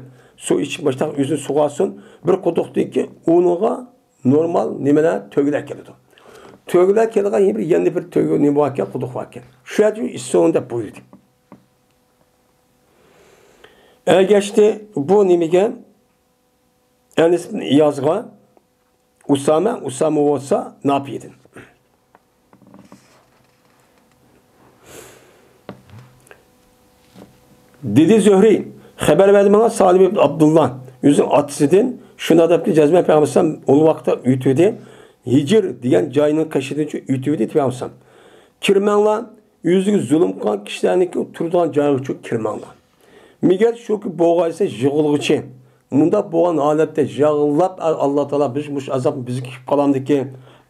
سۇ ئىچىپ، مۇشۇنداق ئۆزىنى سۇغارسۇن، بىر قۇدۇقتىكى ئۇنىڭغا نورمال نېمىلەر، تۆگىلەر كېلىدۇ. تۆگىلەر كېلىدىغان يەنە بىر، يەنە بىر تۆگە نېمە باركەن، قۇدۇق باركەن. شۇ يەردە ئىچسۇن دەپ بۇيرۇدى. ئەگەشتى بۇ نېمىگە؟ ئەنەس ئىبن ئىيازغا، ئۇسامە، ئۇسامە بولسا ناپىدىن. دېدى زۆھرى، خەۋەر بەردى ماڭا سالىم ئىبن ئابدۇللا، ئۆزىنىڭ ئاتىسىدىن، شۇنداق دەپتۇ، جەزمەن پەيغەمبەر ئەلەيھىسسالام ئۇ ۋاقىتتا ئۆتۈۋىدى، ھىجىر دېگەن جاينىڭ قېشىدىن ئۆتۈۋىدى پەيغەمبەر ئەلەيھىسسالام. كىرمەڭلار، ئۆزىگە زۇلۇم قىلغان كىشىلەرنىڭكى تۇرىدىغان جايىغىچۇ كىرمەڭلار. مەگەر شۇكى بولغايسا يىغلىغۇچى. مۇنداق بولغان ھالەتتە يىغلاپ، ئاللا تائالا بىز مۇشۇ ئازاب بىزگە كېلىپ قالامدىكى،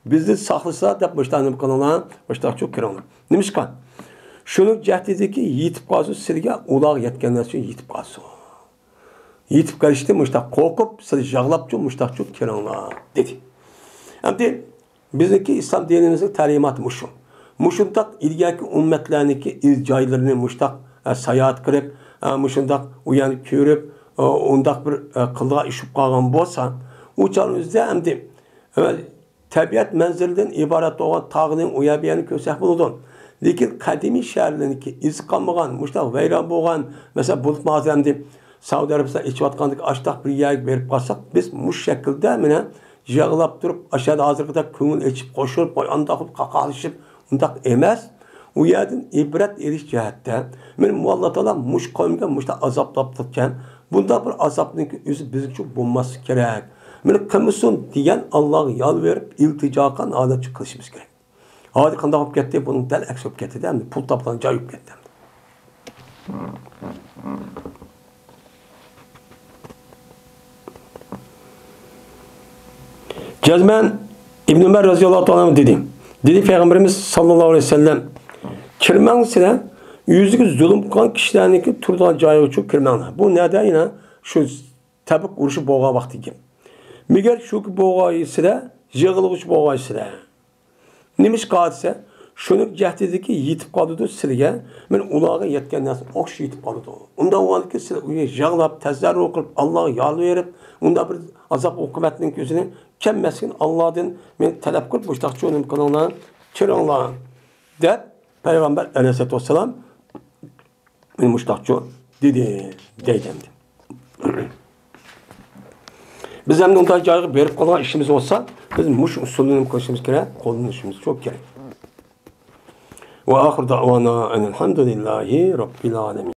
بىزنى ساقلىسا دەپ مۇشۇنداق نېمە قىلىڭلار، مۇشۇنداقچۇ كىرىڭلار. نېمىشقا؟ شۇنىڭ جەھدىدىكى يېتىپ قالسۇن سىلىگە، ئۇلارغا يەتكەن نەرسە يېتىپ قالسۇن. يېتىپ قېلىشتىن مۇشۇنداق قورقۇپ، سىلەر يىغلاپچۇ مۇشۇنداقچۇ كىرىڭلار، دېدى. ئەمدى بىزنىڭكى ئىسلام دىنىمىزنىڭ تەلىماتى مۇشۇ. مۇشۇنداق ئىلگەركى ئۈممەتلەرنىڭكى ئىز جايلىرىنى مۇشۇنداق، ئە، ساياھەت قىلىپ، ئە، مۇشۇنداق ئۇ يەرنى كۆرۈپ، ئە، ئۇنداق بىر، ئە، قىلىدىغان ئىش بولۇپ قالغان بولسا، ئۇ چاغنىڭ ئۆزىدە ئەمدى، ئە، تەبىئەت مەنزىرىدىن ئىبارەت بولغان تاغنى ئۇ يەر بۇ يەرنى كۆرسەك بولىدۇ. لېكىن قەدىمىي شەھەرلەرنىڭكى ئىزى قالمىغان، مۇشۇنداق ۋەيران بولغان، مەسىلەن، بولۇپمۇ ھازىر ئەمدى سەئۇدى ئەرەبىستان ئېچىۋاتقاندەك ئاشتاق بىر يەرگە بېرىپ قالساق، بىز مۇشۇ شەكىلدە مانا يىغلاپ تۇرۇپ، ئاشۇ يەردە ھازىرقىدەك كۆڭۈل ئېچىپ، قوشۇلۇپ، ۋاي ئانداق قىلىپ، قاقاقلىشىپ، ئۇنداق ئەمەس. ئۇ يەردىن ئىبرەت ئېلىش جەھەتتە، مانا ئاللا تائالا مۇشۇ قەۋمگە مۇشۇنداق ئازابلاپتىكەن، بۇنداق بىر ئازابنىڭكى ئۆزى بىزگىچە بولماسلىقى كېرەك. مانا قىلمىسۇن دېگەن ئاللاغا يالۋېرىپ، ئىلتىجا قىلغان ھالەتچە قىلىشىمىز كېرەك. ھازىر قانداق بولۇپ كەتتى؟ بۇنىڭ دەل ئەكسى بولۇپ كەتتى-دە، ئەمدى پۇل تاپىدىغان جاي بولۇپ كەتتى ئەمدى. جەزمەن ئىبن ئۆمەر رەزىياللاھۇ تائالا ئەنھۇ دېدى. دېدى پەيغەمبىرىمىز ساللاللاھۇ ئەلەيھى ۋەسەللەم، كىرمەڭ سىلەر، ئۆزىگە زۇلۇم قىلغان كىشىلەرنىڭكى تۇرىدىغان جايىغىچۇ كىرمەڭلار. بۇ نەدە؟ يەنە شۇ تەبۇك ئۇرۇشى بولغان ۋاقتى گەپ. مەگەر شۇكى بولغايسىلەر، يىغلىغۇچى بولغايسىلەر. نېمىشقا دېسە، شۇنىڭ جەھدىدىكى يېتىپ قالىدۇ سىلىگە، مەن ئۇلارغا يەتكەن نەرسە ئوخشاش يېتىپ قالىدۇ. ئۇنداق بولغاندىكىن سىلەر ئۇنى يىغلاپ، تەزەررۇ قىلىپ، ئاللاغا يالۋېرىپ، ئۇنداق بىر ئازاب ئوقۇبەتنىڭ كۆزىنى كەلمەسلىكىنى ئاللادىن مەن تەلەپ قىلىپ، مۇشۇنداقچۇ نېمە قىلىڭلار، كىرىڭلار، دەپ پەيغەمبەر ئەلەيھىسسالاتۇ ۋەسسالام مانا مۇشۇنداقچۇ دېدى، دەيدۇ ئەمدى. بىز ئەمدى ئۇنداق جايغا بېرىپ قالغان ئىشىمىز بولسا، بىز مۇشۇ ئۇسۇلنى نېمە قىلىشىمىز كېرەك؟ قوللىنىشىمىز شۇ كېرەك. وآخر دعوانا أن الحمد لله رب العالمين.